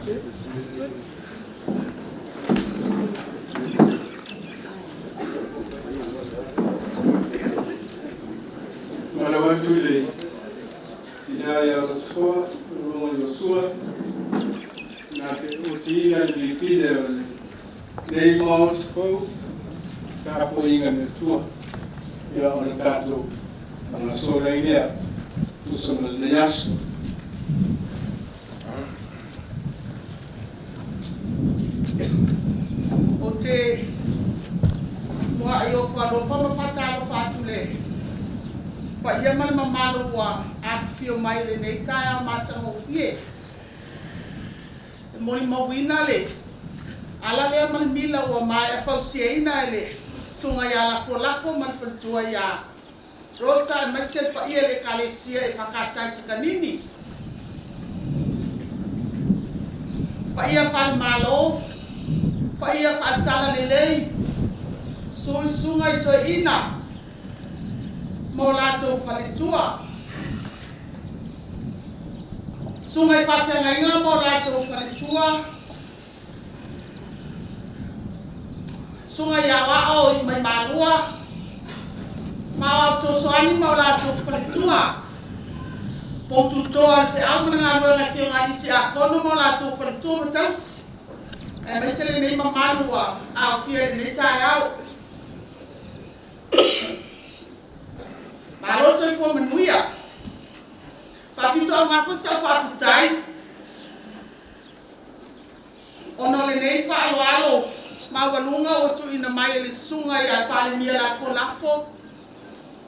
Malo atu i le tina ia Lotoa, Luga Iosua, na te otiina i lipine o lenei maota fou, tapuaiga a le Atua, ia ona tatou faagasolo ai lea, tusa ma lenei aso. Ou te muai ofo alofa ma faatalofa atu i le paia ma le mamalu ua afifio mai i lenei taeao matagofie. E molimauina le ala lea ma le mila ua maea fausiaina e le Susuga ia Lafolafo ma le faletua ia Rosa aemaise le paia i le Ekalesia EFKS i Takanini. Paia faale-Malo, paia faale-Talalelei, susuga i toeaiina ma o latou faletua, susuga i faafeagaiga ma o latou faletua, susuga i aoao i Maimalua ma aoao fesoasoani ma o latou faletua, poututoa o le feau ma le galuega i afioga i alii tiakono ma o latou faletua ma tausi, aemaise lenei mamalu ua aofia i lenei taeao. Malo le soifua manuia. Faapitoaugafa sau faafetai ona o lenei faaaloalo maualuga ua tuuina mai e le Susuga ia Palemia Lafolafo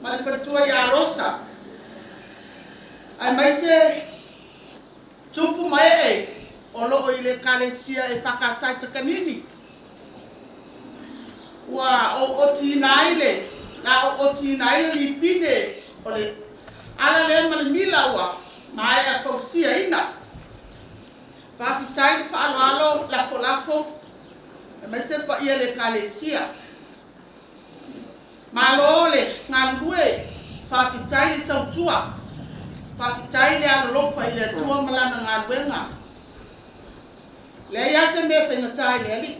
ma le faletua ia Rosa, aemaise tupu ma ee o lo o i le Ekalesia EFKS i Takanini. Ua ou otiina ai le la ou otiina ai le lipine o le ala lea ma le mila ua maea fausiaina. Faafetai le faaaloalo lafolafo aemaise le paia o le Ekalesia. Malo le galulue, faafetai le tautua, faafetai le alolofa i le Atua ma Lana galuega. E leai lava se mea e faigata i le Alii.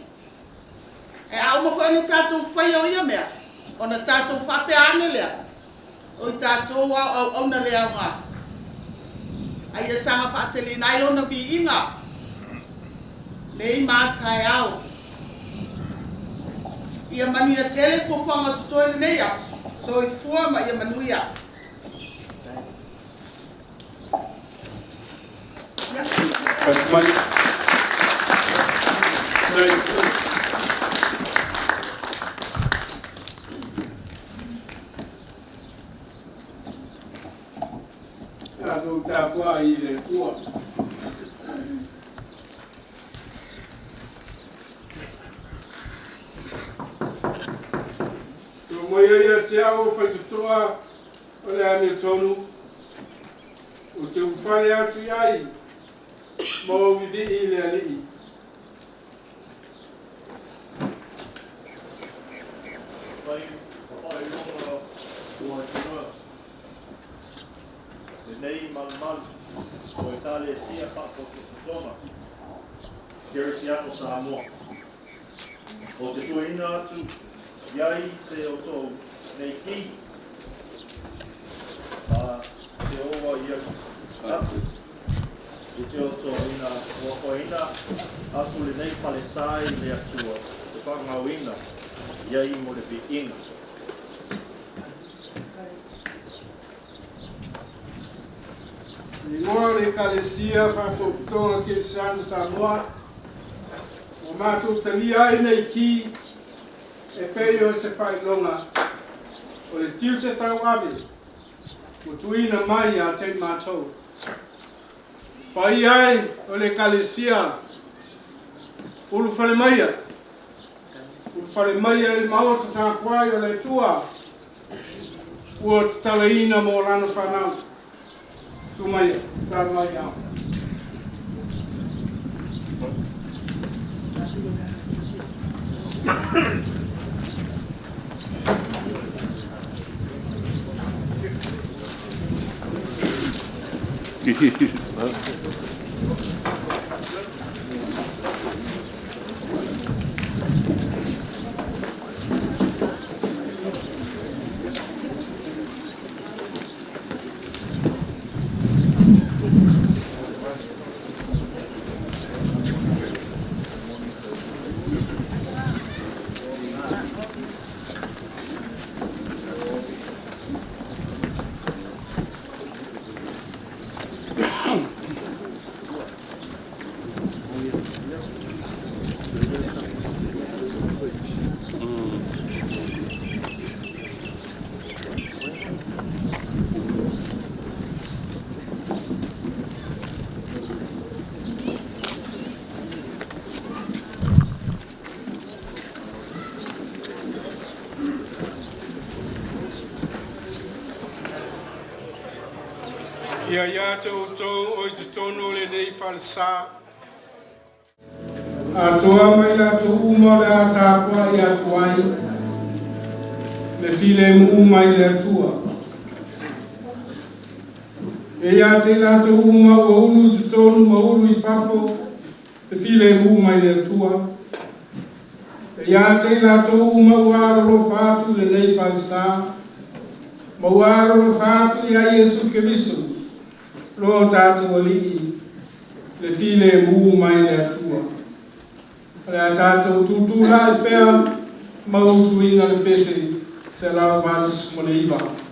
Ae a uma foi ona tatou faia o ia mea, ona tatou faapea ane lea, o i tatou lava o auauna le aoga. A ia saga faateleina ai Lona viiga nei ma a taeao. Ia manuia tele fuafuaga o totoe i lenei aso. Soifua ma ia manuia. Tatou tapuai i le Atua. Tuu mai ai ia te au o faitotoa o le amiotonu, ou te ulufale atu i ai ma ou vivii i le Alii. Fai faailoga ua tunoa lenei malumalu o Ekalesia Faapotopotoga Kerisiano Samoa. O te tuuina atu i ai te o tou nei ki ma te oa ia atu i te o tō ina oafoina atu lenei falesa i le Atua te whangauina ia i mo le viiga. Igoa o le Ekalesia Faapotopotoga Kerisiano Samoa, ua matou talia ai nei ki e pei o se faailoga o le tiute tauave ua tuuina mai ia te i matou. Paia ai o le Ekalesia, ulufale maia, ulufale maia i le maota tapuai o le Atua, ua tatalaina mo lana fanau. Tu maia, talo mai au. Ia ia te outou o i totonu o lenei falesa. Atoa mai latou uma o le a tapuai atu ai, le filemu mai le Atua. E ia te i latou uma ua ulu i totonu ma ulu i fafo, le filemu mai le Atua. E ia te i latou uma ua alolofa atu i lenei falesa, ma ua alolofa atu ia Iesu Keriso, lo tatou Alii, le filemu mai le Atua. O le a tatou tutulai pea ma usuina le pese 189.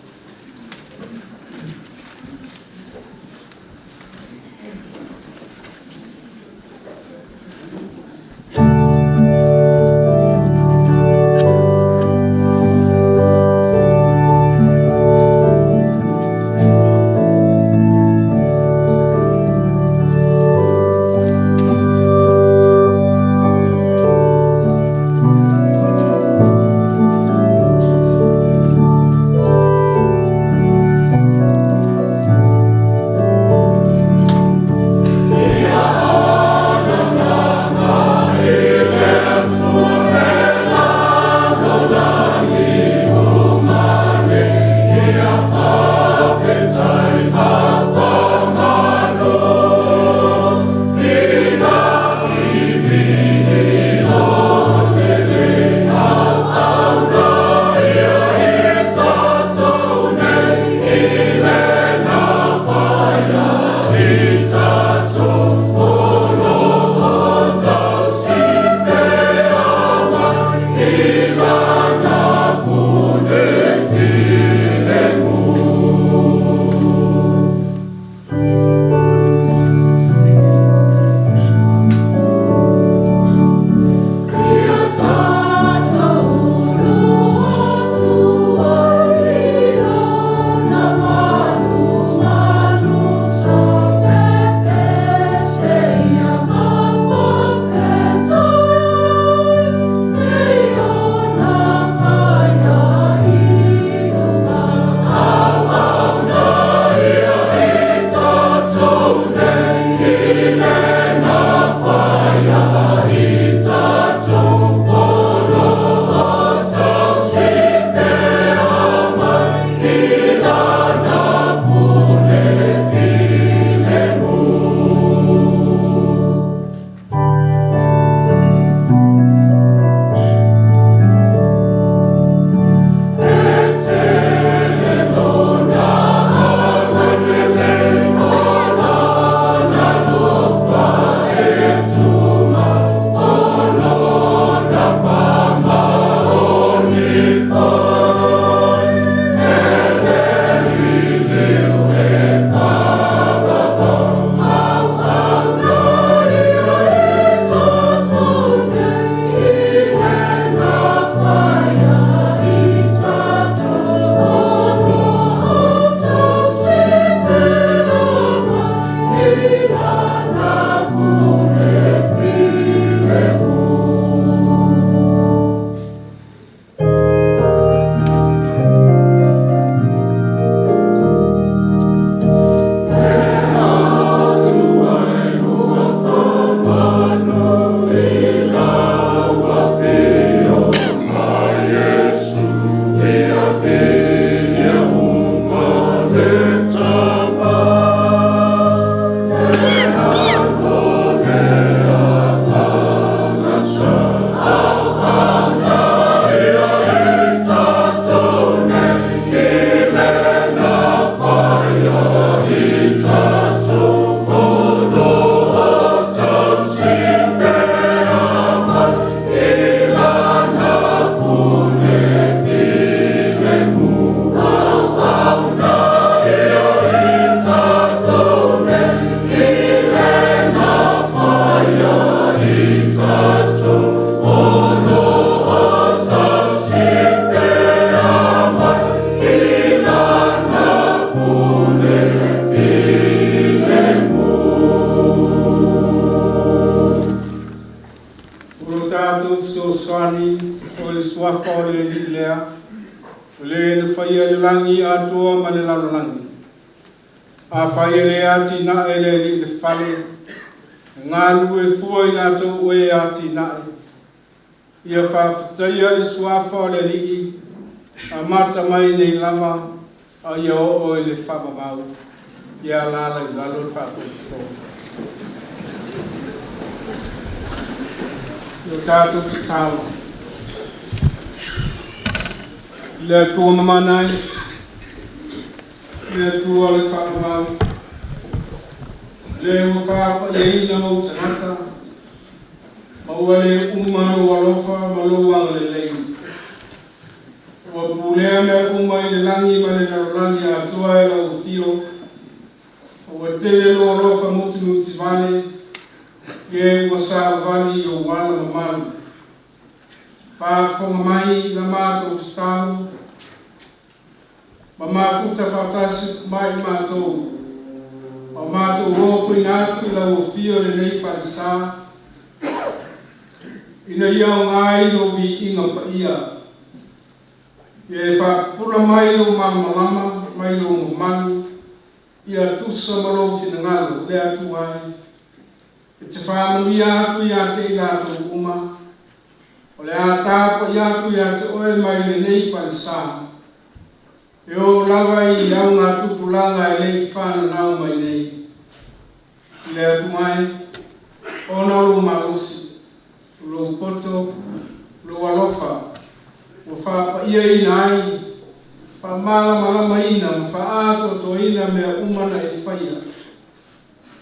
O lo tatou fesoasoani o le suafa o le Alii lea, o le na faia le lagi atoa ma le lalolagi. Afai e lē atinae e le Alii le fale, e galulue fua i latou o e atinae. Ia faafetaia le Suafa o le Alii, amata mai nei lava, a ia oo i le faavavau. Ia alaala i lalo le faapotopotoga. I o tatou tatalo. Le Atua mamana e, le Atua o le faavavau, le ua faapaiaina ou tagata, ma ua le uma lou alofa ma lou agalelei. Ua pulea mea uma i le lagi ma le lalolagi atoa e lau afio, ua tele lou alofa mutimutivale, ie ua savavali i ou ala mamalu. Faafofoga mai i la matou tatalo, ma mafuta faatasi mai matou, ma matou ofoina atu i lau afio lenei falesa, ina ia aoga ai lou viiga paia. Ia e faapupula mai lou malamalama mai lou mamalu, ia tusa ma lou finagalo le Atua ai. E te faamanuia atu ia te i latou uma, o le a tapuai atu ia te oe mai lenei falesa, e oo lava i augatupulaga e le i fananau mai nei. I le Atua ai, ona o lou malosi, o lou poto, lou alofa, ua faapaiaina ai, faamalamalamaina ma faaatoatoaina mea uma na e faia.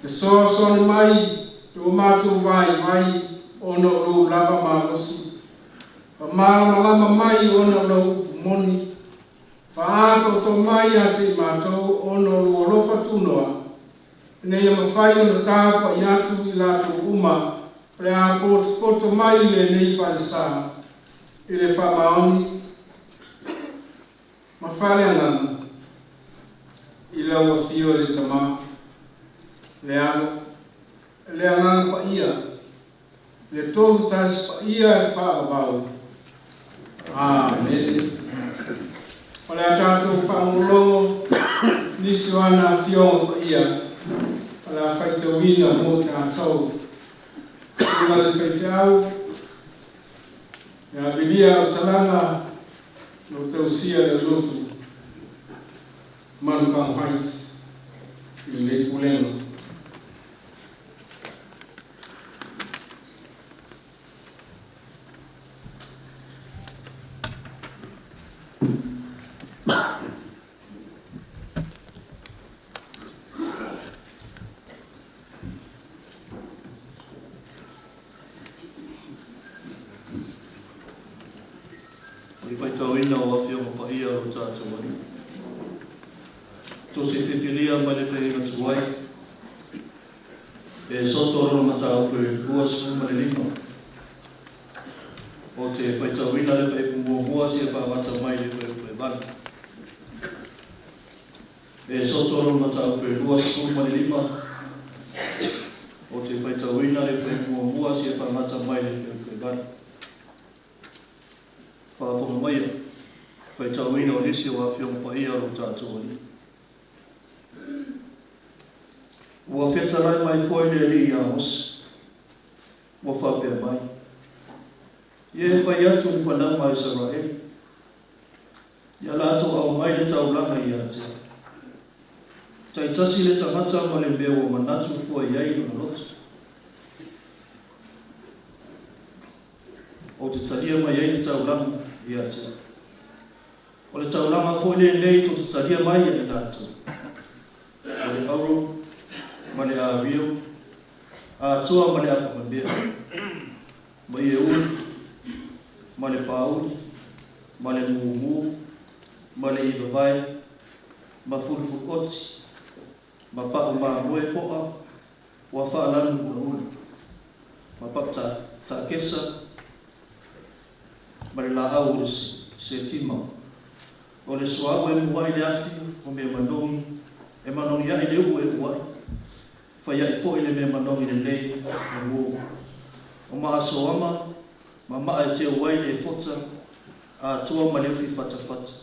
Fesoasoani mai i o matou vaivai ona o lou lava malosi. Faamalamalama mai ona o lau upu moni. Faaatoatoa mai ia te i matou ona o lou alofa tunoa, ina ia mafai ona tapuai atu i latou uma o le a potopoto mai i lenei falesa, i le faamaoni ma faaleagaga, i lau afio e le Tamā, le Alo, le Agaga Paia, le Tolu Tasi Paia e faavavau. Amene. O le a tatou faalogologo nisi o ana afioga paia o le a faitauina mo tatou. Susuga i le faifeau, ia Vilia Autalaga no tausia le lotu Manukau Heights i lenei pulega. O le faitauina o Afioga Paia o lo tatou Alii. Tusi filifilia mai le faiga tuai, e soto lona mataupu e 25. O te faitauina le fuaiupu muamua seia faagata mai le fuaiupu e 8. E soto lona mataupu e 25. O te faitauina le fuaiupu muamua seia faagata mai le fuaiupu e 8. Faafofoga maia, faitauina o nisi o Afioga Paia o lo tatou Alii. Ua fetalai mai foi le Alii ia Mose, ua faapea mai, Ia e fai atu i le fanau a Isaraelu, ia latou aumai le taulaga ia te au. Taitasi le tagata ma le mea ua manatu fua i ai lona loto. Ou te talia mai ai le taulaga ia te au. O le taulaga foi lenei tou te talia mai e le latou, o le auro ma le ario, atoa ma le apamamea, ma ie uli, ma le pāuli, ma le mumu, ma le ivavae, ma fulufuluoti, ma pa'u mamoe po'a ua faalanu ulaula, ma pa'u taakesa, ma le laau o le setima. O le suauu e mua'i le afi o mea manogi, e manogi a'i le uu e ua'i, fai a'i foi le mea manogi lelei o mu. O maasoama, ma maa e teu ai le efota, atoa ma le ufi fatafata.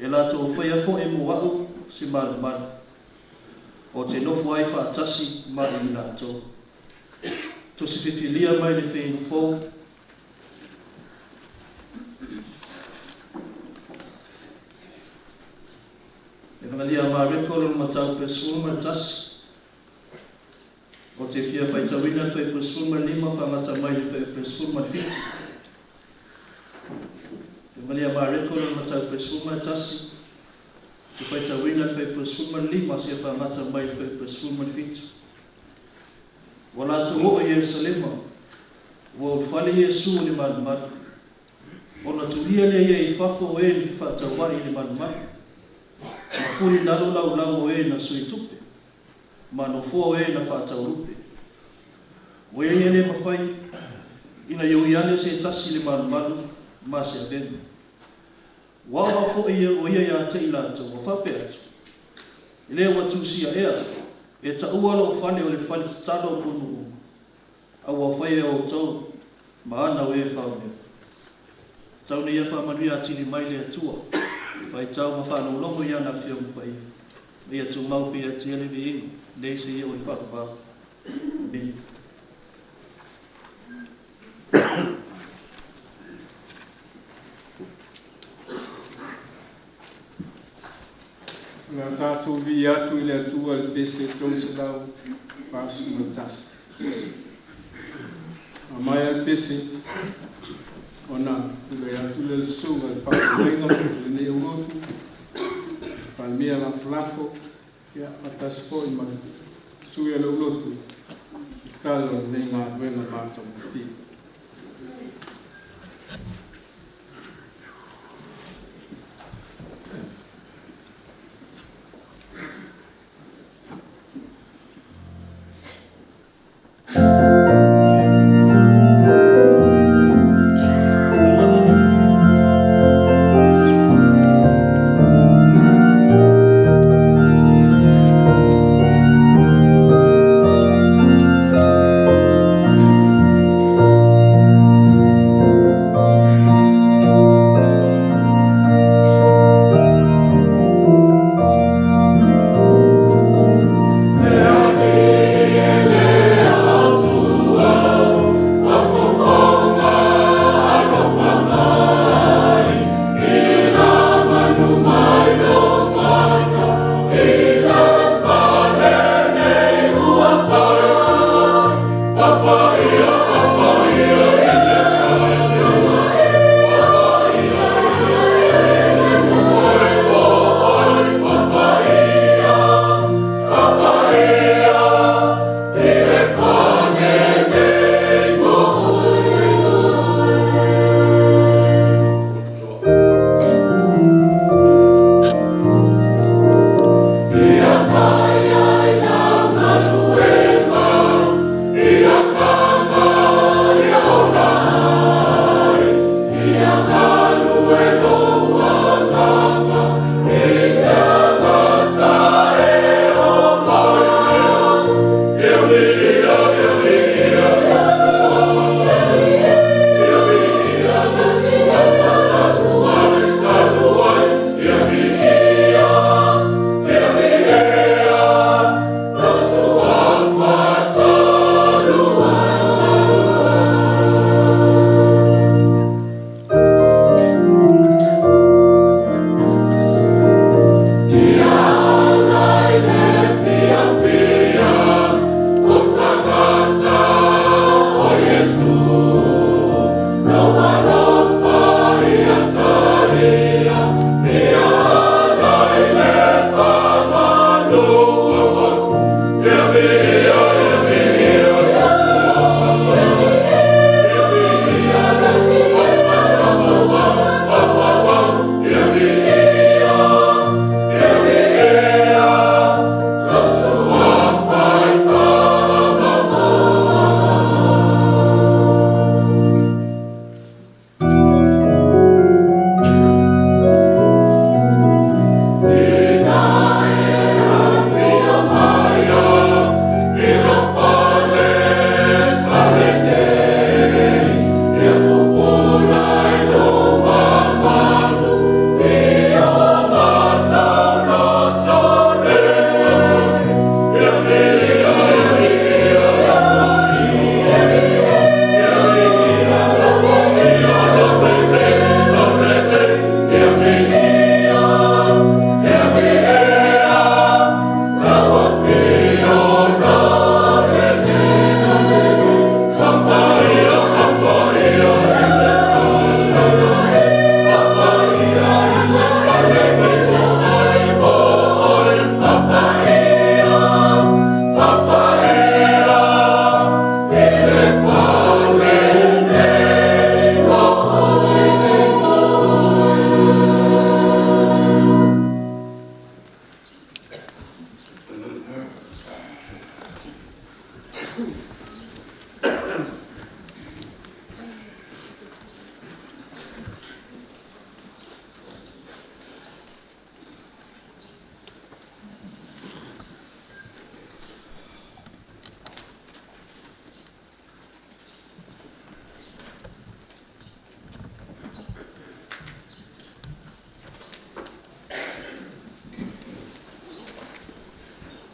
E latou faia foi mo a'u se malumalu. O te nofo ai faatasi ma i latou. Tusi fifilia mai le Feiga Fou. Evangelia Mareko lona mataupu e 11. O te fia faitauina le fuaiupu e 15 faamata mai le fuaiupu e 17. Evangelia Mareko lona mataupu e 11. Te faitauina le fuaiupu e 15 seia faamata mai le fuaiupu e 17. Ua latou oo i Ierusalema, ua ulufale Iesu i le malumalu. Ona tulia lea ia i fafo o e na fefaatauai i le malumalu, ma fuli i lalo laulau o e na sui tupe, ma nofoa o e na faatau lupe. Ua ia ia le mafai ina ia ui ane se tasi i le malumalu ma se avega. Ua aoao foi o ia ia te i latou, ua faapea atu, E le ua tusia ea, e taua lou fale o le fale tatalo o nuu uma, a ua faia e outou ma ana o e faonea. Tau nei ia faamanuia atili mai le Atua, faitau ma faalogologo i ana Afioga Paia, ma ia tumau pea ia te Ia le viiga, nei seia oo i le faavavau. Amene. O le a tatou vivii atu i le Atua i le pese 341. A maea le pese, ona tulai atu lea o le susuga i le faafeagaiga o lenei aulotu, Palemia Lafolafo, ia faatasi foi ma le sui o le aulotu i tala o lenei galuega matagofie.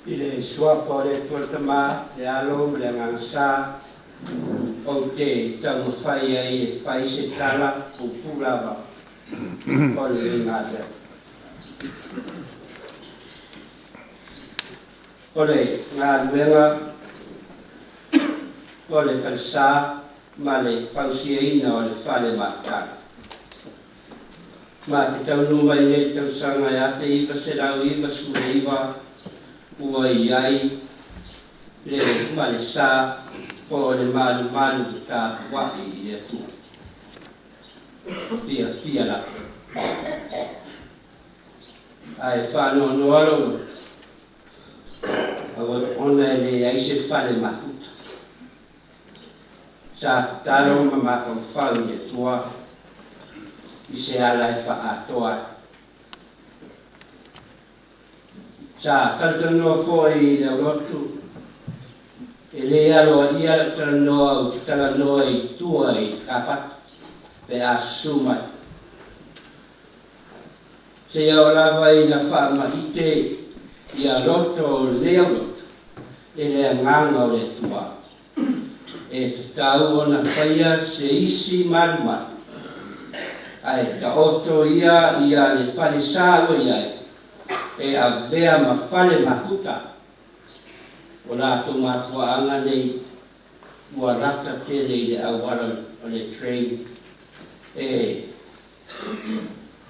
I le suafa o le Atua le Tama, le Alo ma le Agaga Sa, ou te taumafai ai e fai se tala puupuu lava o lenei galuega. O le galuega o le falesa ma le fausiaina o le fale mafutaga. Ma te taunuu mai nei le tausaga e 1999 ua i ai le falesa po o le malumalu tapuai i le Atua. Fiafia lava. Ae faanoanoa lou ona e leai se fale mafuta. Sa tatalo ma mafaufau i le Atua i se ala e faaatoa ai. Sa talatalanoa foi i le aulotu e le aloaia lau talanoa ou te talanoa i tua i kapata pe a susu mai. Seia oo lava ina faamaite ia loto o lenei aulotu e le agaga o le Atua e tatau ona faia se isi malumalu ae taoto ia ia le falesa ua i ai e avea ma fale mafuta. O latou mafuaaga nei ua lata tele i le auala o le train e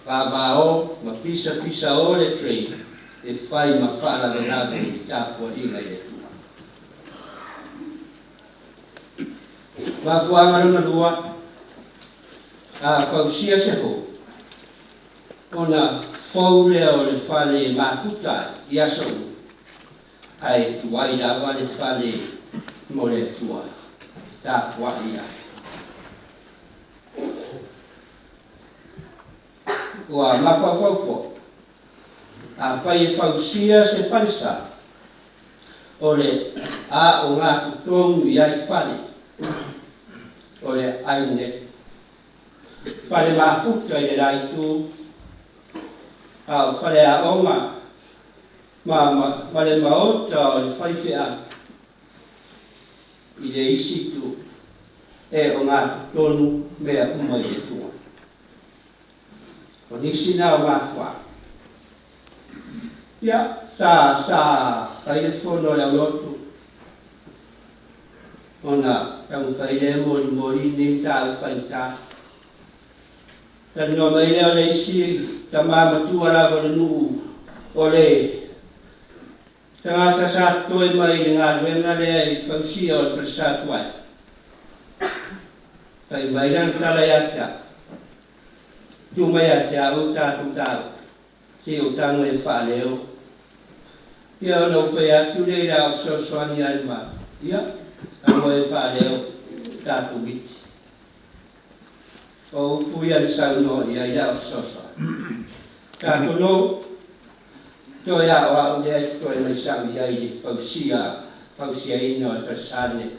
vavao ma pisapisa o le train e fai ma faalavelave i le tapuaiga i le Atua. Mafuaaga lona lua, a fausia se fou, ona fou lea o le fale mafuta i aso uma, ae tuai lava le fale mo le Atua tapuai ai. Ua mafaufau foi, afai e fausia se falesa, o le a ogatotonu i ai fale, o le aiga fale mafuta i le la itu, a o fale aoga ma le maota o le faifeau i le isi itu, e ogatotonu mea uma i le Atua. O nisi na o mafuaaga. Ia, sa fai le fono a le aulotu, ona taumafai lea e molimoli nei mataupu faigata. Talanoa mai lea o le isi tama matua lava o le nuu o le tagata sa totoe mai i le galuega lea i fausia o le falesa tuai. Fai mai lana tala ia te au, tuu mai ia te au tatou tau, se i ou tago e faaleo. Ia ona ou fai atu lea i le ao fesoasoani ai ma, ia, tago e faaleo tatou miti. O upu ia na saunoa i ai le ao fesoasoani. Tatou nou, toe ao au lea e toe mai sau i ai le fausiaina o le falesa lenei.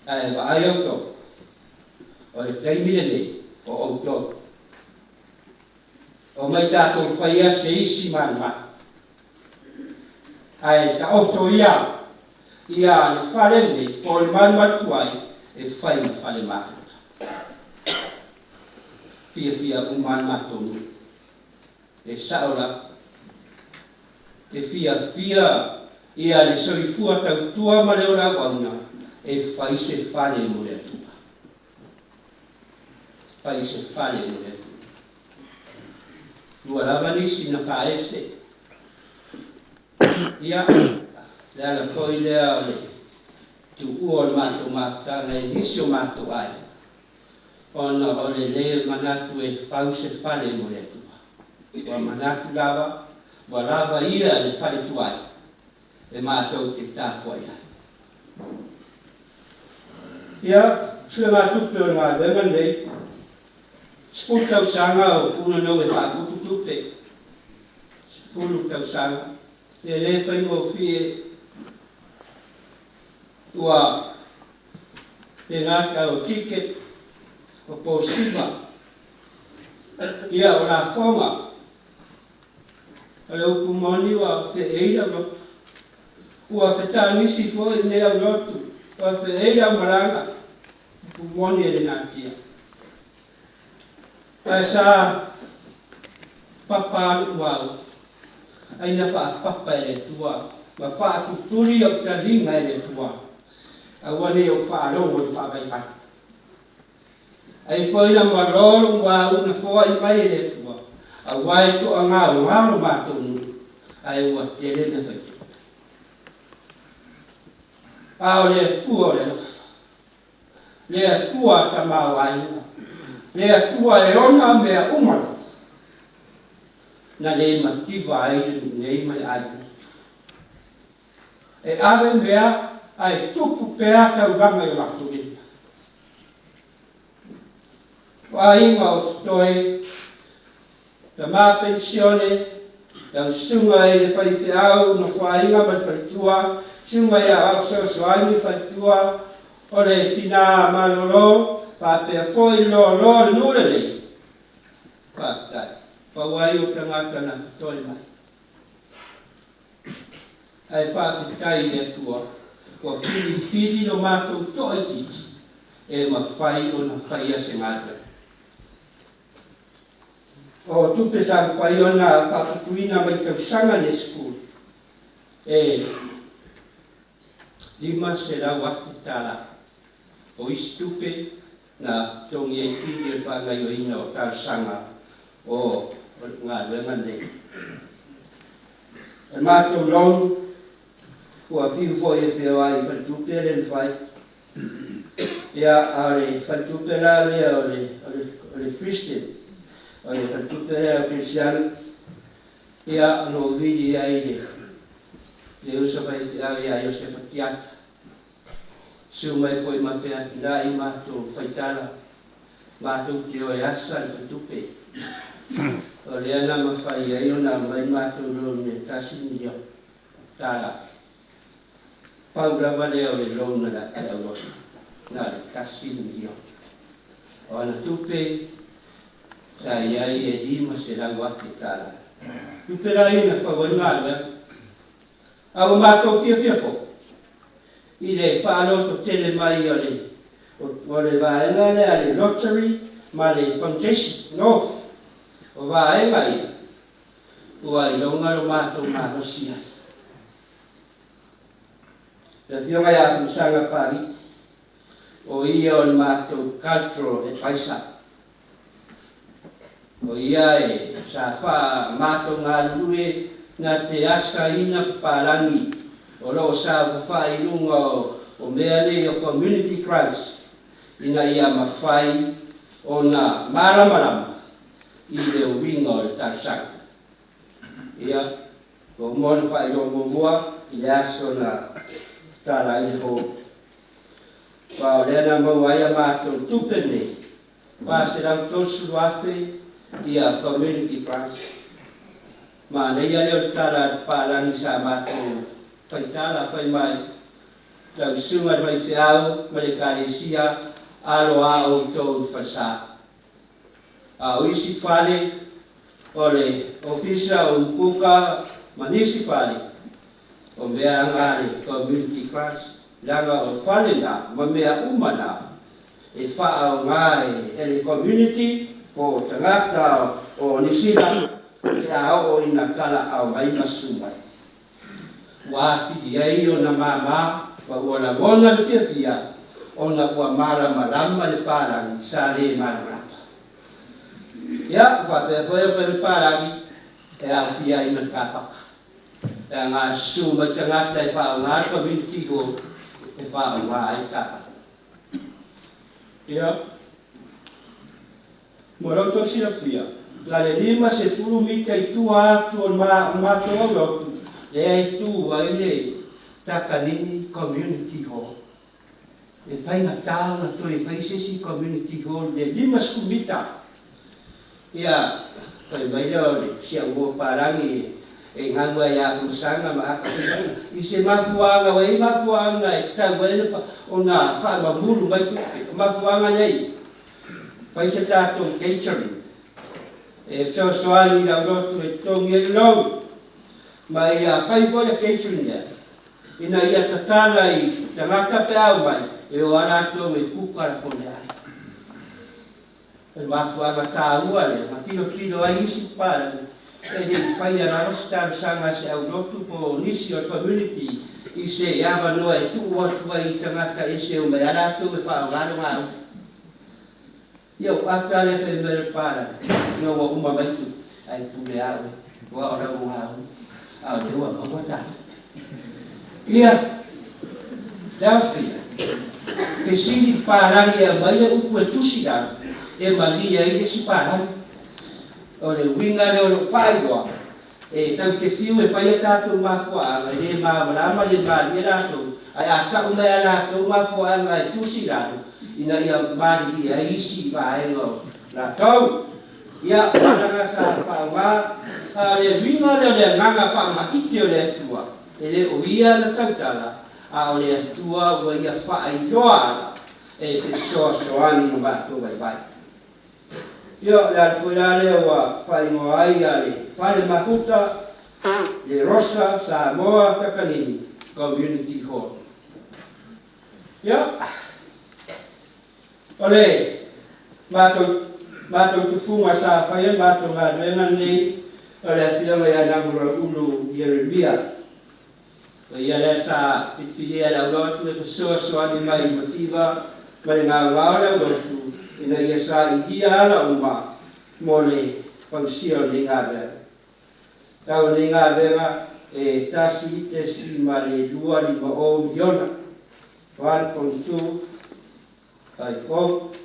Ae vaai outou, o le taimi lenei o outou. O mai tatou faia se isi malumalu. Ae taoto ia ia le fale lenei po o le malumalu tuai e fai ma fale mafuta. Fiafia uma le matou nuu. E sao lava. E fiafia ia le soifua tautua ma le ola auauna e fai se fale mo le Atua. Fai se fale mo le Atua. Ua lava nisi na faaese. Ia, le ala foi lea o le tuua o le matou mafutaga e nisi o matou aiga, ona o le le manatu e fau se fale mo le Atua. Ua manatu lava, ua lava ia le fale tuai e matou te tapuai ai. Ia, suegatupe o le galuega lenei, 10 tausaga o Punanou e faaputu tupe. 10 tausaga. E le faigofie ua le gata o ticket o posiva ia o lafoga o le upu moni ua feʻei au loto ua fetagisi foi lenei au lotu ua feʻei au malaga upu moni e le natia ae sa papa aluʻu au aina faapapa e le Atua ma faatutuli ou taliga e le Atua aua ne i ou faalogo i le faavaivai. Ai foi na malo lou muaau na foai mai e le Atua auā e toagaogao lo matou nuu ae ua tele na faitupe. A o le Atua o le alofa, le Atua a tamaoaiga, le Atua e ona mea uma lava, na le mativa ai le nuu nei ma le aiga. E ave mea ae tupu pea taulaga i o latou lima. O aiga o totoe, tama penisione, lau susuga i le faifeau nofoaiga ma le faletua, susuga ia Aosoasoani faletua, o le tinā malolo, faapea foi le loaloa o le nuu lenei. Faafetai. Pau ai o tagata na totoe mai. Ae faafetai i le Atua ua filifili lo matou toaitiiti e mafai ona faia se galuega. O tupe sa mafai ona faaputuina mai tausaga nei 10 e $500,000. O isi tupe na totogi ai pili o le faagaoioiga o talosaga o galuega nei. O le matou loan ua fiu foi e feoai i faletupe le mafai. Ia, a o le faletupe la lea o le Christian, o le faletupe lea o Kerisiano, ia, na ou vili ai le uso faifeau ia Iosefa Tiata. Susu mai foi ma featinai matou faitala, matou te o e asa le faletupe. O lea na mafai ai ona aumai matou loan e $1 miliona. Pau lava lea o le loan a le aulotu, na o le $1 miliona. O ana tupe sa i ai e $500,000. Tupe la ia na fau ai le galuega. A ua matou fiafia foi i le faalototele mai o le vaega lea a le Lottery ma le Foundation North. O vaega ia ua iloga lo matou malosi ai. Le afioga ia Afamasaga Papalii, o ia o le matou cultural advisor. O ia e sa faa matou galulue na te asaina papalagi o loo saofafai i luga o mea nei o community grants ina ia mafai ona malamalama i le uiga o le talosaga. Ia, ua uma ona faailoa muamua i le aso na tatala ai le hall. Aua o lea na maua ai a matou tupe nei, $430,000 ia community grants. Manaia lea o le tala a le papalagi sa matou faitala fai mai, lau susuga i le faifeau ma le ekalesia alo a outou i le falesa. A o isi fale o le ofisa o Umukuka ma nisi fale o mea aga le community grants, leaga o fale na ma mea uma na e faaaoga e le community po o tagata o Niu Sila pe a oo ina talaau mai ma susu mai. Ua atili ai ona mama ma ua lagona le fiafia ona ua malamalama le palagi sa le malamalama. Ia, faapea foi o fai le palagi e aofia ai ma le kapaka. E aga susu mai tagata e faaaoga le community hall e faaaoga ai le kapaka. Ia, mo lau tou silafia, na le 50 mita i tua atu o le matou aulotu, lea e tu ai le Takanini Community Hall. E faigata ona toe fai se isi community hall le 50 mita. Ia, fai mai lea o le si au uo palagi e galu ai ia Afamasaga ma Akafumaiga i se mafuaaga ua i ai mafuaaga e tatau ai ona faamamulu mai tupe. O mafuaaga nei, fai se tatou catering e fesoasoani i lau lotu e totogi ai le loan ma ia fai foi le catering lea ina ia tatala i tagata pe a omai e o a latou e kuka la kone ai. O le mafuaaga taua lea ma tilotilo ai isi papalagi e le i faia lava se talosaga a se aulotu po o nisi o le community i se avanoa e tuu atu ai i tagata ese e omai a latou e faaaoga le gauta. Ia ua ata lea fai mai o le papalagi ina ua uma mai tupe ae pule a oe aua o lau gauta a o lea ua maua ta tupe. Ia, le aofia, fesili papalagi e aumai le upu e tusi lalo e malie ai le isi palagi. O le uiga lea o lou faailoa, e tau te fiu e fai a tatou mafuaaga e le malamalama le malie latou, ae a tau mai a latou mafuaaga e tusi lalo ina ia malilie ai isi vaega o latou. Ia, o alaga sa faaaoga, a o le uiga lea o le agaga faamaite o le Atua, e le o ia na tautala, a o le Atua ua ia faailoa ala e fesoasoani ma matou vaivai. Ia, o le ala foi la lea ua faaigoa ai le Fale Mafuta, le Rosa Samoa Takanini Community Hall. Ia, o le matou matou tufuga sa faia le matou galuega lenei, o le afioga ia Nagulauulu Ieremia. O ia lea sa filifilia e le aulotu e fesoasoani mai i mativa ma le gaogao o le aulotu ina ia sailia ala uma mo le fausia o lenei galuega. Tau o lenei galuega e 1.250 miliona, 1.2 50,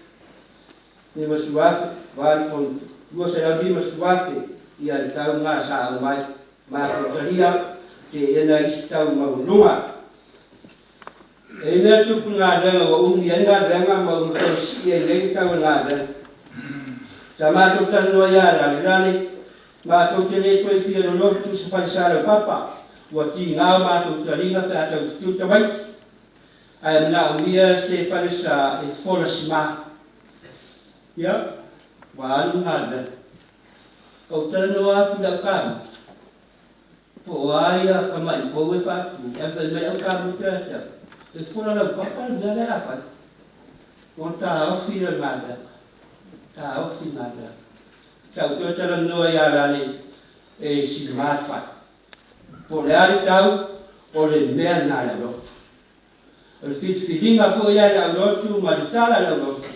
50,000, 250,000 ia le tauga sa aumai. Matou talia teena isi tau maualuga. E i ai mea tupu i galuega ua umi ai galuega ma ua toe sii ai nei le tau o le galuega. Sa matou talanoa ia Lale, Lale, matou te le toe fia lolotu i se fale salaupapa, ua tiga o matou taliga pe a tau fetu tamaiti, ae manaomia se fale sa e fola sima. Ia, ua alu le galuega. Ou talanoa atu i lau kamuta, po o a ia tamai pou e faatu, ae fai mai au kamuta ia te au, e fola laupapa le mea lea a fai. Ona taofi lea o le galuega, taofi le galuega. Sa ou toe talanoa ia Lale e sima le fale. Po o le a le tau, o le mea lena a le aulotu. O le filifiliga foi lea a le aulotu ma le tala a le aulotu,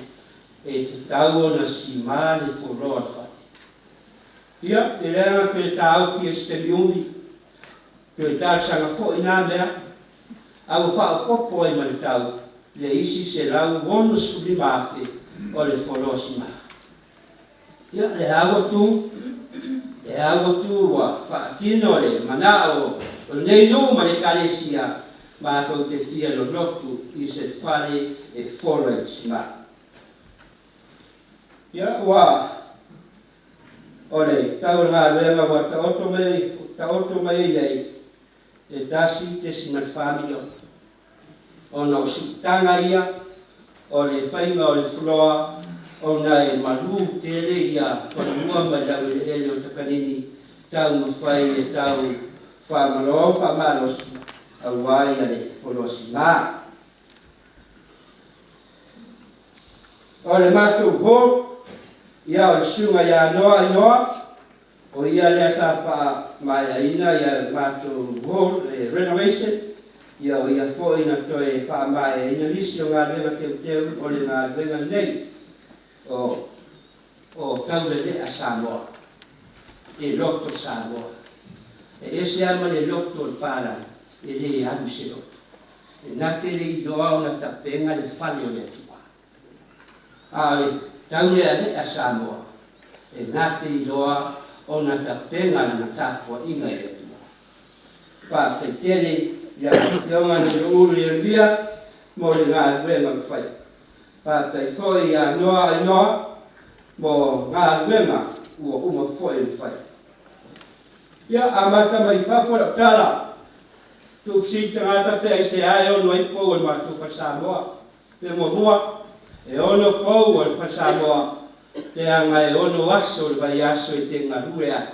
e tatau ona sima le foloa o le fale. Ia, e leaga toe taofi ai se taimi umi, toe talosaga foi na mea, a ua faaopoopo ai ma le tau le isi 165,000 o le foloa sima. Ia, le a ua tu, le a ua tu ua faatino le manao o lenei nuu ma le Ekalesia, matou te fia lolotu i se fale e fola i le sima. Ia, ua o le tau o le galuega ua taoto mai taoto mai ai nei e 1.4 miliona. Ona o siitaga ia o le faiga o le floor ona e malu tele ia fanua mai laueleele o Takanini taumafai e tau faamalo faamalosi aua ia le foloa sima. O le matou hall, ia o le susuga ia Noa Inoa, o ia lea sa faamaeaina ia matou hall le renovation, ia o ia foi na toe faamaeaina nisi o galuega teuteu o le galuega lenei o Taulelea Samoa, e loto Samoa. E ese lava ma le loto o le palagi, e le alu i se loto. E na te le iloa ona tapena le fale o le Atua. A o le Taulealea Samoa, e na te iloa ona tapena lana tapuaiga i le Atua. Faafetai tele. Ia Afioga Ulu Ieremia mo le galuega ua faia. Faafetai foi ia Noa Ainoa mo galuega ua uma foi ona faia. Ia amata mai fafo lau tala, tuufesili tagata pe aisea e ono ai pou o le matou fale Samoa. Pe muamua, e ono pou o le fale Samoa, leaga e ono aso o le vaiaso e te galue ai.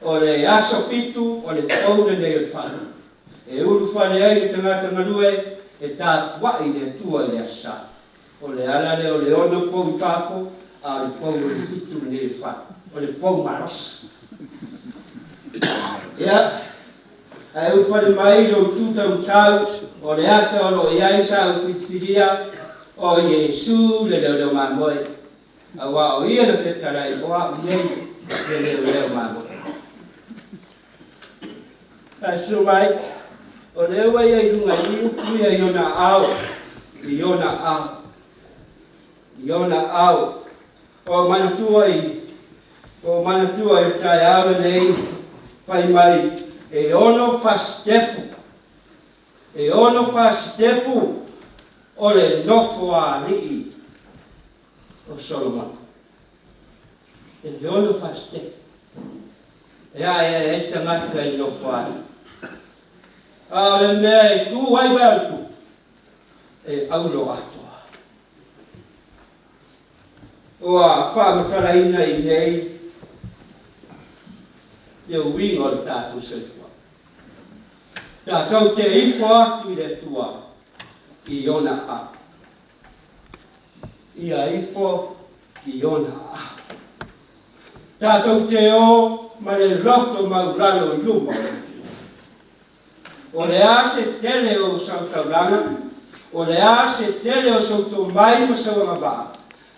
O le aso 7 o le pou lenei o le fale. E ulufale ai le tagata galue e tapuai le Atua i le Aso Sa. O le ala lea o le ono pou i fafo, a o le pou o le 7 lenei o le fale. O le pou malosi. Ia, ae ulufale mai lou tu taumatau, o le ata o lo o i ai sa ou filifilia, o Iesu le leoleo mamoe. Auā o ia na fetalai o a'u nei le leoleo mamoe. Ae susu mai, o lea ua ia i luga i i upu ia i ona aao, i ona aao, i ona aao. O manatua i, o manatua i le taeao lenei, fai mai, e ono fasitepu, e ono fasitepu o le nofo a alii o Solomona. E ono fasitepu. E ae ae ai tagata i nofo a alii. A o le mea e tu ai vae o le tupu, e aulo atoa. Ua faamatalaina i nei le uiga o le tatou soifua. Tatou te ifo atu i le Atua i ona aao. Ia ifo i ona aao. Tatou te o ma le loto maulalo i luma o le Atua. O le a se tele o sau taulaga, o le a se tele o sau tomai ma sau agavaa,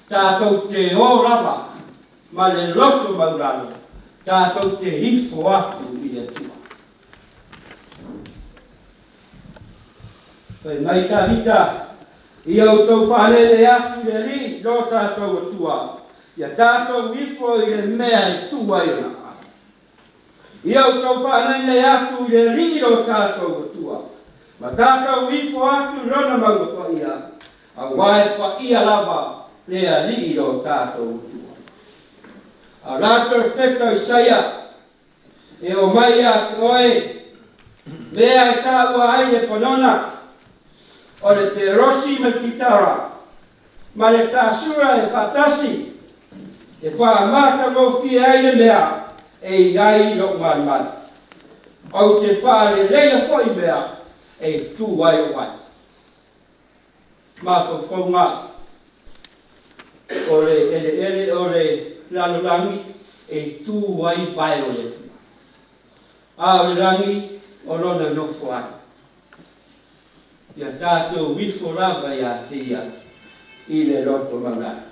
tatou te o lava ma le loto maulalo, tatou te ifo atu i le Atua. Fai mai Tavita, ia outou faalele atu i le Alii lo tatou Atua, ia tatou ifo i le mea e tu ai ona aao. Ia outou faalele atu i le Alii lo tatou Atua, ma tatou ifo atu i lona mauga paia, auā e paia lava le Alii lo tatou Atua. A o la perofeta o Isaia, e o mai ia te oe, mea e taua ai le ponona, o le perosi ma le kitara, ma le tasura e faatasi, e faamatagofie ai le mea e i ai lou malimali. Ou te faaleleia foi mea e tu ai o ai. Mafaufauga o le eleele o le lalolagi e tu ai vae o le Atua. A o le lagi o lona nofo ai. Ia tatou ifo lava ia te ia i le loto maulalo.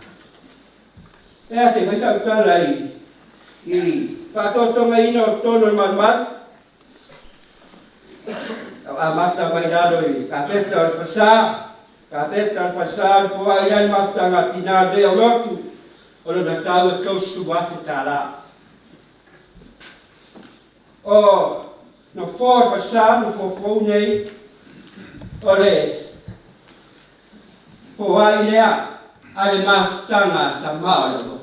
E a se fai sau tala i faatotogaina o totonu o le malumalu. Au amata mai lalo i kapeta o le falesa, kapeta o le falesa, le foai ai le mafutaga tina mea o lotu, o lona tau e $30,000. O nofoa o le falesa, nofoa fou nei, o le foai lea a le mafutaga tama o le lotu.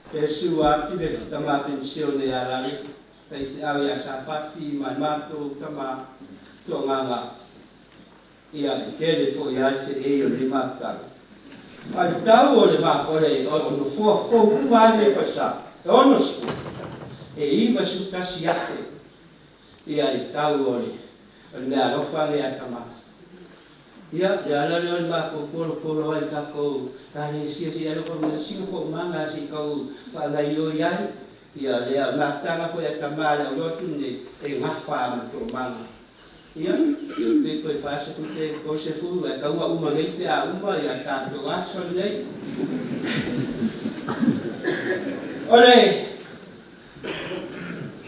E sua atu le tama pensione ia lale, fai te au ia Sapati ma le matou tama toagaga. Ia e tele foi ai se e o le mafutaga. A le tau o le ma o le o nofoa fou uma ai le falesa, e 60, e 91,000 ia le tau o le mea alofa lea tama. Ia, le ala lea o le matou polopolo ai tatou ekalesia se alofa mai sina to'omaga se i tau faagaioioi ai. Ia lea mafutaga foi a tama le aulotu nei e gafa ma to'omaga. Ia, pe toe 40 pe 30, ae tauga uma nei pe a uma ia tatou aso lenei. O le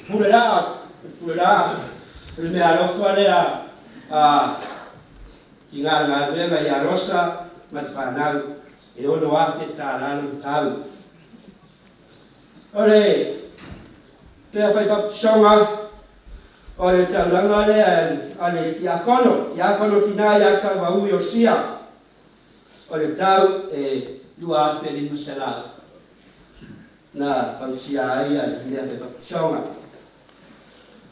pule laa, pule laa, o le mea alofa lea a ki ngā galuega ia Rosa ma le fanau, e $6,000 le tau. O le pea fai baptisoga, O le taulaga lea a le tiakono, tiakono tinā ia Tauaui o Sia, o le tau e 2,500 na fausia ai a le mea faifapisoga.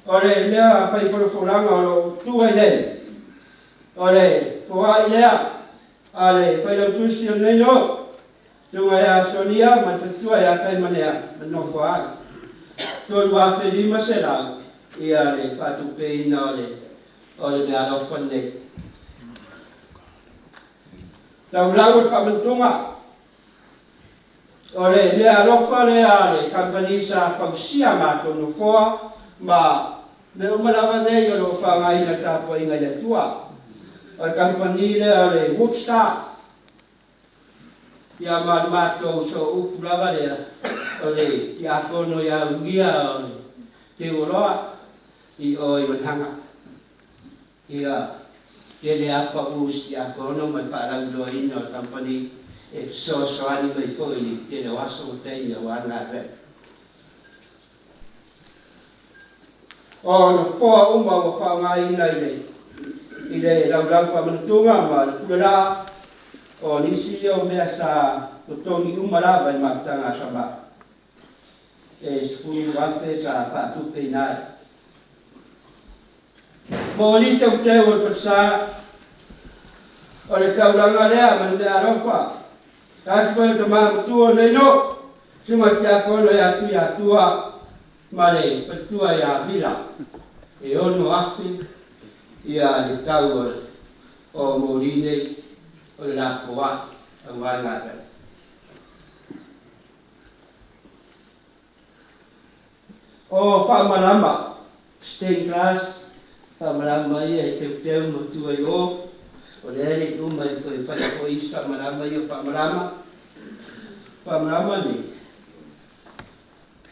O le mea faifolofolaga o loo tua i nei, o le foai lea a le failautusi o lenei nuu, tuga ia Sonia ma le faletua ia Taimanea ma le nofo a ali. 3,500 ia le faatupeina o le mea alofa lenei. Laulau o le faamanatuga, o le mea alofa lea a le kamupani sa fausia matou nofoa ma mea uma lava nei o lo o faaaogaina i le tapuaiga i le Atua. O le kamupani lea o le Woodstar, ia ma le matou sooupu lava lea, o le tiakono ia Ugia o le Teuoloa i o i Onehanga. Ia tele apa u si tiakono ma le faalauiloaina o le kamupani e fesoasoani mai foi i le tele o aso ma taimi aua le galuega. O nofoa uma ua faaaogaina i le laulau faamanatuga ma le pulelaa, o nisi ia o mea sa totogi uma lava i le mafutaga a tama. E 10,000 sa faatupeina ai. Moli teuteu o le falesa, o le taulaga lea ma le mea alofa. Tasi foi o tama matua o nei nuu, susuga tiakono ia Tuiatua ma le faletua ia Vila, e 6,000 ia le tau o moli nei o le lafoai aua le galuega. O faamalama, stained glass, faamalama ia e teuteu ma tua i o, o lea le i uma e toe fai foi isi faamalama ia o faamalama. Faamalama nei,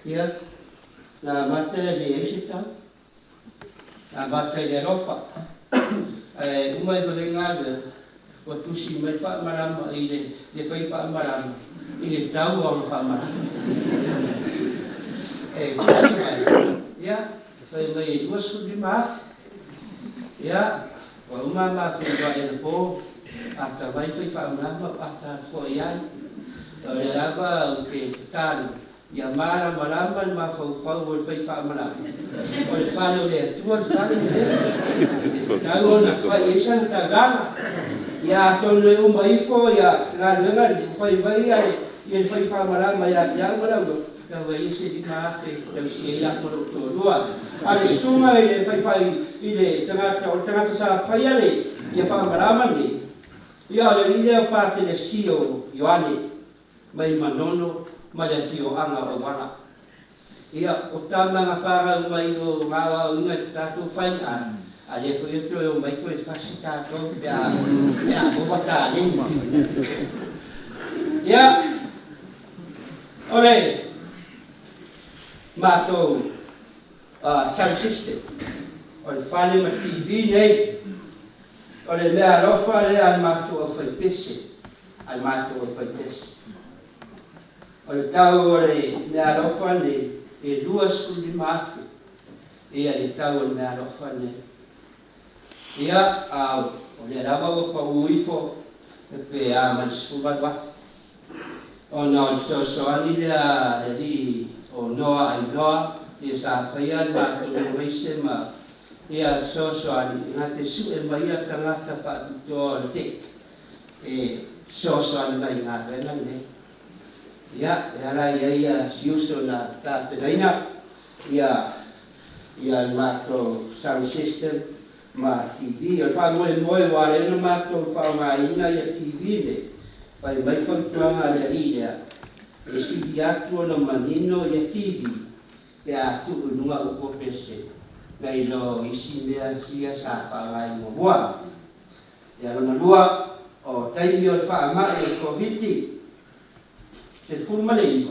ia, na amata le ai se tau, na amata i le alofa. Ae uma i le galuega, ua tusi mai faamalama i le fai faamalama, i le tau o ona faamalama. E tusi mai, ia, fai mai e 25,000. Ia, ua uma mafua e le po, ata vai fai faamalama o ata foi ai. O le lava o te tatalo, ia malamalama le mafaufau o le fai faamalama. O le fale o le Atua le fale le e tau ona fai ai sana taulaga. Ia atonu e uma ifo ia galuega le fai mai ia le fai faamalama ia te au ma lau tau ai se 5,000 tausi ai lako lou toalua. A le susuga i le faifai i le tagata, o le tagata sa faia le ia faamalama nei, ia o le alii lea o Patelesi o Ioane mai Manono ma le afioaga o Auala. Ia o tama na whanau mai o ngā au inga te tātou whai a le foi e toe o mai toe fasi tātou pe a moa tāne. Ia, o le mātou sound system, o le fale ma TV nei, o le mea alofa lea a le mātou au whaipese, a le mātou au whaipese. O le tau o le mea alofa nei, e 25,000, ia le tau o le mea alofa nei. Ia, o le lava ua pau ifo, e pe a ma le 18,000. Ona o le fesoasoani lea le alii o Noa ai Noa, ia sa faia le mātou maise ma ia fesoasoani, ngā te sue mai ia tagata faapitoa o le te, e fesoasoani mai ngā wena nei. Ia, e ala ia ia siuso na tāpenaina, ia le mātou sound system ma TV. O le whamoe moe wā le ona mātou whaongaina ia TV nei, whai mai whautuanga le alii lea, e sili atu ona manino ia TV, pe a tuu nunga upo pese, ngai lo isi mea sia sa whaangai muamua. Ia lona lua, o taimi o le faamai o le Koviti, 19,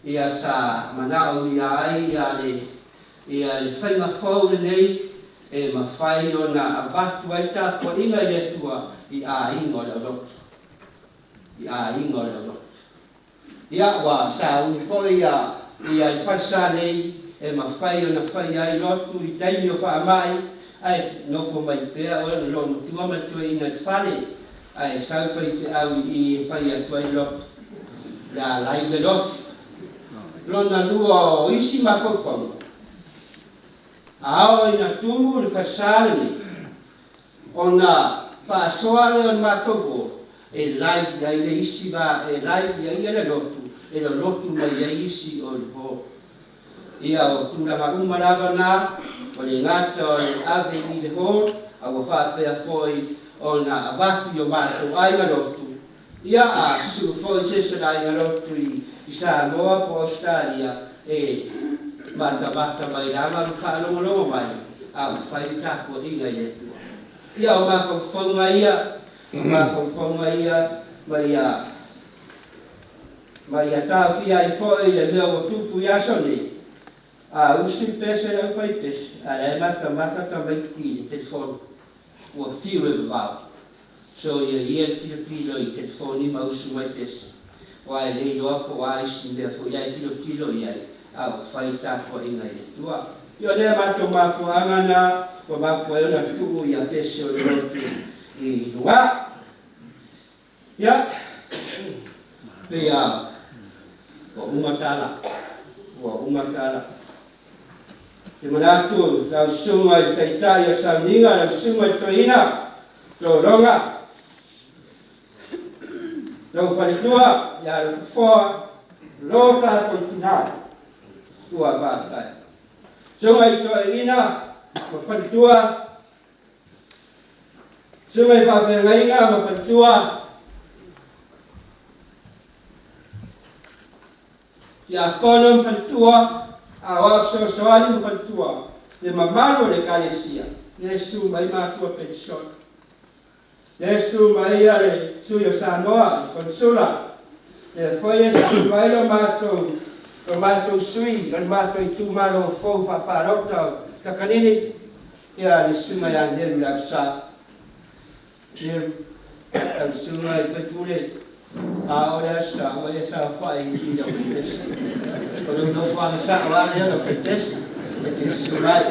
ia sa manao ia ai ia le whainga fau lenei, e mawhai ona avatu ai tapuaiga i le Atua i aiga o le aulotu. I aiga o le aulotu. Ia, ua sauni foi ia le falesa nei, e mafai ona faia ai lotu i taimi o faamai, ae nofo mai pea oe le loomatua ma le toeaina i le fale, ae sau faifeau i i e fai atu ai lotu, le a live le lotu. Lona lua o isi mafaufauga, a oo ina tumu le falesa lenei, ona faasoa lea o le matou hall e live ai le isi va e live ai le lotu e lolotu mai ai isi o le hall. Ia o tulaga uma lava na, o le gata o le ave i le hall, a ua faapea foi ona avatu i o matou aiga lotu, ia a susuu foi se isi o aiga lotu i Samoa po o Ausetalia e matamata mai lava ma faalogologo mai a o fai le tapuaiga i le Atua. Ia o mafaufauga ia, o mafaufauga ia ma ia ma ia taofia ai foi le mea ua tupu i aso nei, a usi pese le aufaipese, a la e matamata tamaiti i le telefoni, ua fiu e vavao. So ia ia le tilotilo i telefoni ma usu mai pese, aua e le iloa po o a isi mea foi la e tilotilo i ai, a o fai le tapuaiga i le Atua. Ia o lea matou mafuaaga na ua mafua ai ona tuu ia pese o le lotu i luga. Ia, pei a ua uma tala, ua uma tala. Te manatu lau susuga i le Taitai o Sauniga, lau susuga i le Toeaina, Lologa, lou faletua ia Lotofoa, lo tatou tina, ua faafetai. Susuga i toeaiina ma faletua, susuga i faafeagaiga ma faletua, tiakono ma faletua, aoao fesoasoani ma faletua, le mamalu o le Ekalesia, le susu mai matua petisoni, le susu mai ia le sui o Samoa, le Konesula, lea foi e susu mai lo matou sui o le matou itumalo fou faapalota o Takanini, ia le susuga ia Nelu Lavesa, Nelu, lau susuga i faipule, a o le aso sa ua e saofai i lau faipese. O lou nofoaga sao lava lea lau faipese, e te susu mai.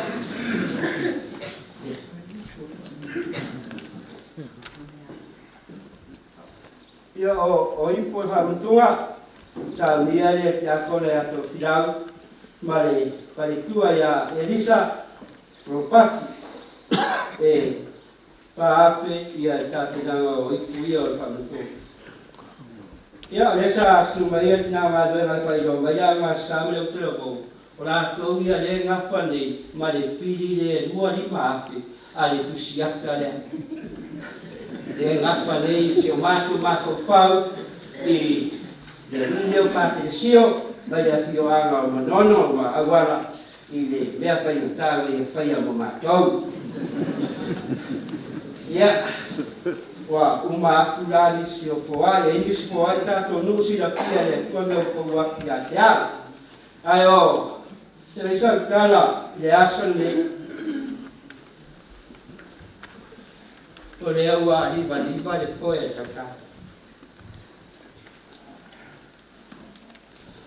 Ia o ipu e faamantuga, saunia le tiakono ia Tofilau ma le faletua ia Elisa Ropati e faafe ia le tapenaga o ipu ia o le faamantuga. Ia o lea sa susu mai ia tina galuega e faailoa mai le augasasa ma le utulavou, o latou ia le gafa nei ma le pili le 25,000 a le tusiata lea. Le gafa nei si o matou mafaufau i le alii lea o Pakelesio mai le afioaga o Manono ma auala i le mea faigata ua ia faia mo matou. Ia, ua uma atu la nisi o foai, e nisi foai tatou nuu silafia le Atua mea ua fou atu ia te au. Ae o te le sau tala i le aso lenei, o lea ua livaliva le foe a le tautai.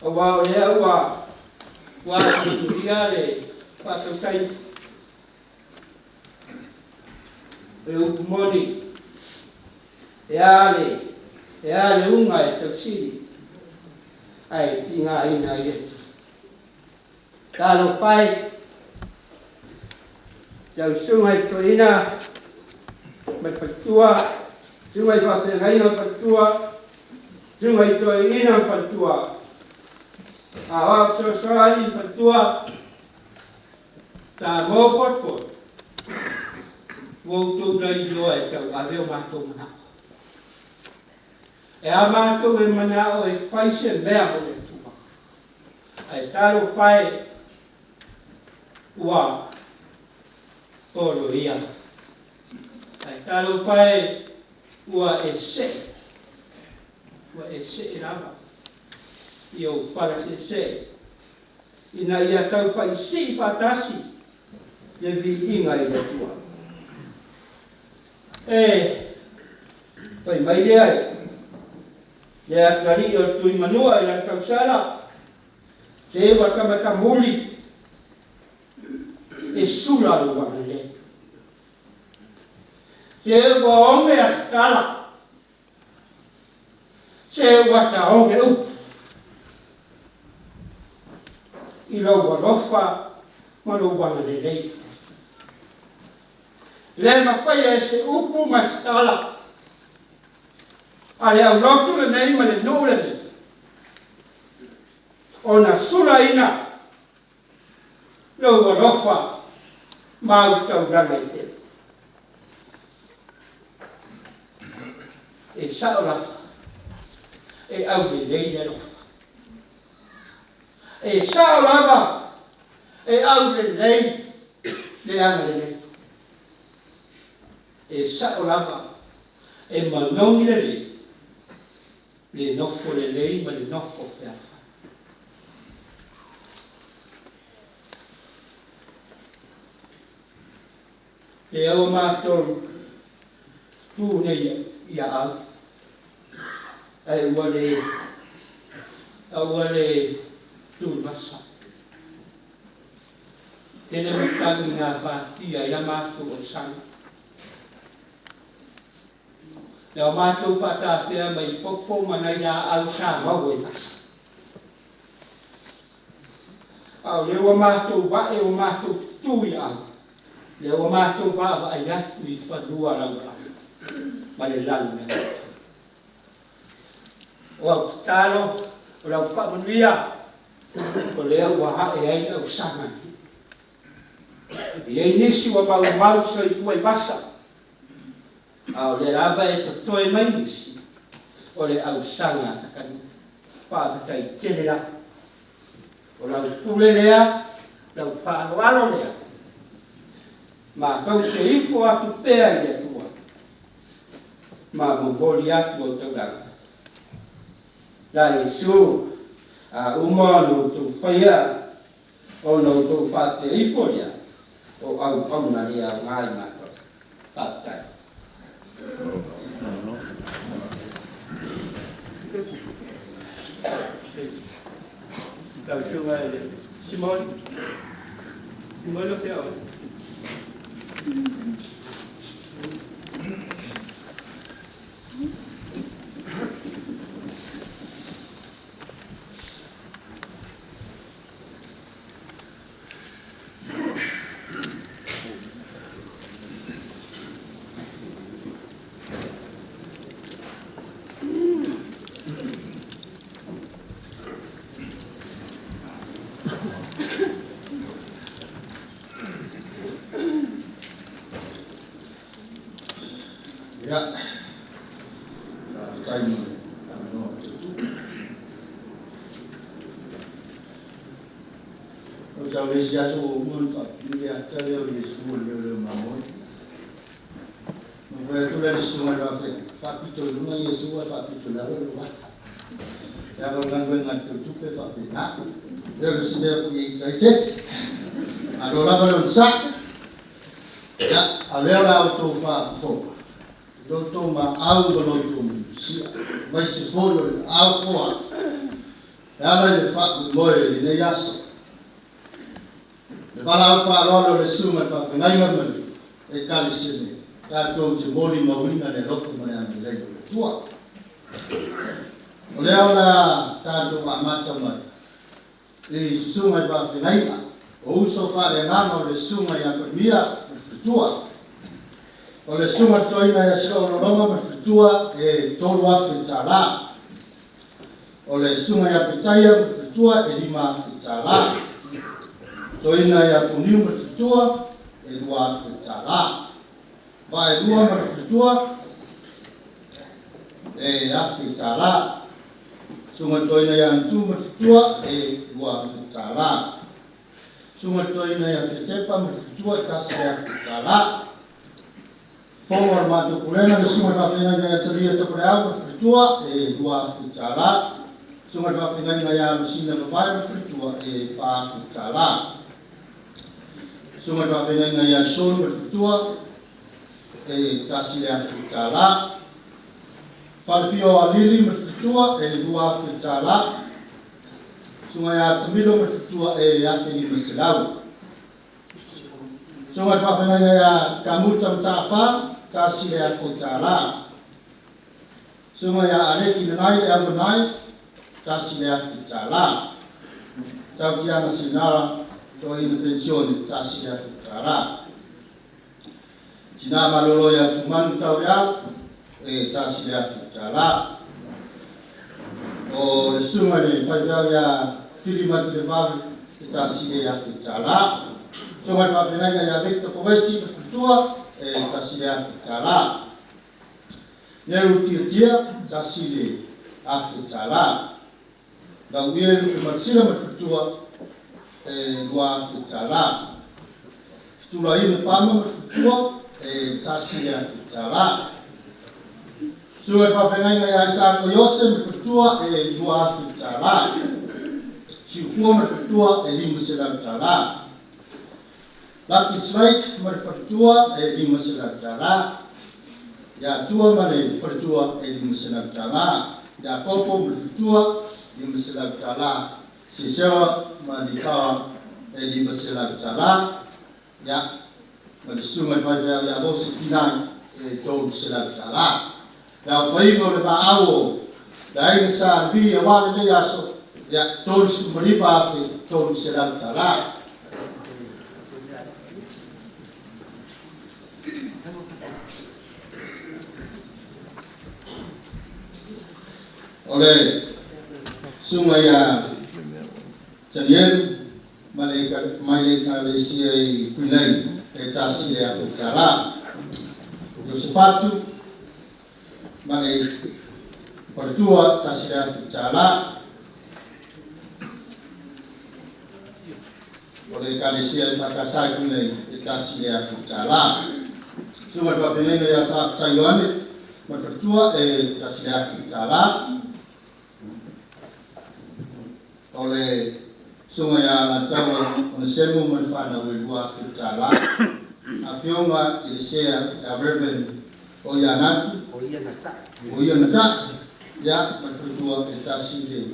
Aua o lea ua atuia le faatautai o le upu moni, e a le uga e tausili, ae tigaina i le Talofa e, lau susuga i le toeaina ma le faletua, susuga i faafeagaiga ma faletua, susuga i toeaina ma faletua, aoao fesoasoani ma faletua, ta mo poto, ua outou lailoa e tauave o matou manao. E a matou e manao e fai se mea mo le Atua. Ae talofa e, ua oloia. Ae talofa e, ua e see lava i ou fala seesee, ina ia taufaisii faatasi le viiga i le Atua. E fai mai lea le atalii o le Tuimanua i lana tausala, se ua tamatamuli E sula lou agalelei. Se ua oge a tatala, se ua taoge upu i lou alofa ma lou agalelei. Le mafaia e se upu ma se tala a le aulotu lenei ma le nuu lenei ona sulaina lou alofa ma au taulaga e tele. E sao lava, e aulelei le alofa. E sao lava, e aulelei le agalelei. E sao lava, e manogi lelei, le nofo lelei ma le nofo fealofani. Lea ua matou tu nei ia au, ae ua le tulivasa. Tele matagi ngā whātia i la mātou o sanga. Lea o mātou whātāwhea mai popo manai la au sa mau e vasa. Au lea ua mātou wae o mātou tu i au. Lea ua mātou wawa ai atu i whanua lau au. Ma le lalu mea. O au tatalo, o lau whaamanuia, o lea ua hae ai au sanga. I ei nisi ua mau mau soifua i vasa. A o le lava e totoe mai nisi, o le ausaga takanu. Faafetai tele la. O lau pule lea, lau faaaloalo lea. Matou se ifo atu pea i le Atua. Ma momoli atu au taulaga. La Iesu, a uma ona outou faia, ona outou faatea ifo lea, o auauna lea o ngai matou. Faafetai. Lau susuga i le Simoni. Simoni o fea oe? Ia, faafetai mo le avanoa o te tu. O tau le isi aso ua uma ona faapipii le ata lea o Iesu o le leoleo mamoe. Na fai atu la i le susuga i le faafeagaiga, faapito i luga Iesu ae faapito i lalo lou ata. Leaga o le galuega a le teutupe e faapena. E le o se mea foi e ita ai se isi. Malo lava le onosai. Ia, a o lea o le a outou faafofoga i lo outou maau ma lo outou minusia, aemaise foi o le laau foa e ala i le faamoemoe i lenei aso. Le valaau faaaloalo o le Susuga i le Faafeagaiga ma le Ekalesia nei, tatou te molimauina le alofa ma le agalelei o le Atua. O lea o le a tatou amata mai i Susuga i Faafeagaiga, o uso faaleagaga o le Susuga ia Palemia ma le Faletua. O le Susuga i le Toeaina ia Siloo Loloma ma le Faletua e $3,000. O le Susuga ia Petaia ma le Faletua e $5,000. Toeaina ia Puniu ma le Faletua e $2,000. Vaelua ma le Faletua e $1,000. Susuga i le Toeaina ia Anitu ma le Faletua e $2,000. Susuga i le Toeaina ia Fetepa ma le Faletua e $1,000. Fofoga o le matou pulega le Susuga i le Faafeagaiga ia Talia Tapareau ma le Faletua e $2,000. Susuga i le Faafeagaiga ia Alosina Vavae ma le Faletua e $4,000. Susuga i le Faafeagaiga ia Sean ma le Faletua e $1,000. Falefia o Alili ma le Faletua e $2,000. Susuga ia Tamilo ma le Faletua e $1,500. Sunga le faafeagaiga ia Kamuta Mata'afa, $1,000. Sunga ia Aleki Nanai le Aumanai, $1,000. Tautiaga Sinala, toeaina penisione, $1,000. Tina malolo ia Tumanu Tauleau, e $1,000. O le susuga i le faifeau ia Fili Matilevave, e $1,000. Susuga i le faafeagaiga ia Victor Povesi ma le faletua, e $1,000. Nelu Tiatia, $1,000. Lauie Lupe Matasila ma le faletua, e $2,000. Tulaina Pama ma le faletua, e $1,000. Susuga i le faafeagaiga ia Isako Iose ma le faletua, e $2,000. Siupua ma le faletua, e $500. Lucky Slate ma le faletua, e $500. Ia Tua ma le faletua, e $500. Ia Popo ma le faletua, $500. Sisera ma le Likawa, e $500. Ia, ma le susuga i le faifeau ia Mose Finai, e $300. Le aofaiga o le maau o le aiga Sa Levi aua lenei aso, ia, $39,300. O le susuga ia Tanielu ma le mai le ekalesia i Kuinei, e $1,000. Iosefatu ma le faletua, $1,000. O le ekalesia i Fakasai Kuinei, e $1,000. Susuga i le faafeagaiga ia Faafetai Ioane ma le faletua, e $1,000. O le susuga ia Alataua Onesemo ma le fanau, e $2,000. Afioga i le sea ia Reverend o Ianatu o ia na ia ma le faletua, e $1,000.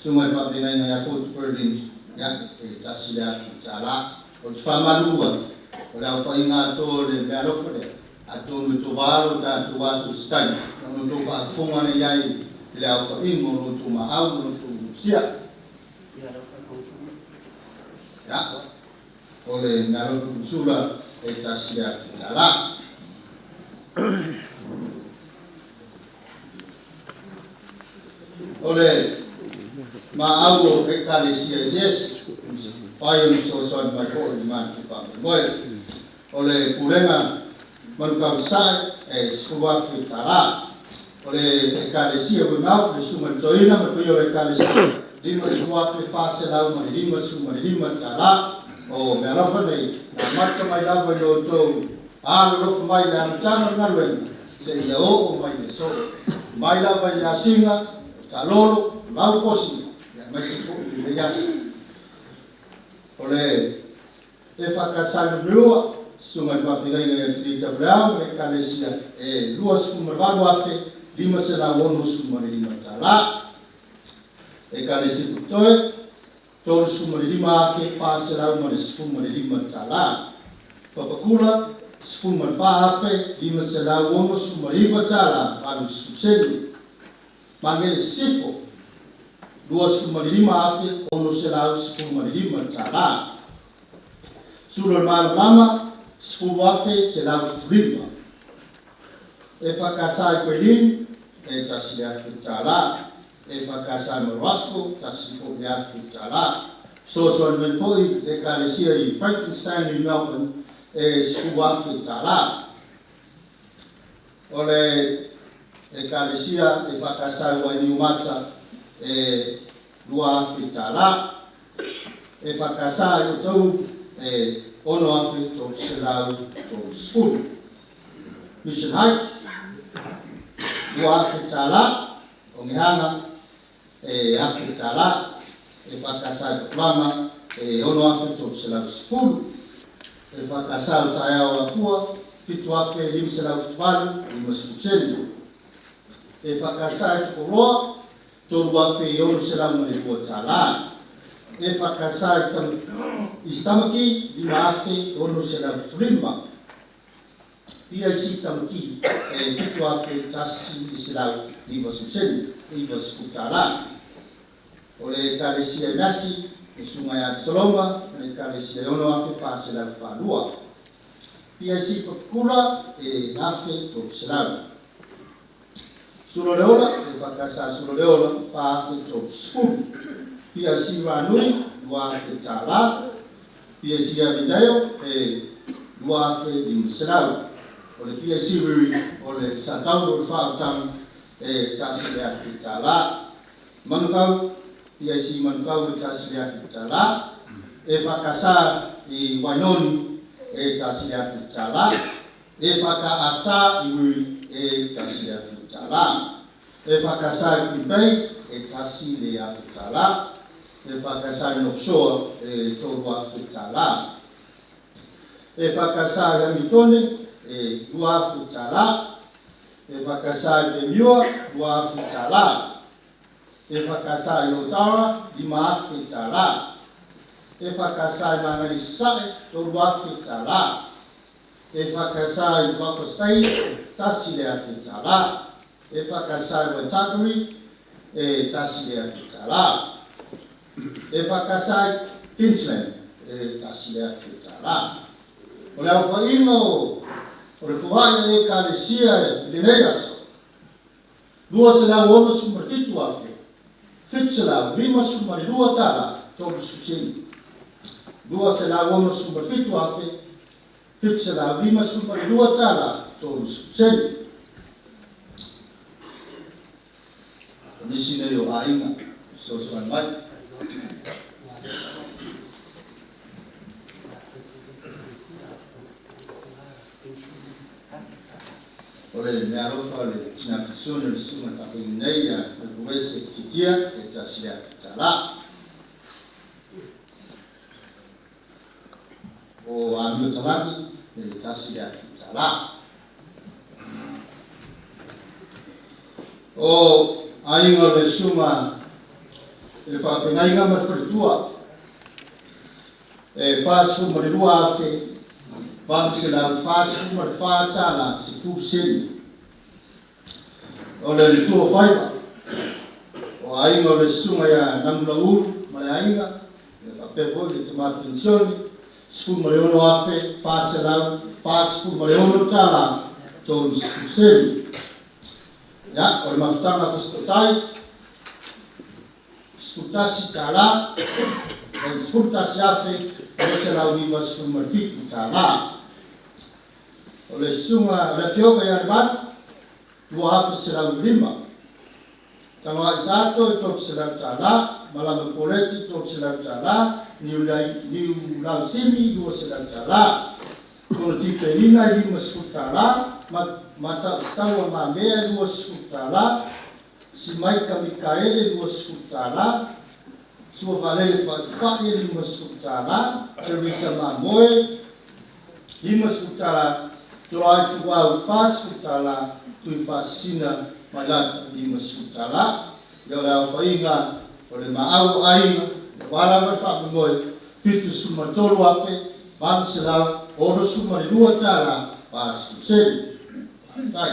Susuga i le faafeagaiga ia Fort Berlin, ia, e $1,000. O le faamalulu o le aofaiga atoa o le meaalofa lea, atonu e tovalo tatou aso i se taimi ona outou faafofoga nei ai i le aofaiga o lo outou maau ma lo outou sia. Ia, o le meaalofa kusula e $1,000. O le maau o ekalesia eseese pai o fesoasoani mai foʻi i matou faamoemoe. O le pulega Manukausae, e $10,000. O le ekalesia Weymouth, le susuga i le toeaina ma le paia o le ekalesia, $50,455. O meaalofa nei na amata mai lava i lo outou alolofa mai i le amataga o le galuega seia oo mai le aso, mai lava i le asiga talolo lauposi aemaise foʻi lenei aso. O le EFKS Lua, susuga i le faafeagaiga ia Tilita Brown ma le ekalesia, e $28,565. Ekalesia Putoe, $35,415. Papakula, $14,569 80 sene. Magele Sisifo, $25,615. Sulu o le Malamalama, 10,175. EFKS i Koilin, e $1,000. EFKS i Moerasco, $1,000. Fesoasoani mai foʻi le ekalesia i Frankenstein i Melbourne, e $10,000. O le ekalesia EFKS i Wainiumata, e $2,000. EFKS i Otahuhu, e 6,330. Mission Heights, $2,000. O Gehaga, e $1,000. EFKS i Pakulana, e 6,310. EFKS o Taeao Afua, 7,578 50 sene. EFKS i Tokoloa, $3,602. EFKS i Tamaki, 5,605. PIC Tamaki, e 7,190 90 tālā. O le Ekalesia i Nasi, e sunga ia Absaloma, le Ekalesia e 6,402. PIC Papakula, e 1,300. Sulo le Ola, e whakasa Sulo le Ola, 4,030. PIC Ranui, 2,000 tālā. PIC Avindayo, e 2,500. O le PIC Rui, o le Satauro o le Whaotanga, e tasi le afi tālā. Manukau, PIC Manukau e tasi le afi tālā. E whakasa i Wainoni, e tasi le afi tālā. E whakaasa i Rui, e tasi le afi tālā. E whakasa i Kuipei, e tasi le afi tālā. E whakasa i North Shore, e tolu afi tālā. E whakasa i Hamiltone, e 2,000 tālā. E whakasa i Pemiua, 2,000 tālā. E whakasa i Otara, 5,000 tālā. E whakasa i Mangari Sae, 3,000 tālā. E whakasa i Walkers Bay, tasi le afi tālā. E whakasa i Waitakere, e tasi le afi tālā. E whakasa i Queensland, e tasi le afi tālā. O le au whainga o le fuhai e Ekalesia i lenei aso. 267 afe, 752 tālā, 30 seni. 267 afe, 752 tālā, 30 seni. O nisi nei o aiga, fesoasoani mai. O le mealofa o le tinapisone o le suga faafeagai nei ia Uese Titia e tasi le afi tālā. O Amio Talagi e tasi le afi tālā. O aiga o le suga i le faafeagaiga ma le faletua e 42,844 tālā 10 seni. O le litua faiva o aiga o le susuga ia Namulaulu ma le aiga e faapea foi le tamā penisione 16,446 tālā 30 seni. Ia, o le mafutaga fesitotai 11 tālā, o le 11,297 tālā. O le susuga le afioga ia Lemanu, 2,105. Taga Isato e 300 tālā, Malama Poleti 300 tālā, Niu Lausimi 200 tālā. Kono Tiperina e 50 tālā, Matataua Mamea 20 tālā, Simaika Mikaele 20 tālā, Sua Valele Fa'ifa'i e 50 tālā, Teresa Mamoe 50 tālā, Tolai Tuau 40 tālā, Tui Faasina Mailata 50 tālā. Ia o le aofaiga o le maau aiga, le wala le faamoemoe, 73,862 tālā, 40 seni. Tai.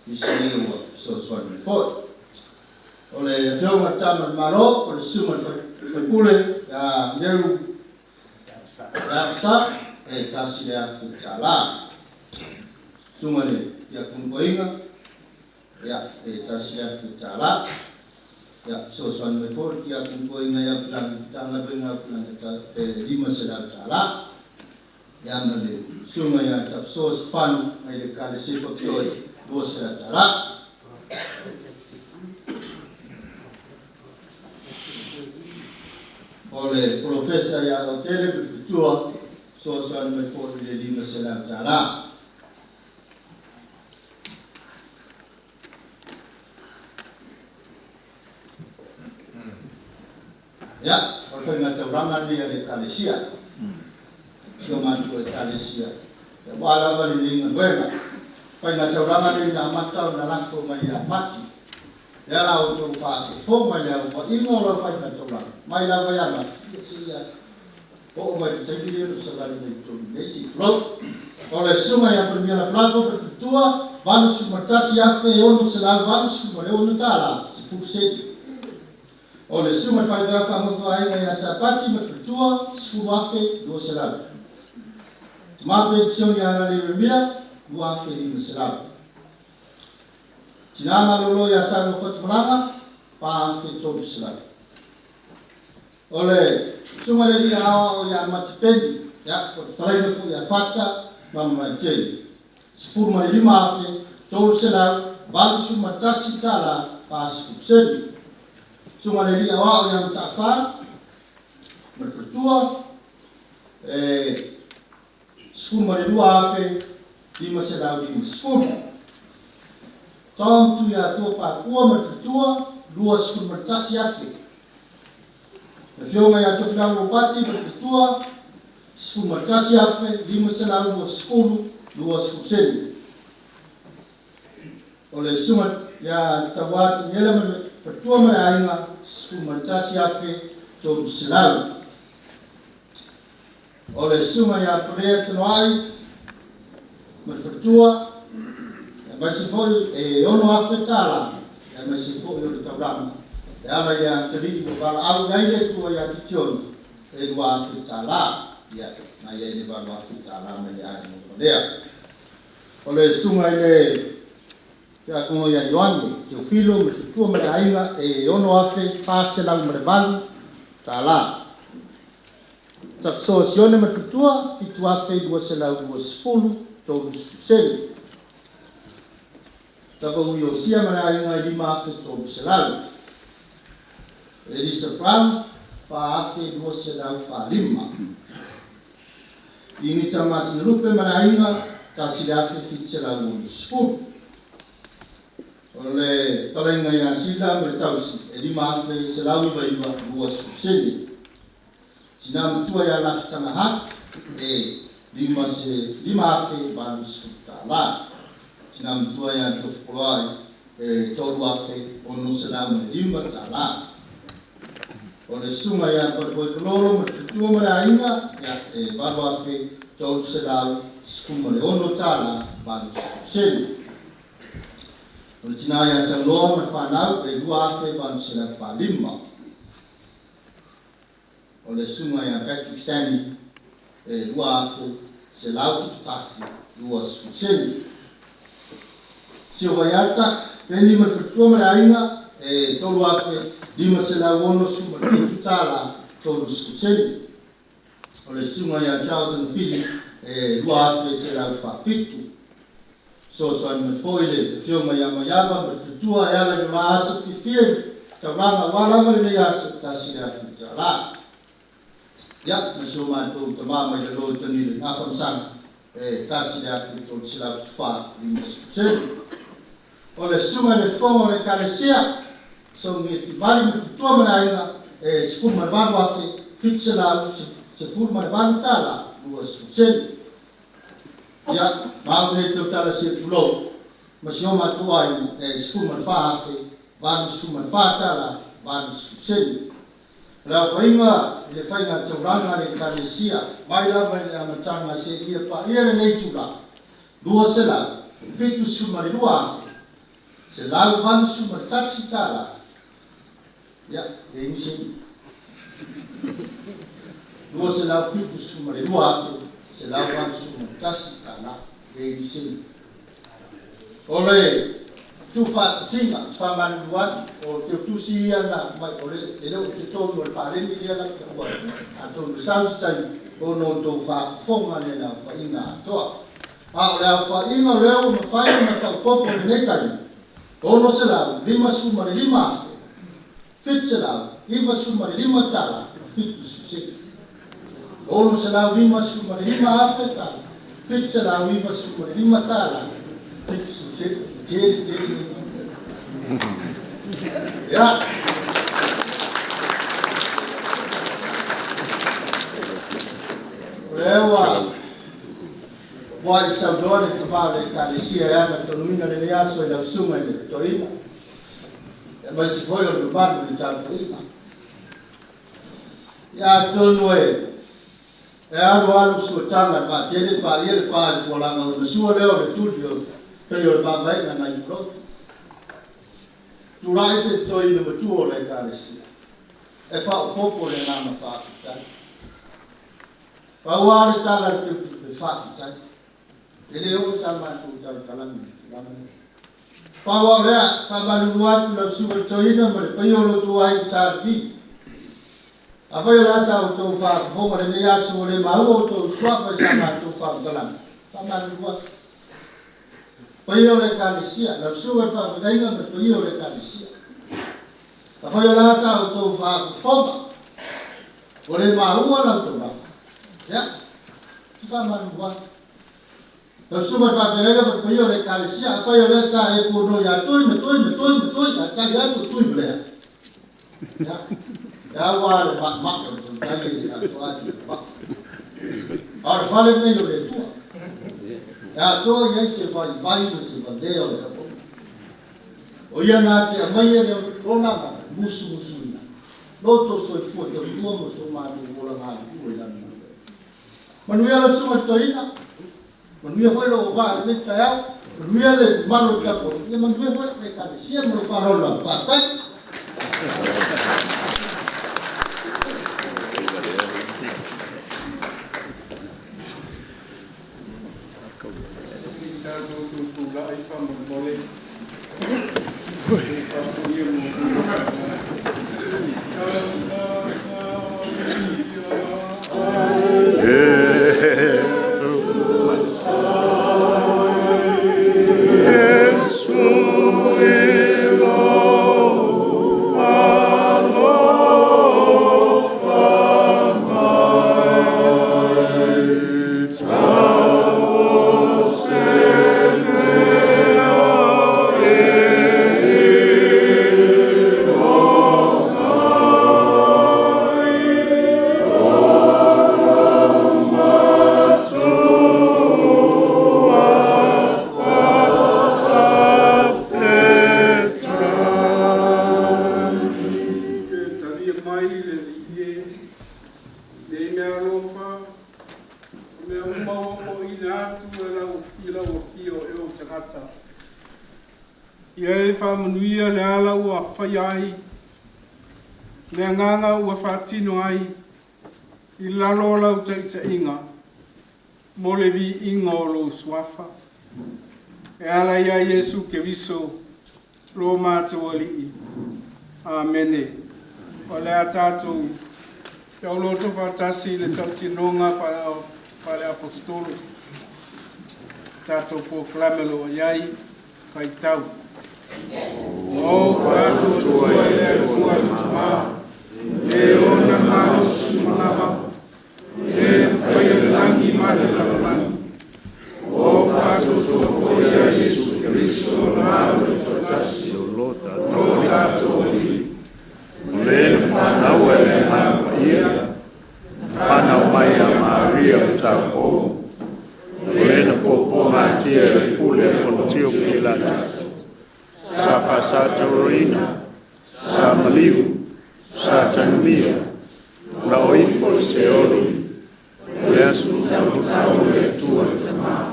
Nisi nei ua fesoasoani mai foi. O le afioga tama le Malo, o le susuga le faipule, ia Neu Sa, e tasi le afi tālā. Susuga le ia kunukoiga, ia e tasi le afi tālā. Ia fesoasoani mai foi ia kunukoiga ia pilangi tanga benga pilangi e 500 tālā. Ia ma le susuga ia Tapsoa Sefano mai le Ekalesia Faapitoa 200 tālā. O le Polofesa ia Otele ma le Fitua, fesoasoani mai foi i le 500 tālā. Ia, o le faiga taulaga lenei a le Ekalesia. Si o matou Ekalesia. Ia ua lava lenei galuega. Faiga taulaga lenei na amata ona lafo mai ia Mati. Le ala o tō whaafofoga i le aofaiga o lau faiga taulaga mai lava ia Mati seia oo mai le taimi lea o lo savali mai i totonu nei, se i tulou. O le susuga ia Palemia Lafolato ma le faletua, $81,686 10 sene. O le susuga i le faifeau faagoto aiga ia Sapati ma le faletua, $10,200. Tama penisione ia Alale Ieremia, $2,500. Tina malolo ia Samoa Fatumalaga, $4,300. O le susuga i le alii aoao ia Mati Peni, ia, o le fetalaiga foi ia Fata ma Mamaetele, $15,381 40 sene. Susuga i le alii aoao ia Mataafa ma le faletua, e $12,550. Tom Tuiatua Papua ma le faletua, $21,000. Le afioga ia Tofilau Ropati ma le faletua, $11,520 20 sene. O le susuga ia Tauā Taniela ma le faletua ma le aiga, $11,300. O le susuga ia Palea Tanoai ma le faletua, aemaise foi e $6,000, aemaise foi o le taulaga e ala ia Antalii ua valaau i ai le Atua ia Titioni e $2,000. Ia, na i ai le $8,000 mai le aiga o Palea. O le susuga i le Tiakono ia Ioane Teofilo ma le faletua ma le aiga e $6,408. Tapisoa Sione ma le faletua, $7,220 30 sene. Tapau Iosia ma le aiga e $5,300. Elisa Brown, $4,245. Ingita Masinalupe ma le aiga, $1,760. O le talaiga ia Sila ma le tausi e $5,199 20 sene. Tina matua ia Lafitaga Hart e $5,080. Tina matua ia Tofupoloai e $3,605. O le susuga ia Palepoi Kololo ma le faletua ma le aiga e $8,316 80 sene. O le tina ia Sauloa ma le fanau e $2,845. O le susuga ia Patrick Stanley e $2,171 20 sene. Sio Vaiata, Peni ma le faletua ma le aiga e $3,567 30 sene. O le susuga ia Charles Ngapili e $2,147. Soasoani mai foi le afioga ia Maiava ma le faletua e ala i le la aso fiafia i taulaga aua lava lenei aso $1,000. Ia, ma si o matou tamā mai lalo i Tanile Gafamasaga e $1,374 50 sene. O le susuga i le fofoga o le Ekalesia, Sogia Timali ma le faletua ma le aiga e $18,718 20 sene. Ia, ma au nei tautala sia tulou, ma si o matou aiga e $14,084 80 sene. O le aofaiga i le faiga taulaga a le Ekalesia mai lava i le amataga seia paia lenei itula, $272,181. Ia, e leai nisi. $272,181, e leai nisi. O le tuufaatasiga, faamalulu atu, o teutusi ia na mai, o le e le o totonu o le paleni lea la taua atu, atonu e sau se taimi ona o tou faafofoga le le aofaiga atoa. A o le aofaiga o lea ua mafai ona faaopoopo i lenei taimi, $655,795 70 sene. $655,000 $795 70 sene. Tele tele. Ia. O lea ua i saunoa le tama o le Ekalesia e ana tonuina lenei aso i lau susuga i le toeaina. Aemaise foi o le mamalu i le tapuaiga. Ia atonu e e alu alu suataga le vaatele paia le pa i le fualaga ona sua lea o le tuli o pei o le vaavaaiga nai Pulotu. Tulai se toeaina matua o le Ekalesia e faaopoopo le agaga faafetai. Pau lava le tala a le Teutupe, faafetai. E le oo sa matou talatalaga i le tulaga lea. Pau lava o lea, faamalulu atu lau susuga i le toeaina ma le paia o lo outou aiga Sa Levi. Afai o le a sa outou faafofoga i lenei aso ua le maua outou suafa i sa matou faamatalaga, faamalulu atu. Paia o le Ekalesia, lau susuga i le faafeagaiga ma le paia o le Ekalesia. Afai o le a sa outou faafofoga ua le maua la outou lava, ia, e faamalulu atu. Lau susuga i le faafeagaiga ma le paia o le Ekalesia, afai o lea sa e fuanoa ia Tui ma Tui ma Tui ma Tui, a tali atu o Tui ma Lea. Ia, e au lava le maʻemaʻe o le tautai e le atoa atu i le vaa. A o le fale lenei o le Atua, e atoa i ai se vaivai ma se valea o le auauna. O ia na te aumaia le olaga musumusuina, lo outou soifua tautua ma so matou ola galulue i lana galuega. Manuia lau susuga i le toeaina, manuia foi lou vaa i lenei taeao, manuia le mamalu o le tapuaiga, ia manuia foi le Ekalesia ma lou faaaloalo lava. Faafetai. I tatou tutulai faamolemole se i faafoia muamua. E talia mai le Alii e, nei mea alofa, o mea uma ua foaiina atu e lau, i lau afio e ou tagata. Ia e faamanuia le ala ua faia ai, le agaga ua faatino ai, i lalo o lau taitaiga, mo le viiga o lou suafa. E ala ia Iesu Keriso, lo matou Alii. Amene. O le a tatou tauloto faatasi i le tautinoga faale-aposetolo. Tatou polokalame o lo o i ai, faitau. O faatuatua i le Atua le Tama, e ona le malosi uma lava, e faia le lagi ma le lalolagi. O faatuatua foi ia Iesu Keriso na Alo le toatasi, o lo tatou Alii. O le na whānaua e le Agaga Paia, whānau mai a Maria o taupou. O le na pōpōgatia e le pule a Pontio Pilato. Sa faasataurina, sa maliu, sa tanumia, na oo ifo i Seoli, o le aso faatolu le Atua le Tama,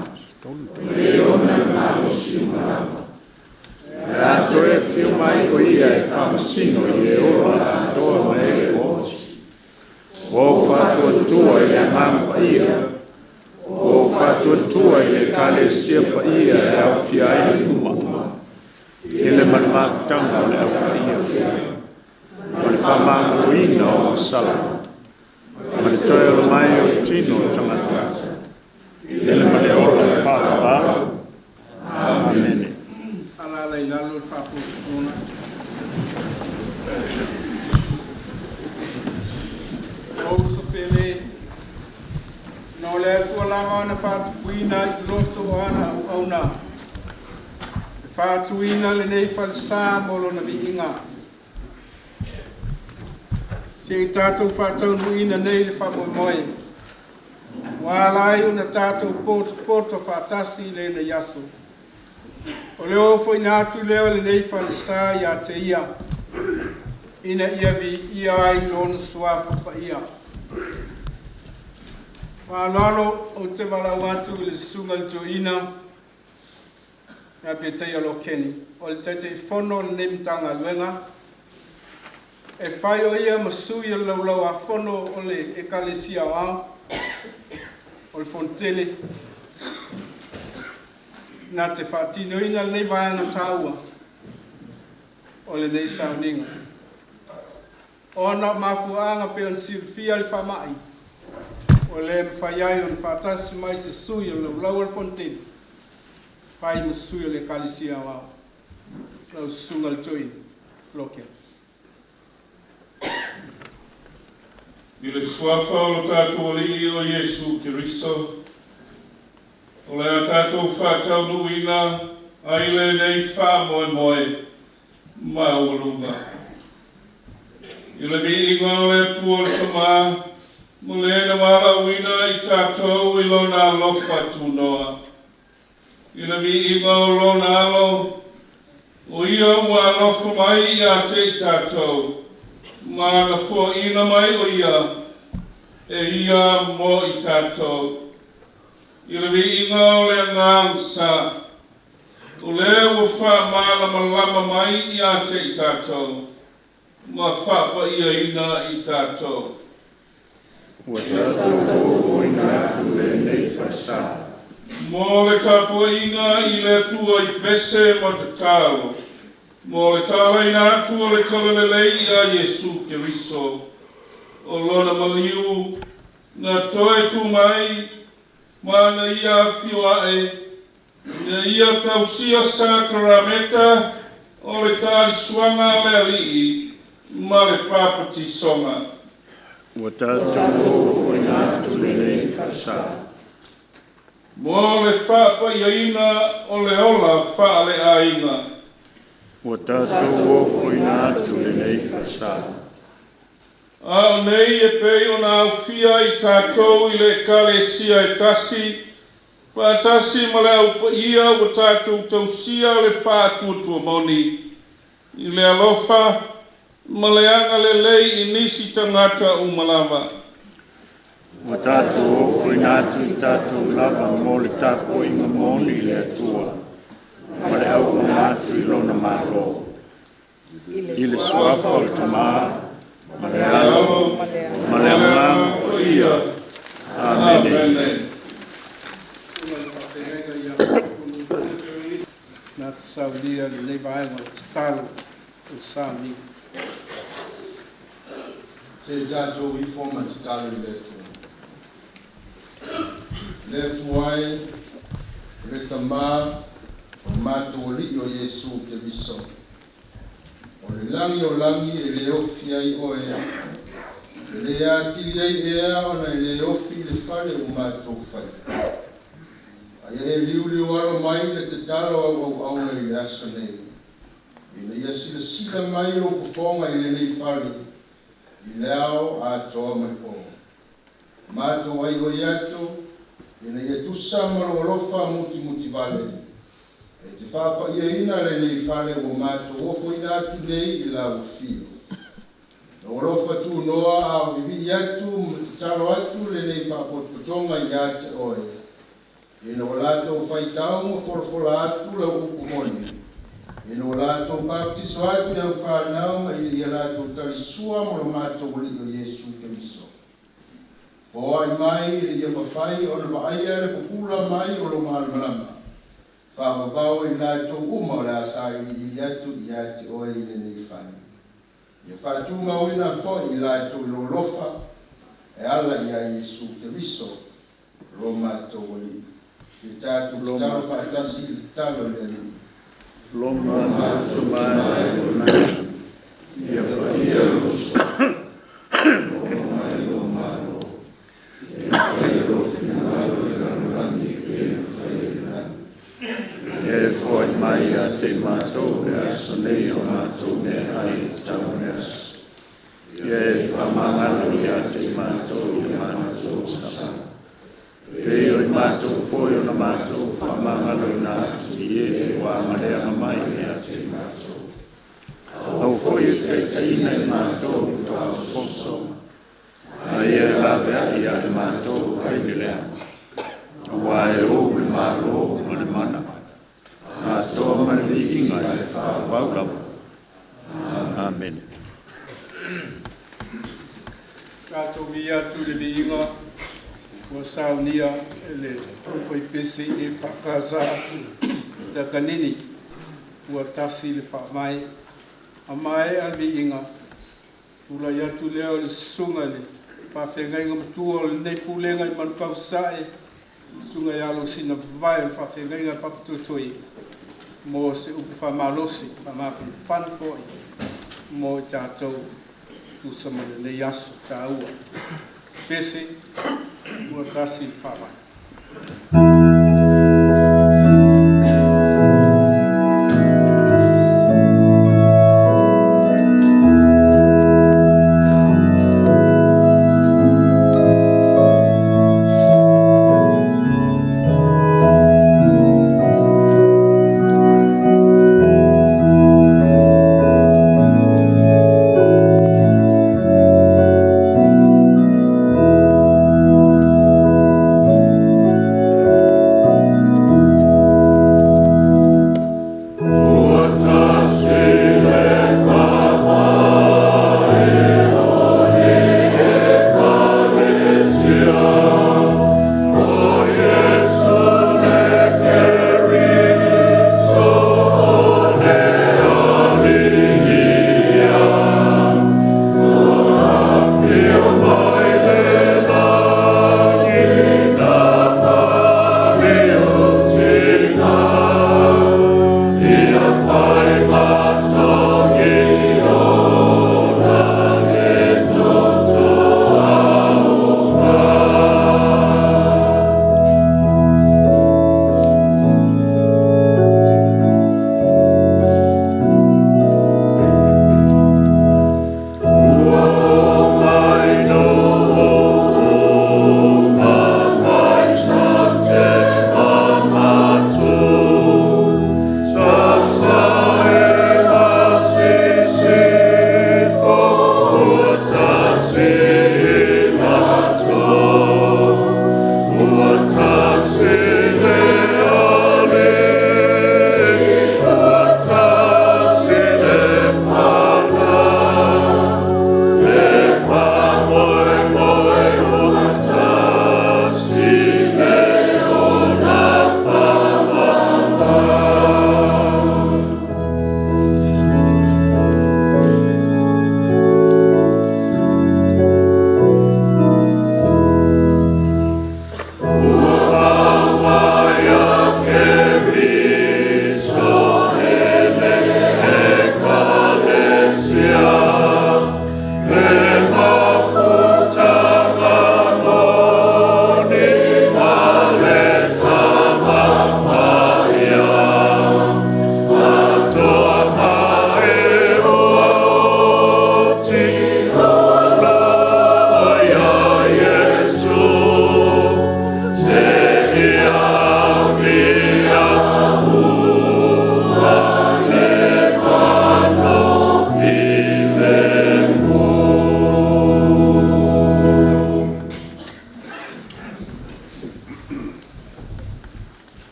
le ona le malosi uma lava. E a toe afio mai o ia e faamasino i e ola atoa ma e oti. Ua ou faatuatua i le Agaga Paia, ua ou faatuatua i le Ekalesia paia e aofia ai le uma, i le ma le mafutaga o le Au Paia, ma le faamagaloina o masala, ma le toe ola mai o le tino o tagata, i le ma le ola faavavau. Amene. Alaala i lalo le faapotopotoga. O uso pele, na o le Atua lava na faatupuina i loto o ana auauna. E faatuina lenei falesa mo lona viiga. Se i tatou faataunuuina nei le faamoemoe. Ua ala ai ona tatou potopoto faatasi i lenei aso. O le ofoina atu lea o lenei falesa ia te ia. Ina ia viia ai lona suafa paia. Faaaloalo ou te valaau atu i le susuga i le Toeaina ia Petaia Lokeni, o le Taitaifono o lenei Matagaluega, e fai o ia ma sui o le Laulau-a-Fono o le Ekalesia Aoao o le Fonotele, na te faatinoina lenei vaega taua o lenei sauniga. Ona o mafuaaga pei ona silafia le faamai, ua le mafai ai ona faatasi mai se sui o le Laulau o le Fonotele, fai ma sui o le Ekalesia Aoao. Lau susuga i le Toeaina Loke. I le suafa o lo tatou Alii o Iesu Keriso, o le a tatou faataunuuina ai lenei faamoemoe maualuga. I le viiga o le Atua le Tamā, ma le na valaauina i tatou i lona alofa tunoa. I le viiga o lona alo, o ia ua alofa mai ia te i tatou, ma na foaiina mai o ia, e ia mo i tatou. I le viiga o le Agaga Sa, o lea ua faamalamalama mai ia te i tatou, ma faapaiaina i tatou. Ua tatou ofoina atu lenei falesa. Mo le tapuaiga i le Atua i pese ma tatalo, mo le talaina atu o le talalelei ia Iesu Keriso, o lona maliu na toe tu mai, ma na ia afio ae, ina ia tausia sakarameta o le talisuaga a le Alii ma le papatisoga. Ua tatou ofoina atu lenei falesa. Mo le faapaiaina o le ola faaleaiga. Ua tatou ofoina atu lenei falesa. A o nei e pei ona aofia i tatou i le Ekalesia e tasi, faatasi ma le aupaia ua tatou tausia le faatuatua moni, i le alofa ma le agalelei i nisi tagata uma lava. Ua tatou ofoina atu i tatou lava mo le tapuaiga moni i le Atua, ma le auauna atu i lona Malo. I le suafa o le Tamā, ma le Alo, ma le Agaga Paia. Amene. Na te saunia lenei vaega o le tatalo o le sauniga. Se i tatou ifo ma tatalo i le Atua. Le Atua e, o le Tamā o le matou Alii o Iesu Keriso. O le lagi o lagi e le ofi ai oe, e le atili ai ea ona e le ofi i le fale ua matou faia. Ae e liuliu alo mai le tatalo au auauna i le aso nei, ina ia silasila mai lou fofoga i lenei fale, i le ao atoa ma le po. Matou aioi atu, ina ia tusa ma lou alofa mutimutivale, e te faapaiaina lenei fale ua matou ofoina atu nei i lau afio. Lou alofa tunoa a o vivii atu ma tatalo atu lenei faapotopotoga ia te oe, ina ua latou faitau ma folafola atu lau upu moni, ina ua latou papatiso atu i au fanau ma ina ia latou talisua ma lo matou Alii o Iesu Keriso. Foai mai ina ia mafai ona vaaia le pupula mai o lou malamalama, faavavau i latou uma o le a sailiili atu ia te oe i lenei fale. Ia faatumauina foi i latou i lou alofa e ala ia Iesu Keriso, lo matou Alii. I tatou tatalo faatasi i le tatalo a le Alii. Lo matou Tamā ia paia lou suafa, oo mai lou Malo, ia faia lou finagalo i le lalolagi e pei ona faia i le lagi. E foai mai ia te matou le aso nei o matou meaai e tatau mo le aso. Ia e faamagalo ia te matou i matou sa. Pei o i matou foi ona matou faamagaloina atu i e ua agaleaga mai ia te matou. Aua foi e taitaiina i Auā e ou le Malo ma le mana, atoa ma le viiga i le faavavau lava. Amene. Tatou viia atu i le viiga ua saunia e le aufaipese e EFKS Takanini ua tasi le faamae. A maea le viiga, tulai atu lea o le susuga i le faafeagaiga matua o lenei pulega i Manukau Sasae, susuga ia Alosina Vavae o le faafeagaiga Papatoetoe, mo se upu faamalosi, faamafanafana foi mo i tatou tusa ma lenei aso taua. Pese ua tasi le faavae.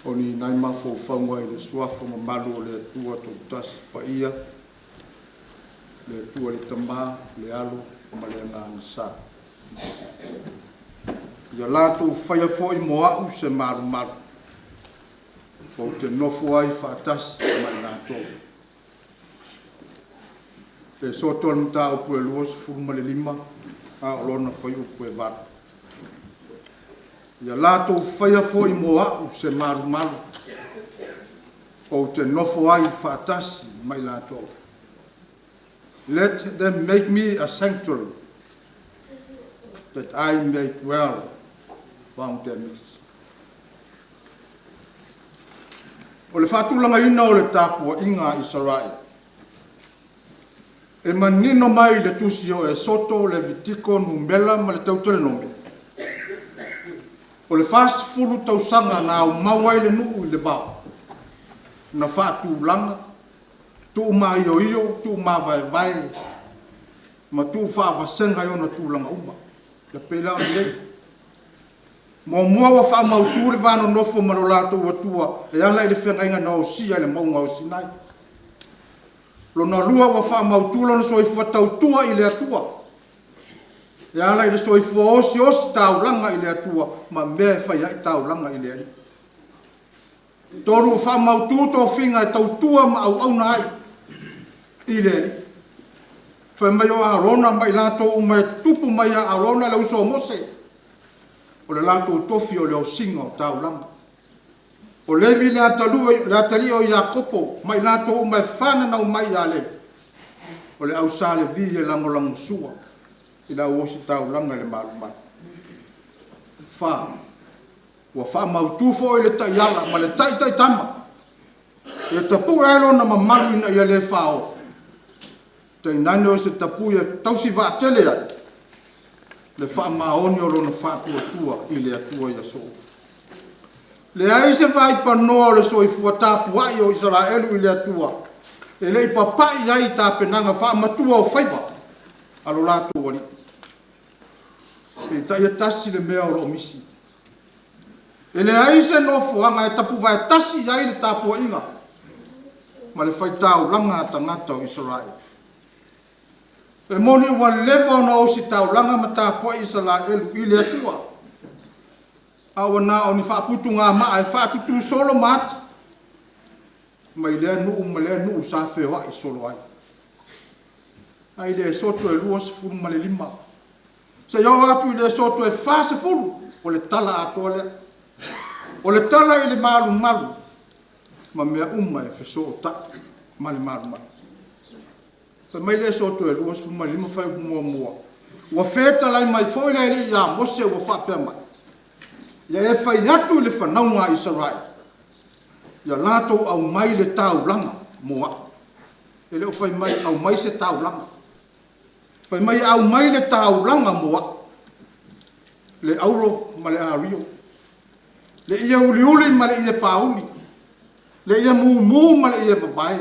O ni nai mafaufauga i le suafa mamalu o le Atua Toatasi Paia, le Atua le Tama, le Alo ma le Agaga Sa. Ia latou faia foi mo a'u se malumalu, ou te nofo ai faatasi ma i latou. Esoto le mataupu e 25, a o lona fuaiupu e 8. Ia latou faia foi mo a'u se malumalu, ou te nofo ai faatasi ma i latou. Let them make me a sanctuary, that I may dwell among their midst. O le faatulagaina o le tapuaiga a Isaraelu. E manino mai le tusi o Esoto, Levitiko, Numera ma le Teutolenome. O le 40 tausaga na aumau ai le nuu i le vao, na faatulaga, Tuumaioio, tuumavaevae, ma tuufaavasega i ona tulaga uma. Ia pei la o lenei. Muamua ua faamautū le va nonofo ma lo latou Atua e ala i le feagaiga na osia i le mauga o Sinai. Lona lua ua faamautū lona soifua tautua i le Atua e ala i le soifua osiosi taulaga i le Atua ma mea e fai ai taulaga i le Alii. Tolu ua faamautū tofiga e tautua ma auauna ai i le Alii. Fai mai o Arona ma i latou uma e tutupu mai ia Arona le uso a Mose, o le latou tofi o le osiga o taulaga. O Levi le atalii o Iakopo ma i latou uma e fananau mai ia Levi, o le au Sa Levi e lagolagosua i le au ositaulaga i le malumalu. 4, ua faamautū foi le taiala ma le taitaitama e tapue ai lona mamalu ina ia le fao, tainane o se tapui e tausi vaatele ai le faamaoni o lona faatuatua i le Atua i aso uma. Leai se vaipanoa o le soifua tapuai o Isaraelu i le Atua e le i papai i ai i tapenaga faamatua o faiva a lo latou Alii. Peitai e tasi le mea o lo o misi. E leai se nofoaga e tapuvae tasi i ai le tapuaiga ma le faitaulaga a tagata o Isaraelu. E moni ua leva ona ositaulaga ma tapuai Isaraelu i le Atua, a ua na o ni faaputugamaa e faatutusolo ma ati mai lea nuu ma lea nuu sa feoai solo ai. Mai le Esoto e 25, seia oo atu i le Esoto e 40, o le tala atoa lea. O le tala i le malumalu ma mea uma e fesootai ma le malumalu. Fai mai le Esoto e 25 fuaiupu muamua, ua fetalai mai foi le Alii ia Mose ua faapea mai, ia e fai atu i le fanauga a Isaraelu, ia latou aumai le taulaga mo au. E le o fai mai aumai se taulaga. Fai mai aumai le taulaga mo au. Le auro ma le ario, le ie uliuli ma le ie pauli, le ie mumu ma le ie vavae,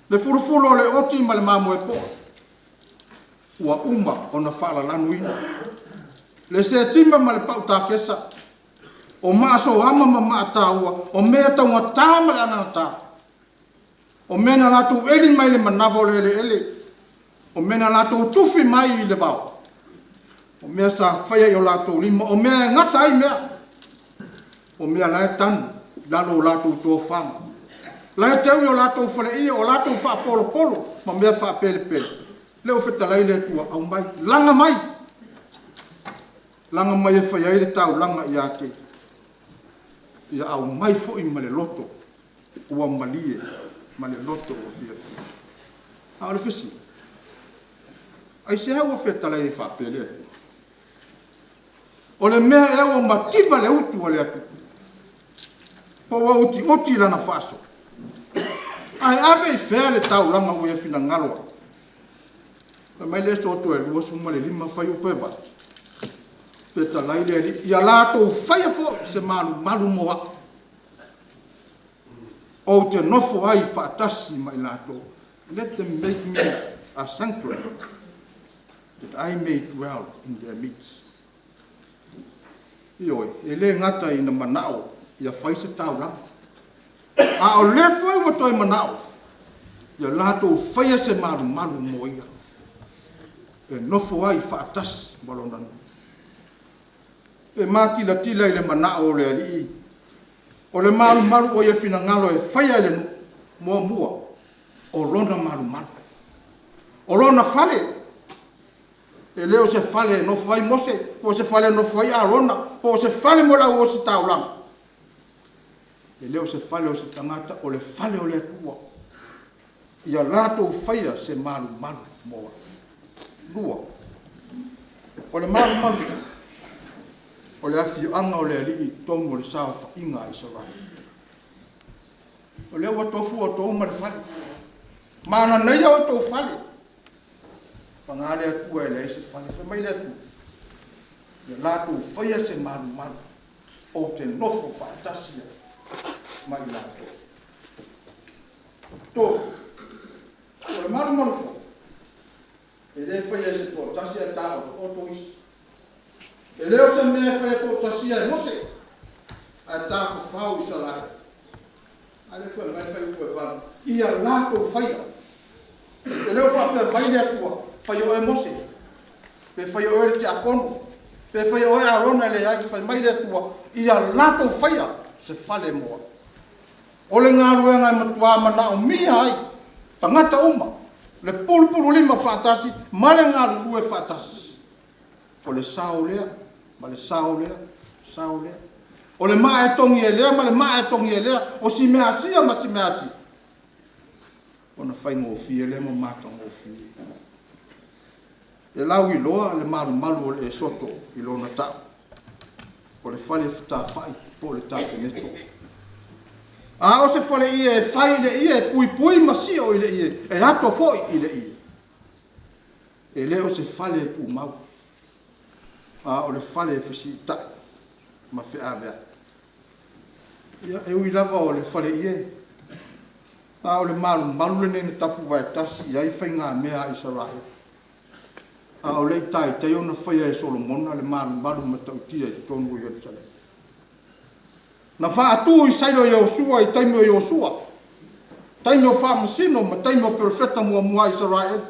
le fulufulu o le oti ma le mamoe poa, ua uma ona faalalanuina. Le setima ma le pautakesa, o maasoama ma maataua, o mea taugata ma le anagata, o mea na latou eli mai le manava o le eleele, o mea na latou tufi mai i le vao, o mea sa faia i o latou lima, o mea e gata ai mea, o mea la e tanu i lalo o latou tofaga, la e teu i o latou faleie, o latou faapolopolo ma mea faapelepele. Lea ua fetalai le Atua, aumai, laga mai, laga mai e fai ai le taulaga ia te ia, aumai foi ma le loto ua malie ma le loto ua fiafia. A o le fesili, aisea ua fetalai ai faapea le Atua? O le mea ea ua mativa le utu a le Atua, po ua utiuti lana faasoa? Ae ave i fea le taulaga ua ia finagalo ai? Fai mai le Esoto e 25 fuaiupu e 8, fetalai le Alii, ia latou faia foi se malumalu mo au, ou te nofo ai faatasi ma i latou. Let them make me a sanctuary that I may dwell in their midst. Ioe, e le gata ina manao ia fai se taulaga, a o lea foi ua toe manao ia latou faia se malumalu mo ia, e nofo ai faatasi ma lona nuu. E matilatila i le manao o le Alii, o le malumalu o ia finagalo e faia e le nuu, muamua, o lona malumalu, o lona fale. E le o se fale e nofo ai Mose, po o se fale e nofo ai Arona, po o se fale mo le au ositaulaga. E le o se fale o se tagata, o le fale o le Atua. Ia latou faia se malumalu mo au. 2, o le malumalu, o le afioaga o le Alii i totonu o le saofaiga a Isaraelu. O lea ua tofu outou ma le fale. Mananaia outou fale. Paga le Atua e leai se fale. Fai mai le Atua, ia latou faia se malumalu, ou te nofo faatasi ai ma i latou. 3, O le malumalu foi, e le faia e se toatasi ae taotooto isi. E le o se mea e faia toatasia e Mose, ae tafafao Isaraelu. A lea foi mai fai upu e valu, ia latou faia. E le o faapea mai le Atua, faia oe Mose, pe faia oe le tiakono, pe faia oe Arona, e leai, fai mai le Atua, ia latou faia se fale mo au. O le galuega e matua manaomia ai tagata uma, le pulupululima faatasi ma le galulue faatasi. O le sao lea, ma le sao lea, sao lea. O le maa e togi e lea ma le maa e togi e lea, o si mea asia ma si mea asia. Ona faigofie lea ma matagofie. E lauiloa le malumalu o le esoto i lona tau. O le fale fetafai po o le tapeneto. A o se fale ie e fai i le ie, e puipui ma sio i le ie, e ato foi i le ie. E le o se fale e tumau, a o le fale e fesiitai ma feaveai. Ia, e ui lava o le fale ie, a o le malumalu lenei na tapuvaetasi i ai faigamea a Isaraelu. A o le i taitai ona faia e Solomona le malumalu matautia i totonu o Ierusalema. Na faatu i Sailo e Iosua i taimi o Iosua, taimi o faamasino ma taimi o perofeta muamua a Isaraelu,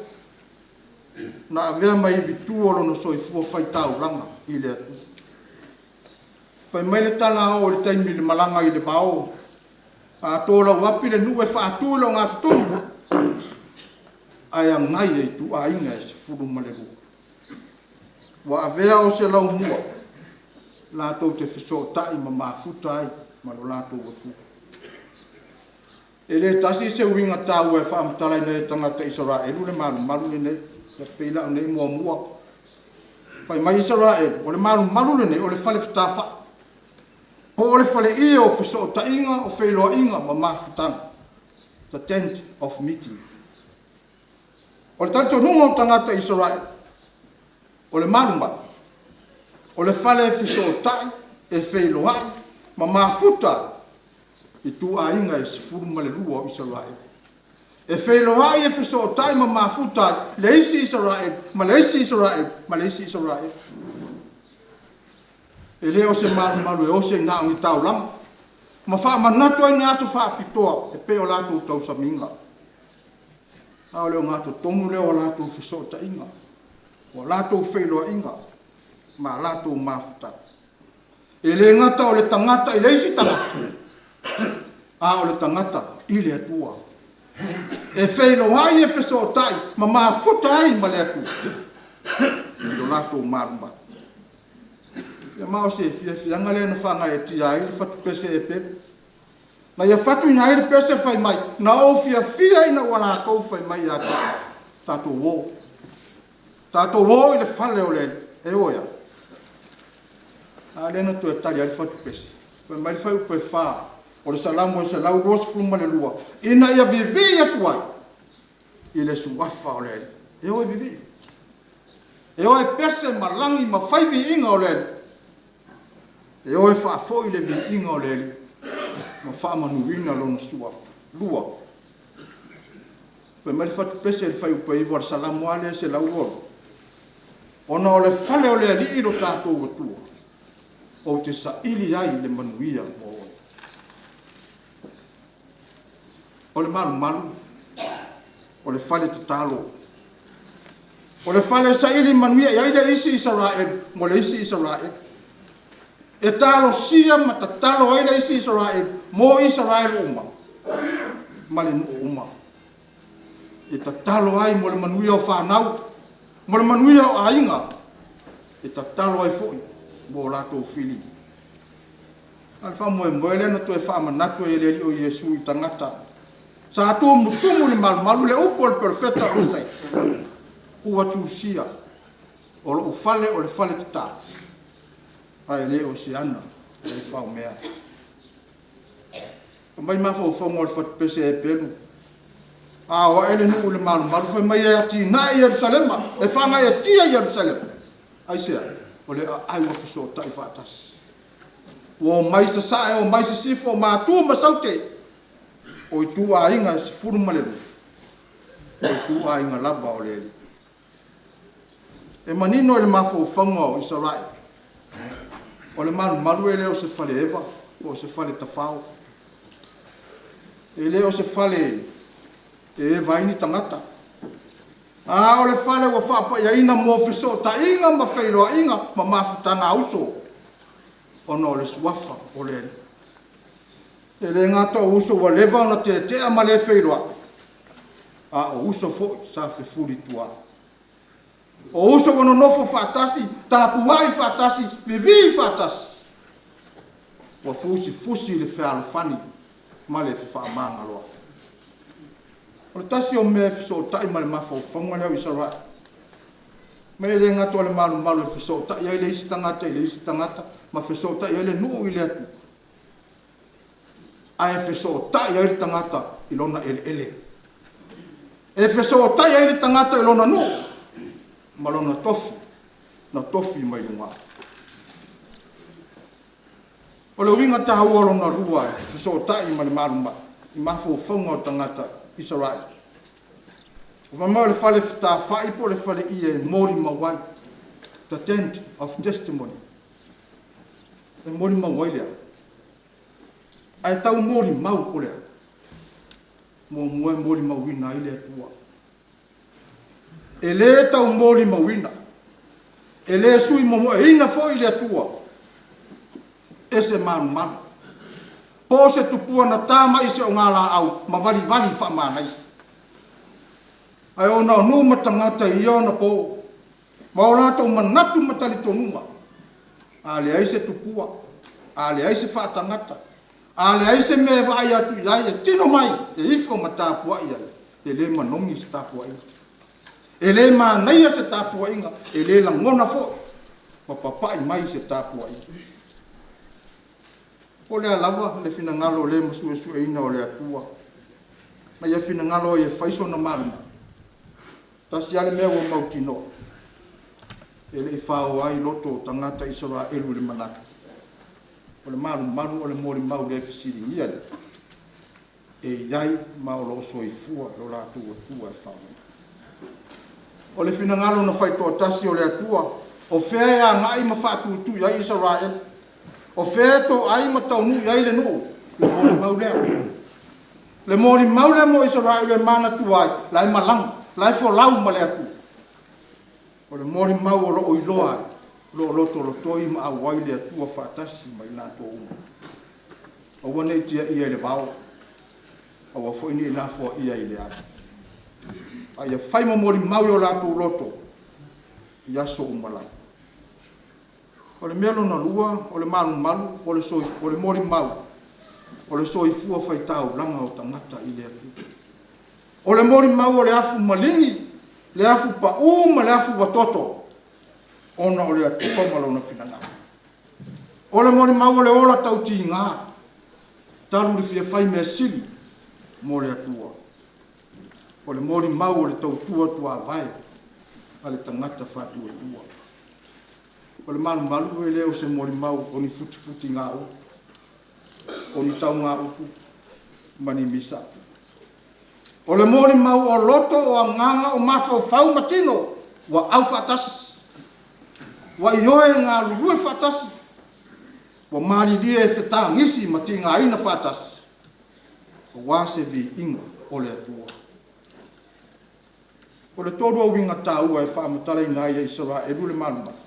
na avea ma ivitu o lona soifua faitaulaga i le Atua. Fai mai le tala a oo i le taimi i le malaga i le vao, a tolauapi le nuu e faatu i le ogatotonu, ae agai e ituaiga e 12. Ua avea o se laumua latou te fesootai ma mafuta ai ma lo latou Atua. E le tasi se uiga taua e faamatalaina ai e tagata Isaraelu le malumalu lenei, e pei la o nei muamua. Fai mai Isaraelu, o le malumalu lenei o le fale fetafai, po o le faleie o fesootaiga, o feiloaiga ma mafutaga. The tent of meeting. O le talitonuga o tagata Isaraelu, o le malumalu, o le fale e fesootai, e feiloai ma mafuta ituaiga e 12 o Isaraelu. E feiloai, e fesootai ma mafuta le isi Isaraelu ma le isi Isaraelu ma le isi Isaraelu. E le o se malumalu e osi ai na o ni taulaga ma faamanatu ai ni aso faapitoa e pei o latou tausamiga. A o le ogatotonu lea o latou fesootaiga, o latou feiloaiga ma latou mafutaga. E le gata o le tagata i le isi tagata, a o le tagata i le Atua. E feiloai, e fesootai ma mafuta ai ma le Atua i lo latou malumalu. Ia ma o se fiafiaga lea na faagaeetia ai le fatupese Eperu. Na ia fatuina ai le pese fai mai, na ou fiafia ina ua latou fai mai ia te au, tatou o. Tatou o i le fale o le Alii. E o e a? A lea na toe tali ai le fatupese. Fai mai le fuaiupu e 4 o le Salamo e 122, ina ia vivii atu ai i le suafa o le Alii. E o e vivii. E o e pese ma lagi ma fai viiga o le Alii. E o e faafoi le viiga o le Alii ma faamanuina lona suafa. 2. Fai mai le fatupese i le fuaiupu e 9 o le Salamo lava lea e 102. Ona o le fale o le Alii lo tatou Atua, ou te saili ai le manuia mo oe. O le malumalu, o le fale tatalo. O le fale saili manuia i ai le isi Isaraelu mo le isi Isaraelu. E talosia ma tatalo ai le isi Isaraelu mo Isaraelu uma ma le nuu uma. E tatalo ai mo le manuia o fanau, mo le manuia o aiga, e tatalo ai foi mo latou fili. A le faamoemoe lea na toe faamanatu ai e le Alii o Iesu i tagata sa tumutumu i le malumalu le upu a le perofeta o Isaia, ua tusia, o lou fale o le fale tatalo, ae le o se ana e faomea. Fai mai mafaufauga o le fatupese Eperu, a o ae le nuu i le malumalu, fai mai e atinae Ierusalema, e faagaeetia Ierusalema. Aisea? O le aai ua fesootai faatasi. Ua omai sasae, omai sisifo, o Matu ma Saute, o ituaiga e 12. O ituaiga lava o le Alii. E manino i le mafaufauga o Isaraelu, o le malumalu e le o se faleeva po o se fale tafao. E le o se fale e eva ai ni tagata. A o le fale ua faapaiaina mo fesootaiga ma feiloaiga ma mafutaga a uso, ona o le suafa o le Alii. E le gata o uso ua leva ona tetea ma le feiloai, a o uso foi sa fefulitua. O uso ua nonofo faatasi, tapuai faatasi, vivii faatasi, ua fusifusi le fealofani ma le fefaamagaloai. O le tasi o mea e fesootai ma le mafaufauga lea o Isaraelu, ma e le gata o le malumalu e fesootai ai le isi tagata i le isi tagata, ma fesootai ai le nuu i le atunuu, ae fesootai ai le tagata i lona eleele. E fesootai ai le tagata i lona nuu ma lona tofi, na tofi mai luga. O le uiga taua lona lua e fesootai ma le malumalu i mafaufauga o tagata Isaraelu. O mai o le fale fetafai po o le fale ie e molimau ai, the tent of testimony. E molimau ai le a? Ae tau molimau o le a? Muamua e molimauina ai le Atua. E le tau molimauina, e le sui momoeina foi le Atua, e se malumalu, po o se tupua na ta mai i se ogalaau ma valivali faamanaia. Ae ona o nuu ma tagata i ia ona po, ma o latou manatu ma talitonuga, a leai se tupua, a leai se faatagata, a leai se mea e vaai atu i ai e tino mai, e ifo ma tapuai ai, e le manogi se tapuaiga. E le manaia se tapuaiga, e le lagona foi ma papai mai se tapuaiga. O lea lava le finagalo le masuesueina o le Atua, ma ia finagalo ai e fai sona malumalu. Tasi lava le mea ua mautinoa, e le i faoa ai loto o tagata Isaraelu i le manatu, o le malumalu o le molimau le fesiligia lea, e i ai ma o lo o soifua lo latou Atua e faoa. O le finagalo na faitoatasi o le Atua, o fea e agai ma faatutui ai Isaraelu, o fea e toai ma taunuu ai le nuu, le molimau lea. Le molimau lea mo Isaraelu e manatua ai, la e malaga, la e folau ma le Atua. O le molimau o lo o iloa ai, o lo o lotolotoi ma auai le Atua faatasi ma i latou uma. Aua ne i tiaia i le vao, aua foi ne i lafoaia i le ala. A ia fai ma molimau i o latou loto i aso uma lava. O le mea lona lua, o le malumalu, o le molimau, o le soifua faitaulaga o tagata i le Atua. O le molimau o le afu maligi, le afu pau ma le afu ua toto, ona o le Atua ma lona finagalo. O le molimau o le ola tautiga, talu le fia fai mea sili mo le Atua. O le molimau o le tautua tuavae a le tagata faatuatua. O le malumalu e le o se molimau o ni futifuti ngā upu, o ni tau ngā upu, ma ni misa. O le molimau o loto o agaga o mafaufau ma tino, ua au faatasi, ua ioe ngā lulue faatasi, ua malilie e fetagisi ma tigaina faatasi, ua se viiga o le Atua. O le tolu au uiga taua e faamatalaina ai e Isaraelu le malumalu,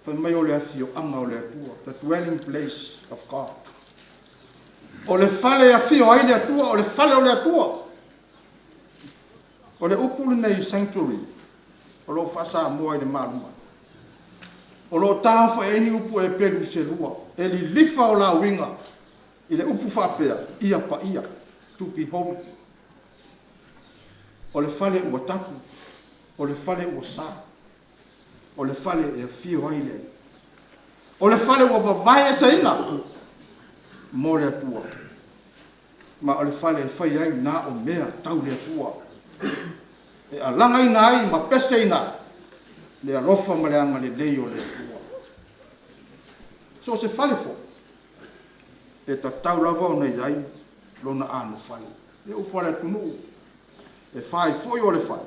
fai mai o le afioaga o le Atua, the dwelling place of God. O le fale e afio ai le Atua, o le fale o le Atua. O le upu lenei sanctuary, o lo o faasamoa i le malumalu. O lo o taofai ai ni upu e pelu se lua, e lilifa o la uiga i le upu faapea, ia paia, to be holy. O le fale ua tapu, o le fale ua sa, o le fale e afio ai le Alii. O le fale ua vavae eseina mo le Atua. Ma o le fale e fai ai na o mea tau le Atua. E alagaina ai ma peseina ai le alofa ma le agalelei o le Atua. So o se fale foi, e tatau lava ona i ai lona anofale. E upu a le atunuu, E fai foi o le fale,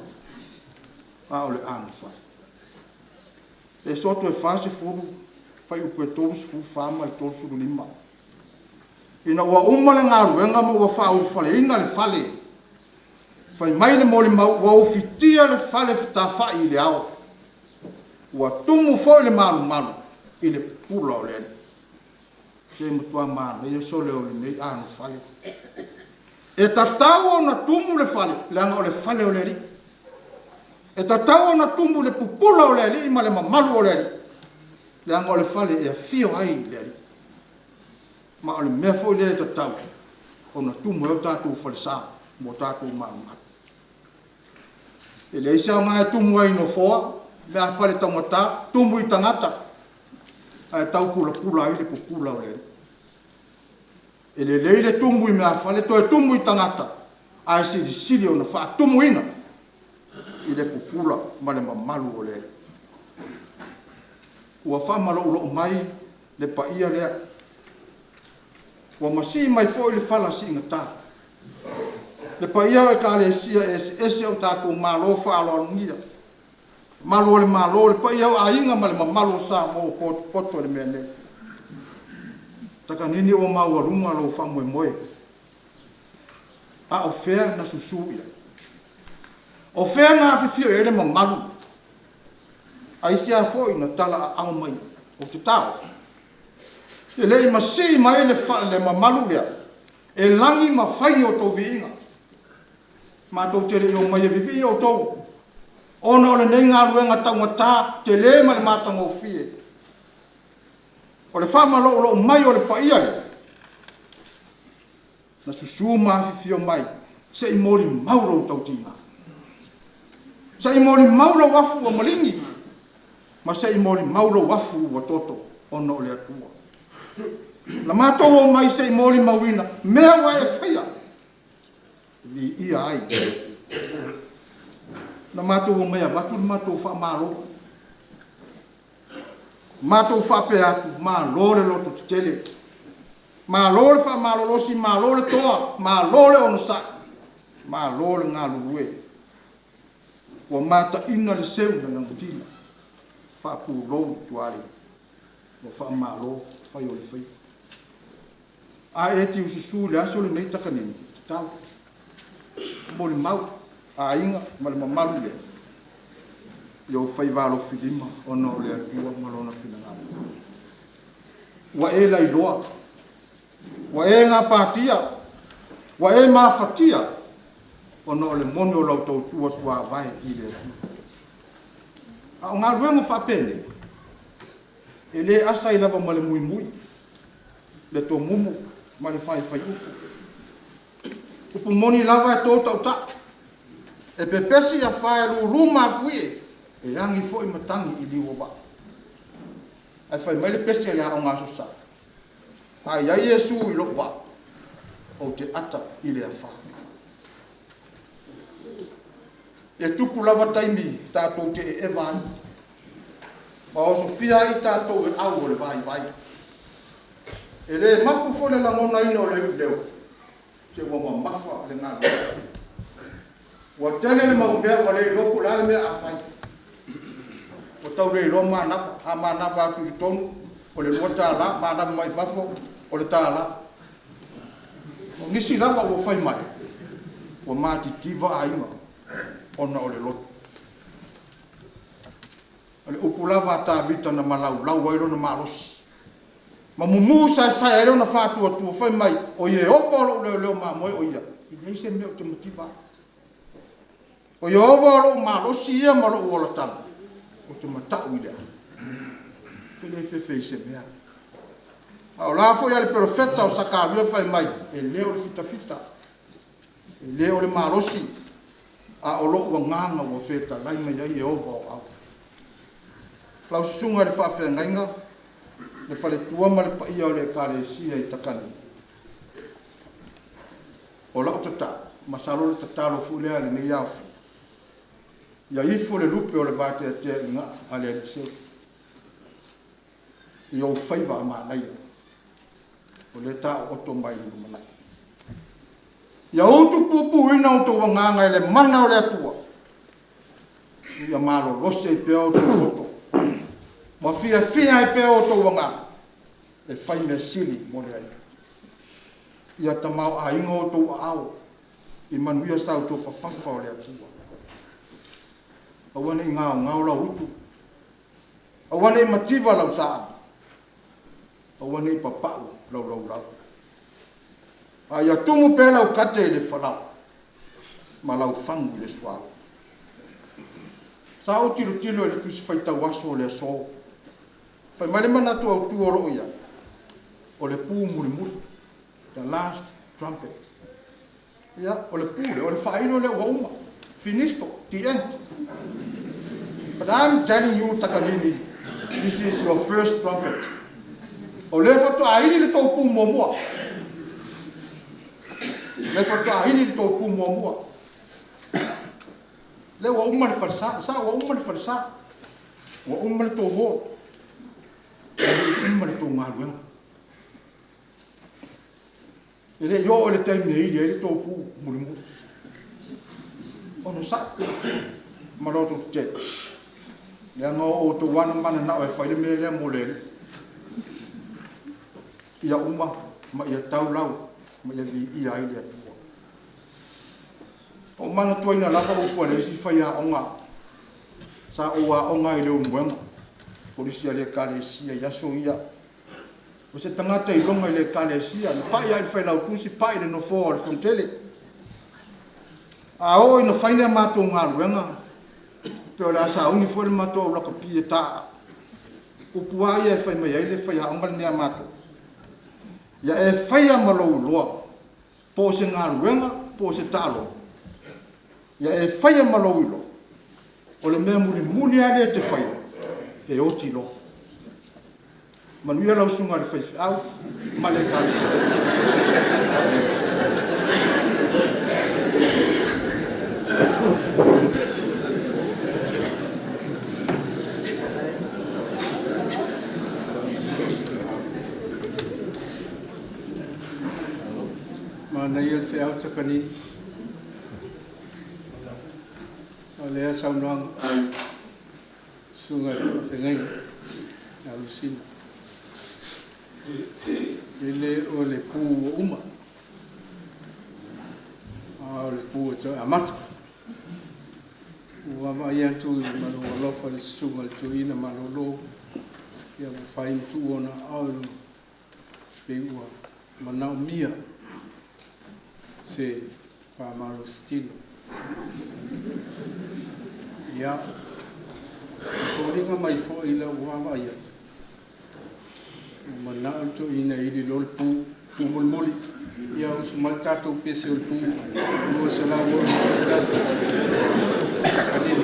a o le anofale. E soto e 40, fai upu e 34 ma le 35. Ina ua uma le galuega ma ua faaulufaleina le fale, fai mai le molimau ua ufitia le fale fetafai i le ao, ua tumu foi le malumalu i le pupula o le Alii. Se matua manaia sole o lenei anofale. E tatau ona tumu le fale, leaga o le fale o le Alii. E tatau ona tumu le pupula o le Alii ma le mamalu o le Alii, leaga o le fale e afio ai le Alii. Ma o le mea foi lea e tatau ona tumu ai o tatou falesa ma o tatou malumalu. E leai se aoga e tumu ai i nofoa, meafale taugata, tumu i tagata, ae taupulapula ai le pupula o le Alii. E lelei le tumu i meafale toe tumu i tagata, ae silisili ona faatumuina i le pupula ma le mamalu o le Alii. Ua faamaloulou mai le paia lea, ua masii mai foi le fala siigata, le paia o Ekalesia eseese o tatou malo faaaloalogia, malu o le Malo, le paia o aiga ma le mamalu o Samoa ua potopoto i le mea nei. Takanini ua maualuga lou faamoemoe, a o fea na susu i ai? O fea na afifio i ai le mamalu? Aisea foi na talaaao mai ai? Ou te taofi, e le i masii mai le mamalu lea e lagi ma fai ni outou viiga. Matou te le i omai e vivii outou, ona o lenei galuega taugata tele ma le matagofie. O le faamaloulou mai o le paia lea, na susu ma afifio mai se i molimau lo outou tiga, se i molimau lou afu ua maligi, ma se i molimau lou afu ua toto ona o le Atua. Na matou omai se i molimauina mea ua e faia, viia ai. Na matou omai e avatu le matou faamalo, matou faapea atu, malo le lototetele, malo le faamalolosi, malo le toa, malo le onosai, malo le galulue. Ua mataina le seu na lagatila, faapulou i tualii, ua faamalo fai o le faiva. A e tiususu i le aso lenei Takanini, tatalo, molimau aiga ma le mamalu lea i ou faiva alofilima ona o le Atua ma Lona finagalo. Ua e lailoa, ua e gapatia, ua e mafatia ona o le moni o lau tautua tuavae i le Atua. A o galuega faapenei, e le asa ai lava ma le muimui, le tomumu ma le faifaiupu. Upu moni lava e to tautai, e pepesi afa e lulu mafuie, e agi foi matagi i liu o vaa. Ae fai mai le pese a le Aoga Aso Sa, a i ai Iesu i lou vaa, ou te ata i le afa. E tupu lava taimi tatou te eeva ai, ma osofia ai tatou e au o le vaivai. E le mapu foi le lagonaina o le iuleo, se ua mamafa le galuega. Ua tele le mau mea ua le iloa po o le a le mea a fai. Ua tau le iloa manava, a manava atu i totonu, o le $2, manava mai fafo, o le $1. O nisi lava ua fai mai, ua matitiva aiga ona o le lotu. O le upu lava a Tavita na malaulau ai lona malosi, ma mumu saesae ai lona faatuatua, fai mai, o Ieova o lou leoleo mamoe o ia, e leai se mea ou te mativa ai. O Ieova o lou malosi ia ma lou olataga, ou te matau i le a. Ou te le fefe i se mea. A o la foi a le perofeta o Sakaria fai mai, e le o le fitafita, e le o le malosi, a o lou agaga ua fetalai mai ai Ieova o au. Lau susuga i le faafeagaiga, le faletua ma le paia o le Ekalesia i Takani, o lau tatalo, masalo o le tatalo foi lea a lenei aofia, ia ifo le lupe o le vateatea i gaa a le Alii seu, i ou faiva a manaia, o lea taooto mai i le lumanai. Ia utupupuina outou agaga i le mana o le Atua, ia malolosi ai pea outou loto, ma fiafia ai pea outou agaga, e fai mea sili mo le Alii. Ia tamaoaiga outou aao, i manuia sa outou fafafa o le Atua. Aua ne i gaogao lau utu, aua ne i mativa lau saa, aua ne i papau lau laulau. A ia tumu pea lau kate i le falau, ma lau fagu i le suauu. Sa ou tilotilo i le tusi faitau aso o le aso. Fai mai le manatu autu o loo i ai, o le pu mulimuli, the last trumpet. Ia, o le pu lea, o le faailo lea ua uma. Finisto, the end. But I'm telling you, Takalini, this is your first trumpet. O lea faatoa ili le tou pu muamua. Le faatoa ili le tou pu muamua. Le ua uma le falesa, sa ua uma le falesa. Ua uma le tou hall. Ua uma le tou galuega. E le i oo i le taimi e ili ai le tou pu mulimuli. Ono sa'i ma loto tetele. Leaga o outou lava na mananao e fai le mea lea mo le Alii. Ia uma ma ia tau lau ma ia viia ai le Atua. O manatuaina lava upu a le isi faiaoga sa ou aoga ai i le Ulumoega, kolisi a le Ekalesia i aso ia. O se tagata iloga i le Ekalesia, na pai lava i le failautusi, pai i le nofoa o le Fonotele. A oo ina fai le matou galuega, pe o le a sauni foi le matou au lakapi e taaa. Upu lava ia e fai mai ai le faiaoga lenei a matou. Ia e faia ma lou iloa, po o se galuega, po o se taaloga, ia e faia ma lou iloa, o le mea mulimuli lava lea e te faia, e oti loa. Manuia lau susuga i le faifeau ma le Ekalesia. Manaia le feau Takanini. Sa lea saunoaga susuga i le faafeagaiga ia Lusina. E le o le pu ua uma, a o le pu e toe amata. Ua vaavaai atu ma lou alofa i le susuga i le toeaina malolo, ia ua fai ma tuu ona aao i luga, pei ua manaomia se faamalositino. Ia, e foliga mai foi i lau vaavaai atu, ua manao le toeaina e ili loa le pu, pu mulimuli. Ia usu mai le tatou pese o le pu 261. Takanini.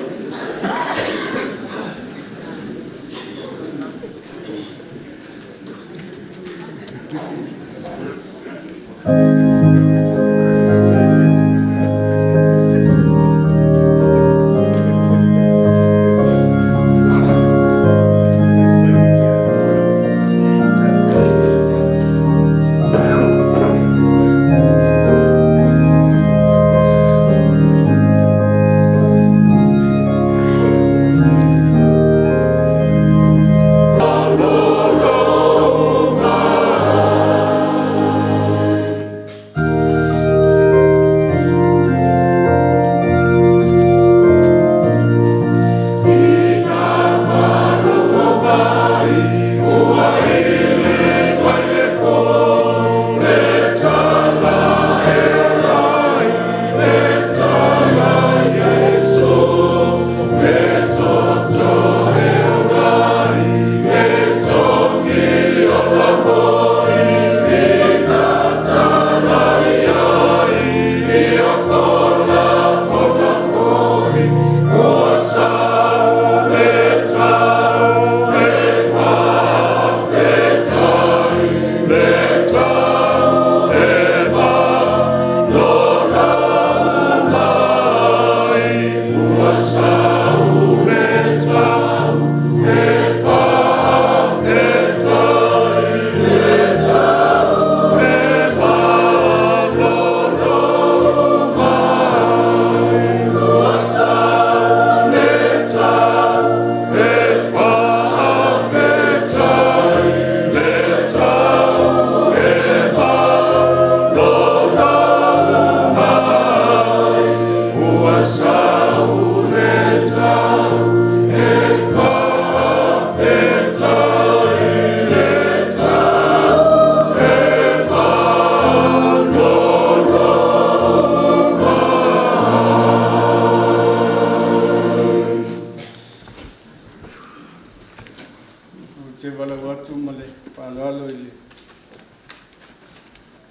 atu ma le faaaloalo i le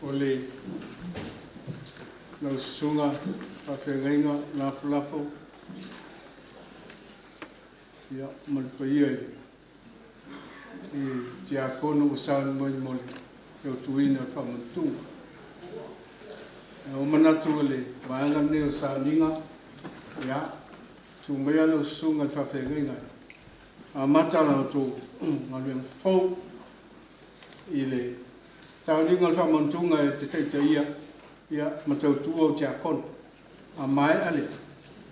o le lau susuga faafeagaiga Lafolafo ia ma le paia i i tiakono ua sauni mai mo le tautuina o le faamanatuga. Ua manatu o le vaega lenei o sauniga, ia, tu maia lau susuga i le faafeagaiga amata la outou galuega fou i le sauniga o le faamanatuga e te taitaia ia ma tautua au tiakono. A maea lea,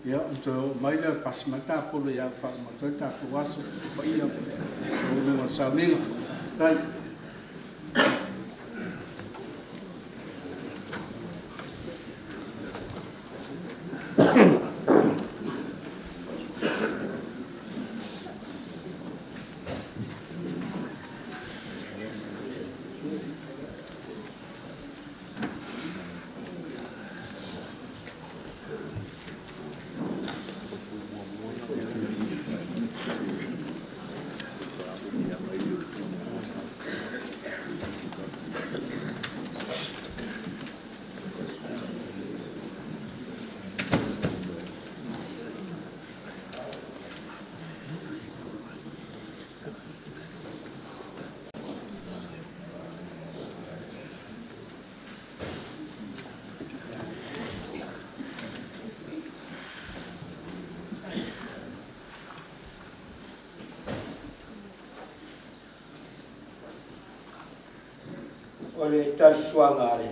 ia, ona toe oo mai lea pasi mai le tapolo ia faauma atu ai le tatou aso paia o luga o le sauniga. Tai. O le talisuaga a le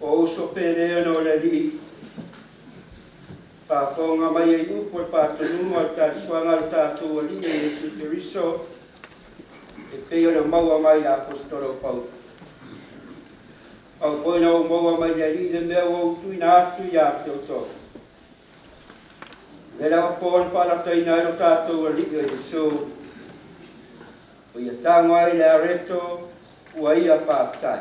o uso pele ona o le alii faafofoga mai ai upu o le faatonuga o le talisuaga a le tatou alii e Iesu Keriso e pei ona maua mai le aposetolo o Paulo. Au foi na ou maua mai le alii le mea ua ou tuuina atu ia te outou. Le lava po na faalataina ai lo tatou alii o Iesu. O ia tago ai le areto ua ia faafetai.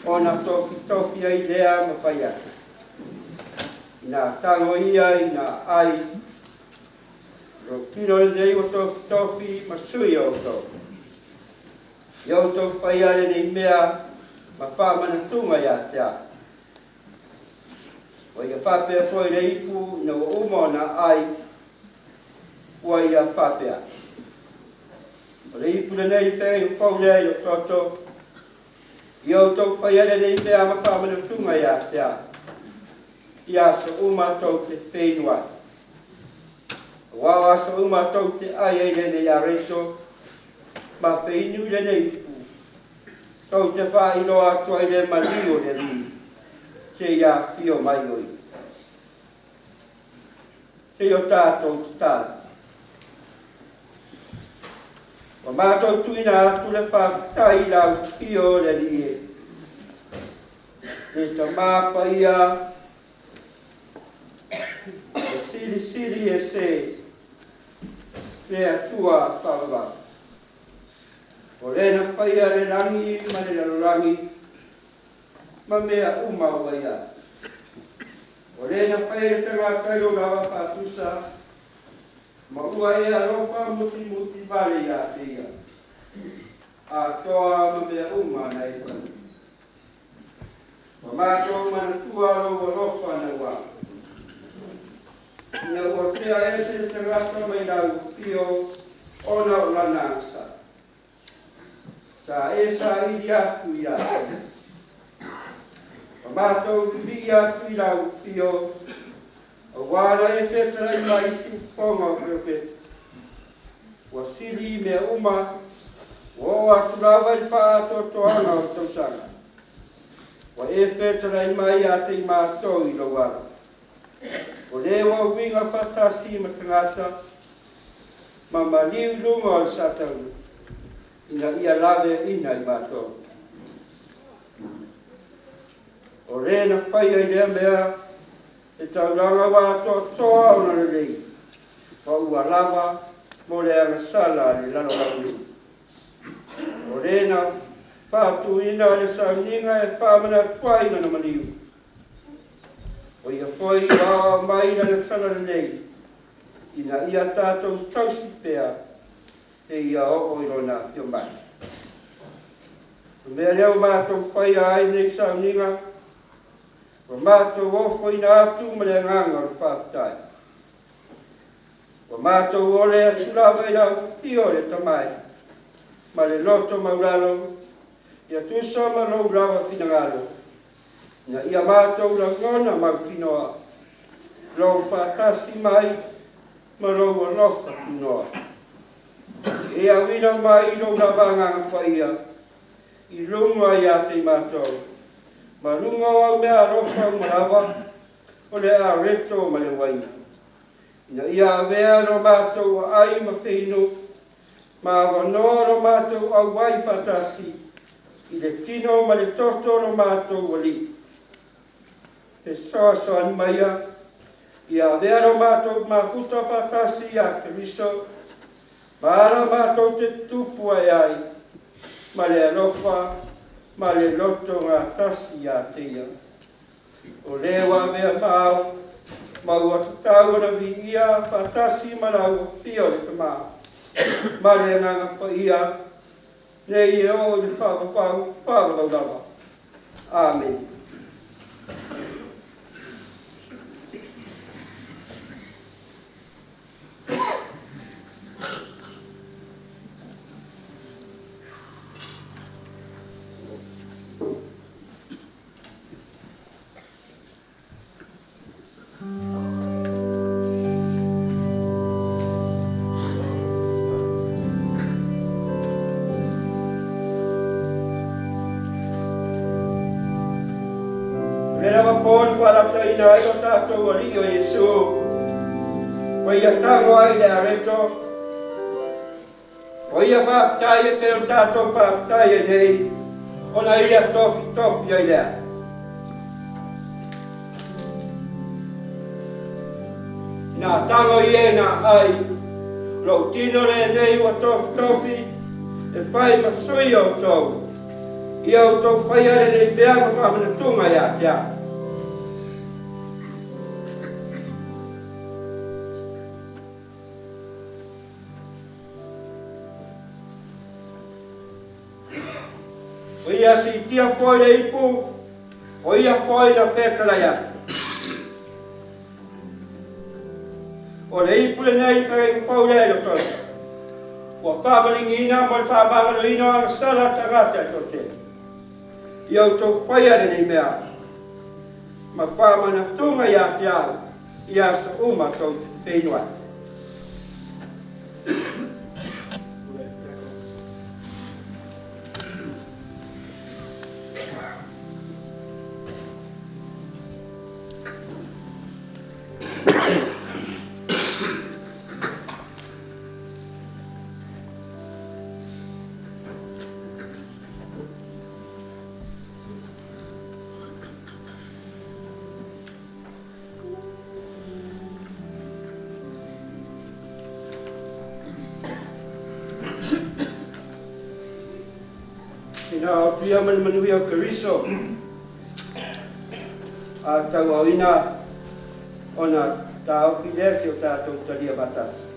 Ona tofitofi ai lea ma fai atu. Ina tago ia ina ai. Lo tino lenei ua tofitofi ma sui o outou. Ia outou faia lenei mea ma faamanatuga ia te au. Ua ia faapea foi le ipu ina ua uma ona ai, ua ia faapea. O le ipu lenei te fou lea i lo toto, ia outou faia lenei mea ma faamanatuga ia te au. Ia aso uma tou te feinu ai. Aua o aso uma tou te ai ai lenei areto, ma feinu i lenei ipu, tou te faailoa atu ai le maliu o le Alii, se ia afio mai oi. Se i o tatou tatalo. Ua matou tuuina atu le faafetai i lau afio o le Alii e. Le Tama Paia, le Silisili ese, le Atua faavavau. O le na faia le lagi ma le lalolagi, ma mea uma ua i ai. O le na faia le tagata i lou lava faatusa, ma ua e alofa mutimuti vale ia te ia. Atoa ma mea uma na e faia. Ua matou manatua lou alofa na ua. Ina ua tea ese le tagata mai lau pio ona o lana agasa. Sa e saili atu ia te. Ua matou vivii atu i lau pio, aua na e fetalai mai isi ufofoga o perofeta. Ua sili i mea uma, ua oo atu lava i le faaatoatoaga o le tausaga. Ua e fetalai mai ia te i matou i lou alo. O le ua uiga faatasi ma tagata, ma maliu i luga o le Satani, ina ia laveaiina i matou. O le na faia i lea mea, le taulaga ua atoatoa ona lelei, ma ua lava mo le agasala a le lalolagi. O le na faatuina le sauniga e faamanatu ai lana maliu. O ia foi ua aoao mai lana tala lelei, Ina ia tātou tausi pea e ia oo i lona afio mai. O mea lea ua matou faia ai nei sauniga, ua matou ofoina atu ma le agaga o le faafetai. Ua matou ole atu lava i lau afio o le Tamai, ma le loto maulalo, ia tusa ma lou lava finagalo, ina ia matou lagona mautinoa, lou faatasi mai ma lou alofa tunoa. E auina mai lou lava agaga paia, i luga ia te i matou, ma luga o au mea alofa uma lava, o le areto ma le uaina. Ina ia avea lo matou aai ma feinu, ma avanoa lo matou auai faatasi, i le tino ma le toto lo matou Alii. Fesoasoani maia, ia avea lo matou mafuta faatasi ia Keriso, ma ala matou te tupu ae ai, ma le alofa, ma le loto gatasi ia te ia. O le ua avea ma ao, ma ua tatau ona viia faatasi ma lau afio o le Tamā, ma le Agaga Paia, nei e oo i le faavavau faavavau lava. Amene. O le lava po na faalataina ai lo tatou Alii o Iesu, ua ia tago ai le areto, o ia faafetai e pei ona tatou faafetai ai nei, ona ia tofitofi ai lea. Ina tago ia na ai, lou tino lenei ua tofitofi, e fai ma sui o outou. Ia outou faia lenei mea ma faamanatuga ia te au. O ia siitia foi le ipu, o ia foi na fetalai atu. O le ipu lenei feagaiga fou lea i lo toto. Ua faamaligiina mo le faamagaloina o agasala a tagata e toatele. Ia outou faia lenei mea, ma faamanatuga ia te au i aso uma tou te feinu ai. Ina o atu ia ma le manuia o Keriso, a tauauina ona taofi lea se o tatou talia faatasi.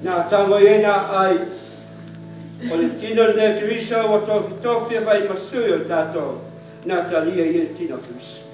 Na tago i ai na ai o le tino lenei o Keriso ua tofitofi e fai ma sui o tatou na talia i le tino o Keriso.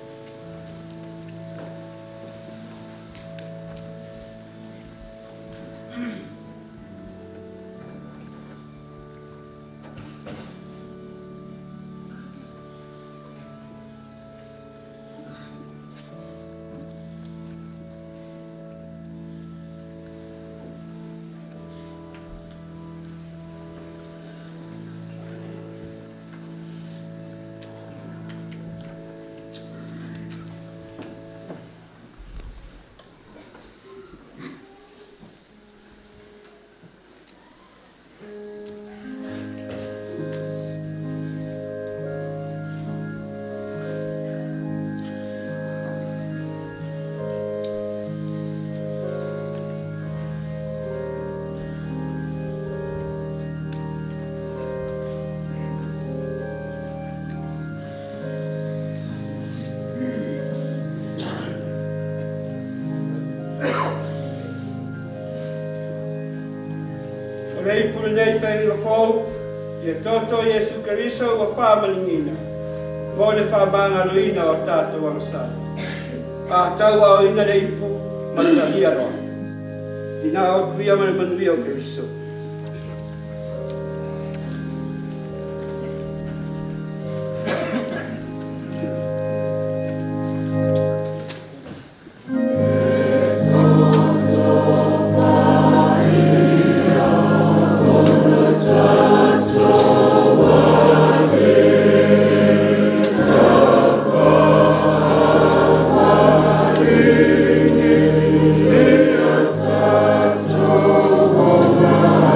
O le ipu lenei faiga fou, ia toto Iesu Keriso ua whāmalingiina, mo le whamangaloina o tātou agasala. A tau ao ina le ipu, ma le talia roa. Ina o tuia ma le manuia o Keriso. Oh,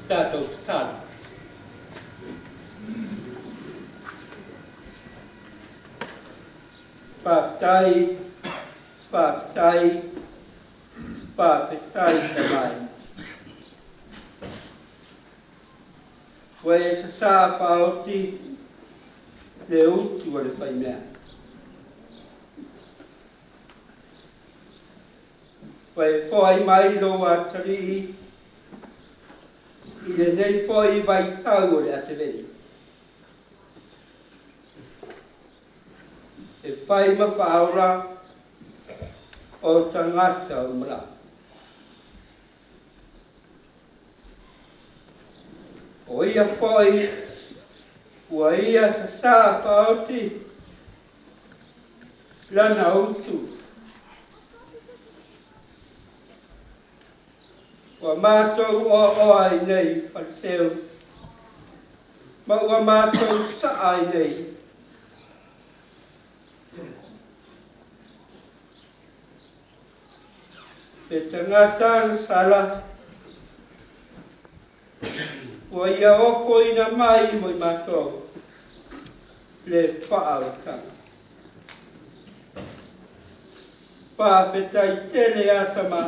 Tatou tatalo. Faafetai, faafetai, faafetai Tamai. Ua e sasā faaoti le utu a le faimea. Ua e foai mai lou atalii i lenei foi vaitau o le ateveni. E fai ma faaola o tagata uma. O ia foi ua ia sasā faaoti lana utu. Ua mātou oaoa i nei faleseu, ma ua mātou saa i nei. Le tagata na sala, ua ia ofoina mai mo i mātou le faaolataga. Faafetai tele a Tama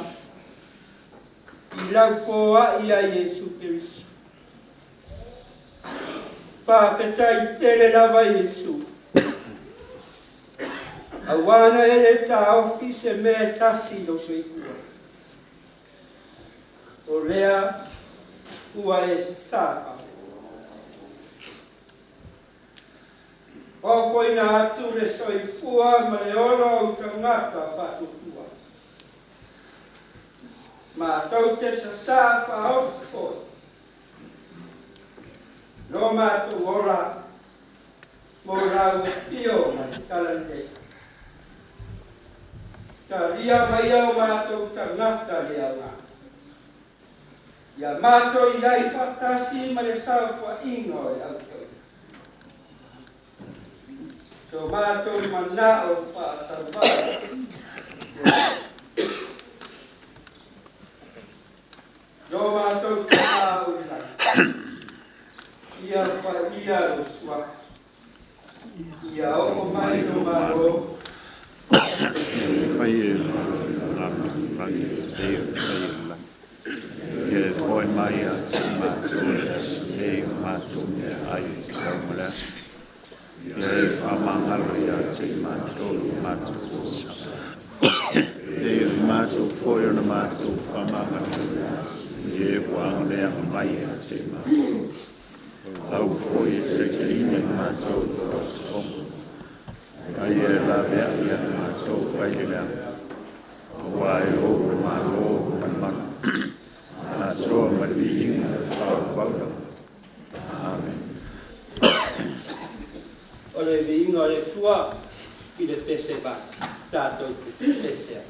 i lau poa'i a Iesu Keriso. Faafetai tele lava Iesu. Auā na e le taofi se mea e tasi i lou soifua. O lea ua e sasā faaoti. Ofoina atu le soifua ma le ola o tagata faatuatua. Mātou te sasā faaoti foi. Lo mātou ora mo lau afio ma le talalelei. Talia mai o mātou tagata le aoga. Ia mātou i ai faatasi ma le saofaiga o le au. So mātou manao faatauvaa. Lo mātou tamā o le lagi. Ia paia lo suafa. Ia oo mai lo malo. Fai e lagi, e fai e lagi. Ia e foi mai a te mātou le aso nei o mātou mea ai e tau ma le aso. Ia e whamangalo ia te mātou i mātou fōsa. E o mātou foi o na mātou whamangalo. Ia e wanga lea mai a te mātou. Lau foi e te te ina i mātou i te tonga. Ai e la mea ia mātou ai le lea. Aua e o le malo ma le mana. Atoa ma le viiga e whaupauta. Amen. O le viiga o le Atua i le pese va, tātou te pese ai.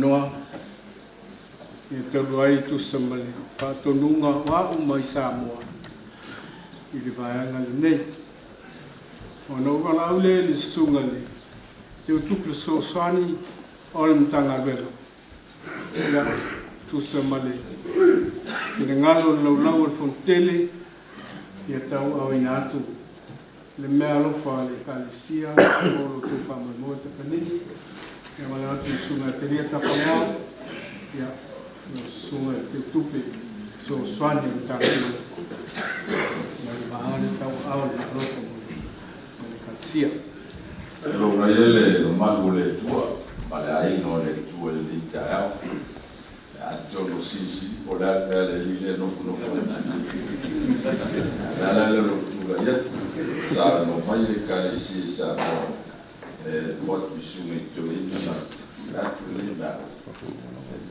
avanoa e talu ai tusa ma le faatonuga o a'u mai Samoa i le vaega lenei. Ona ou valaau lea i le susuga i le Teutupe Fesoasoani o le Matagaluega, ia, tusa ma le finagalo o le laulau o le Fonotele, ia tauaaoina atu le meaalofa a le Ekalesia mo lo outou faamoemoe Takanini. Ia valaau atu i le susuga ia Talia Tapalau, ia, le susuga i le Teutupe Fesoasoani o le Matagaluega mai le vaega lea tauaao le meaalofa mo le Ekalesia. Tulou ai le mamalu o le Atua ma le aiga o le Atua i lenei taeao. Atonu silisili po o le a le mea a le alii lea e nofonofo ai. O le ala lea o lou tulai atu, saunoa mai le Ekalesia i Samoa e lafo atu i susuga i toeaiina na tuuina atu lenei meaalofa.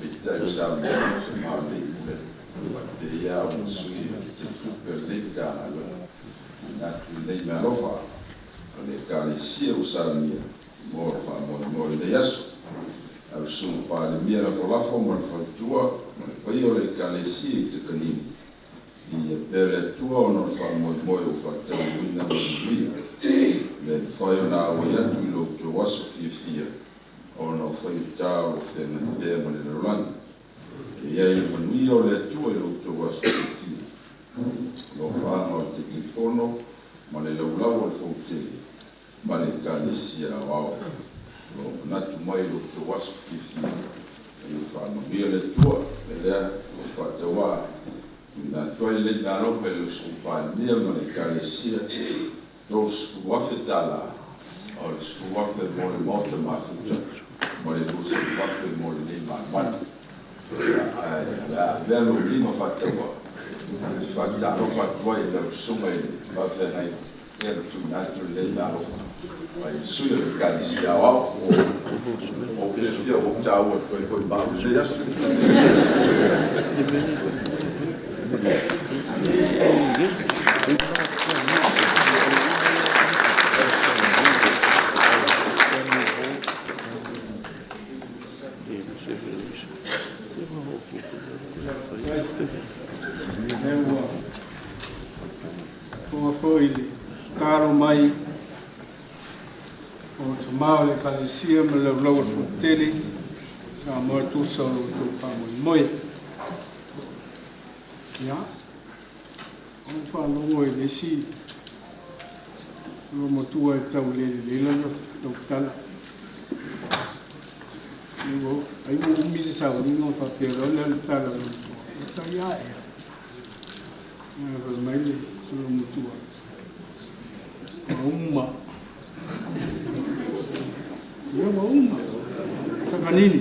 Peitai o saunoaga o se maulei pule faapea ona sui o le tupe o lenei Matagaluega tuuina atu lenei meaalofa o le Ekalesia ua saunia mo le faamoemoe o lenei aso. Lau Susuga Palemia Lafolafo ma le faletua ma le paia o le Ekalesia i Takanini, viia pea le Atua ona o le faamoemoe ua faataunuuina ma le manuia. Le mafai ona auai atu i lo outou aso fiafia ona o faigata o lo o feagai pea ma le lalolagi. E i ai le manuia o le Atua i lo outou aso fiafia. Alofaaga o le Taitaifono ma le laulau o le Fonotele ma le Ekalesia Aoao o lo o manatu mai i lo outou aso fiafia. Ia faamanuia le Atua, le lea ua faatauā tuuina atu ai lenei meaalofa i lau Susuga Palemia ma le Ekalesia, $30,000, o le $10,000 mo le Maota Mafuta ma le $20,000 mo lenei malumalu. Ae o le a avea lou lima faatauā e faatalofa atu ai i lau susuga i le faafeagaiga ia na tuuina atu lenei meaalofa mai le sui o le Ekalesia Aoao. Ua fiafia ua ou taua atu ai foi ma au i lenei aso. Lea ua tonga foi le tatalo mai o tamā o le Ekalesia ma le laulau o le Fonotele Samoa e tusa o lo outou faamoemoe. Ia, ou faalogo i le isi olomatua e tau lelelei lana tautala. Ai ua umi se sauniga o faapea loa lea le tala a le matua. E tai a ea. Fai mai le olomatua. Ua uma. Ia ua uma. Takanini.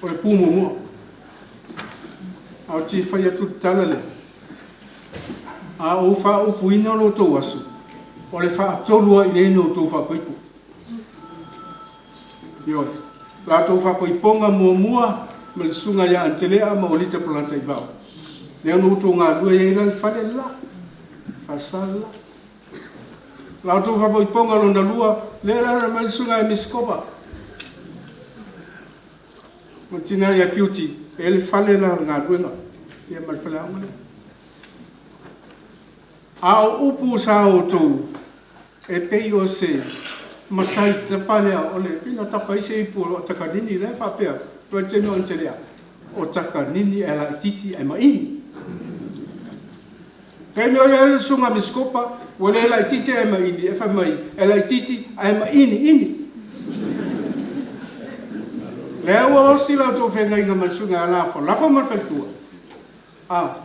O le pu muamua. A o te fai atu le tala lea. A ou faaupuina lo outou aso, o le faatolu ai nei no outou faapaipo. Ioe. Latou faapaipoga muamua ma le susuga ia Antelea ma Olita Polataivao. Lea na outou galue ai la le fale le la. Faasala la. Latou faapaipoga lona lua, lea la mai le susuga ia Miskopa. Ma tina ia Kiuti, e le fale la o le galuega. Ia ma le fale aoga lea. A o upu sa outou, e pei o se matai tapa lea o le pina tapa ai se ipu o Takanini lea faapea, tuai taimi o Antelea, o Takanini e laititi e maini. Taimi o ia le susuga Miskopa, ua le laititi e maini, e fai mai, e laititi e maini ini. Lea ua osi la outou feagaiga ma le susuga ia Lafolafo ma le faletua. A,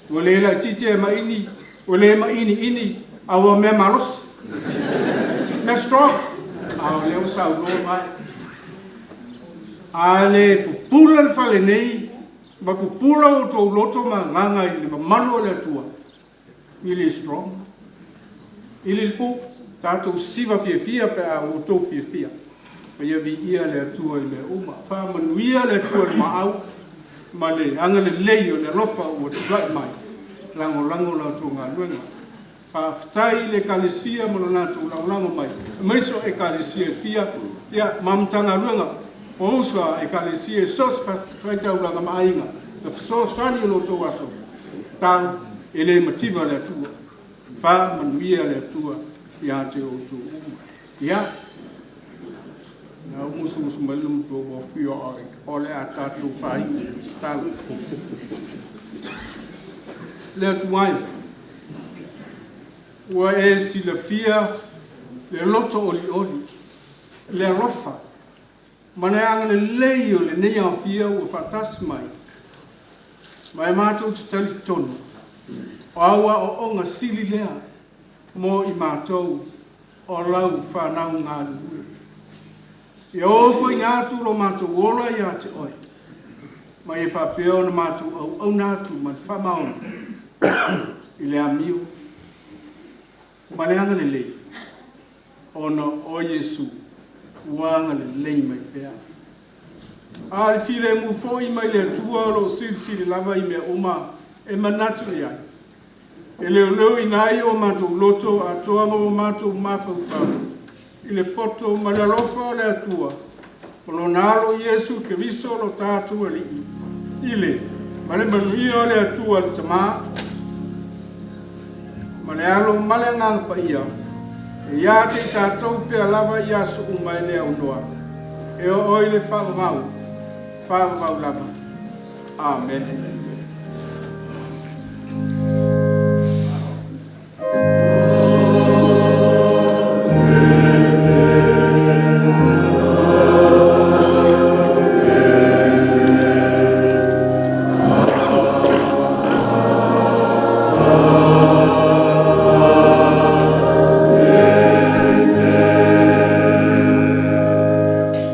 ua le laititi e maini, ua le maini ini, a ua mea malosi. Mea strong. A o lea ua saunoa mai. A le pupula le fale nei, ma pupula outou loto ma agaga i le mamalu o le Atua, i le strong. I le pu, tatou siva fiafia pe a outou fiafia. Ma ia viia le Atua i mea uma. Faamanuia le Atua i le maau, ma le agalelei o le alofa ua tulai mai, lagolago la outou galuega. Faafetai i le Ekalesia ma lo latou lagolago mai, aemaise o Ekalesia e fia, ia, ma Matagaluega o uso a Ekalesia i so o se fatafaitaulaga ma aiga, na fesoasoani i lo outou aso, tatalo e le mativa le Atua. Faamanuia le Atua ia te outou uma. Ia, na ua musumusu mai le matua ua fia ai, o le a tatou faaiu i le tatalo. Le Atua e, ua e silafia le loto olioli, le alofa, ma le agalelei o lenei aofia ua faatasi mai, ma e matou te talitonu, o au aoaoga sili lea mo i matou o lau fanau galulue. Ia ofoina atu lo matou ola ia te oe, ma ia faapea ona matou auauna atu ma le faamaoni i le amio ma le agalelei, ona o Iesu ua agalelei mai pea. A o le filemu foi mai le Atua o lo o silisili lava i mea uma e manatu i ai, e leoleoina ai o matou loto atoa ma o matou mafaufau i le poto ma le alofa o le Atua, o lona alo Iesu Keriso lo tatou Alii, i le ma le manuia o le Atua le Tamā, ma le Alo ma le Agaga Paia, e ia te i tatou pea lava i aso uma e le aunoa, e oo i le faavavau, faavavau lava. Amene.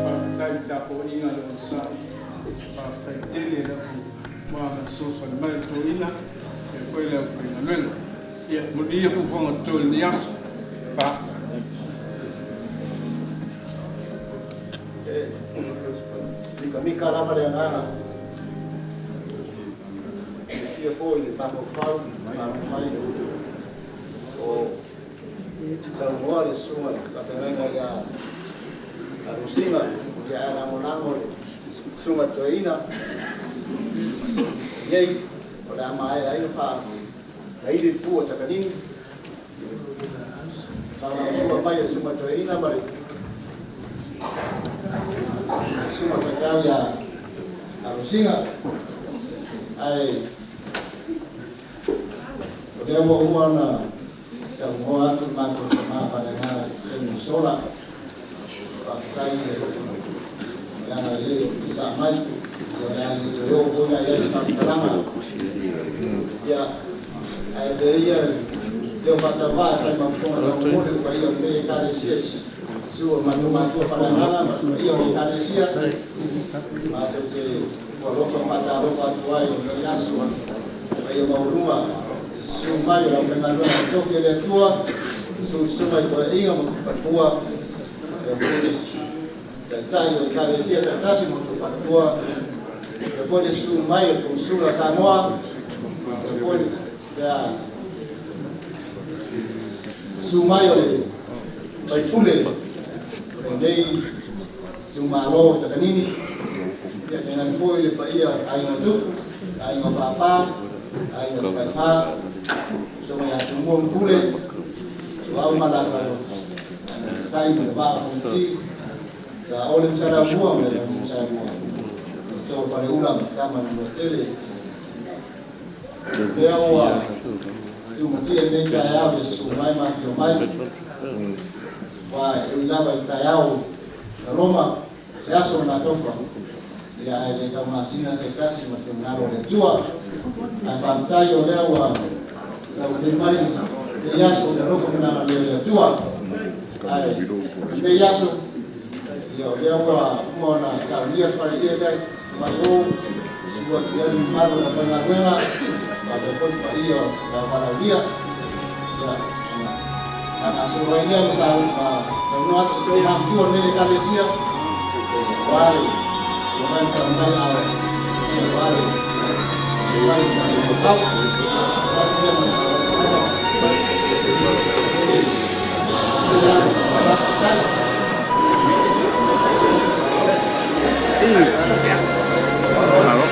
Faafetai i le tapuaiga le onosai. Faafetai tele i lau muaga fesoasoani mai le toeaina, faapea foi le aufaigaluega. Ia, manuia fofoga totoe o lenei aso. Pa. E mikamika lava le agaga e fia foi le mafaufau mai o saunoa le susuga i le faafeagaiga ia Alosina, ia ae lagolago le susuga i le toeaina nei o le a maea ai le faalaili le pu o Takanini. Lagolagosua mai e susuga i le toeaina ma le susuga faifeau ia Alosina, ae o lea ua uma ona saunoa atu le matou tama faaleagaga i taimi ua sola. Faafetai i le alofa ma le agalelei o sa mai, ia o le a le toe oo foi la i ai se faamatalaga. Ia, ae avea ia leo faatauvaa e fai ma fofoga taumolimoli o paia o lenei Ekalesia, susu o matou matua faaleagaga ma paia o le Ekalesia. Matou te alofa ma faatalofa atu ai i lenei aso, paia maualuga i le susu mai o le aufaigaluega totofi a le Atua, susu susuga i toeaiga ma faletua, ia foi le taitai o Ekalesia taitasi ma outou faletua, ia foi le susu mai o le Konesula a Samoa, ia foi le susu mai o le faipule o lenei itumalo o Takanini, ia tainane foi le paia aiga o Tupu, aiga o Papa, aiga o Faifa, usoga ia Tumua ma Pule, Tuau ma Latalo, Tai ma le Vaa o Fonoti, Sa Ole ma Salaumua ma le Laumua Samoa, Tolo Faleula ma Tama le Manuatele. Lea ua tumatia lenei taeao le susu mai ma afio mai, ua e ui lava i le taeao na Roma, se aso na tofa, ia ae le taumasina se tasi ma le finagalo o le Atua. Ae faafetai o lea ua laulelei mai lenei aso i le alofa ma le agalelei o le Atua. Ae lenei aso, ia o lea ua uma ona saunia le faleie lea mai o, susu atu i ai le mamalu o le aufaigaluega, faapea foi le paia o le auvalaulia. Ia, ona faagasolo ai lea ma saunoa atu se toeaina matua o lenei Ekalesia, aua le mai mai ao, aua le mai mai. Malo.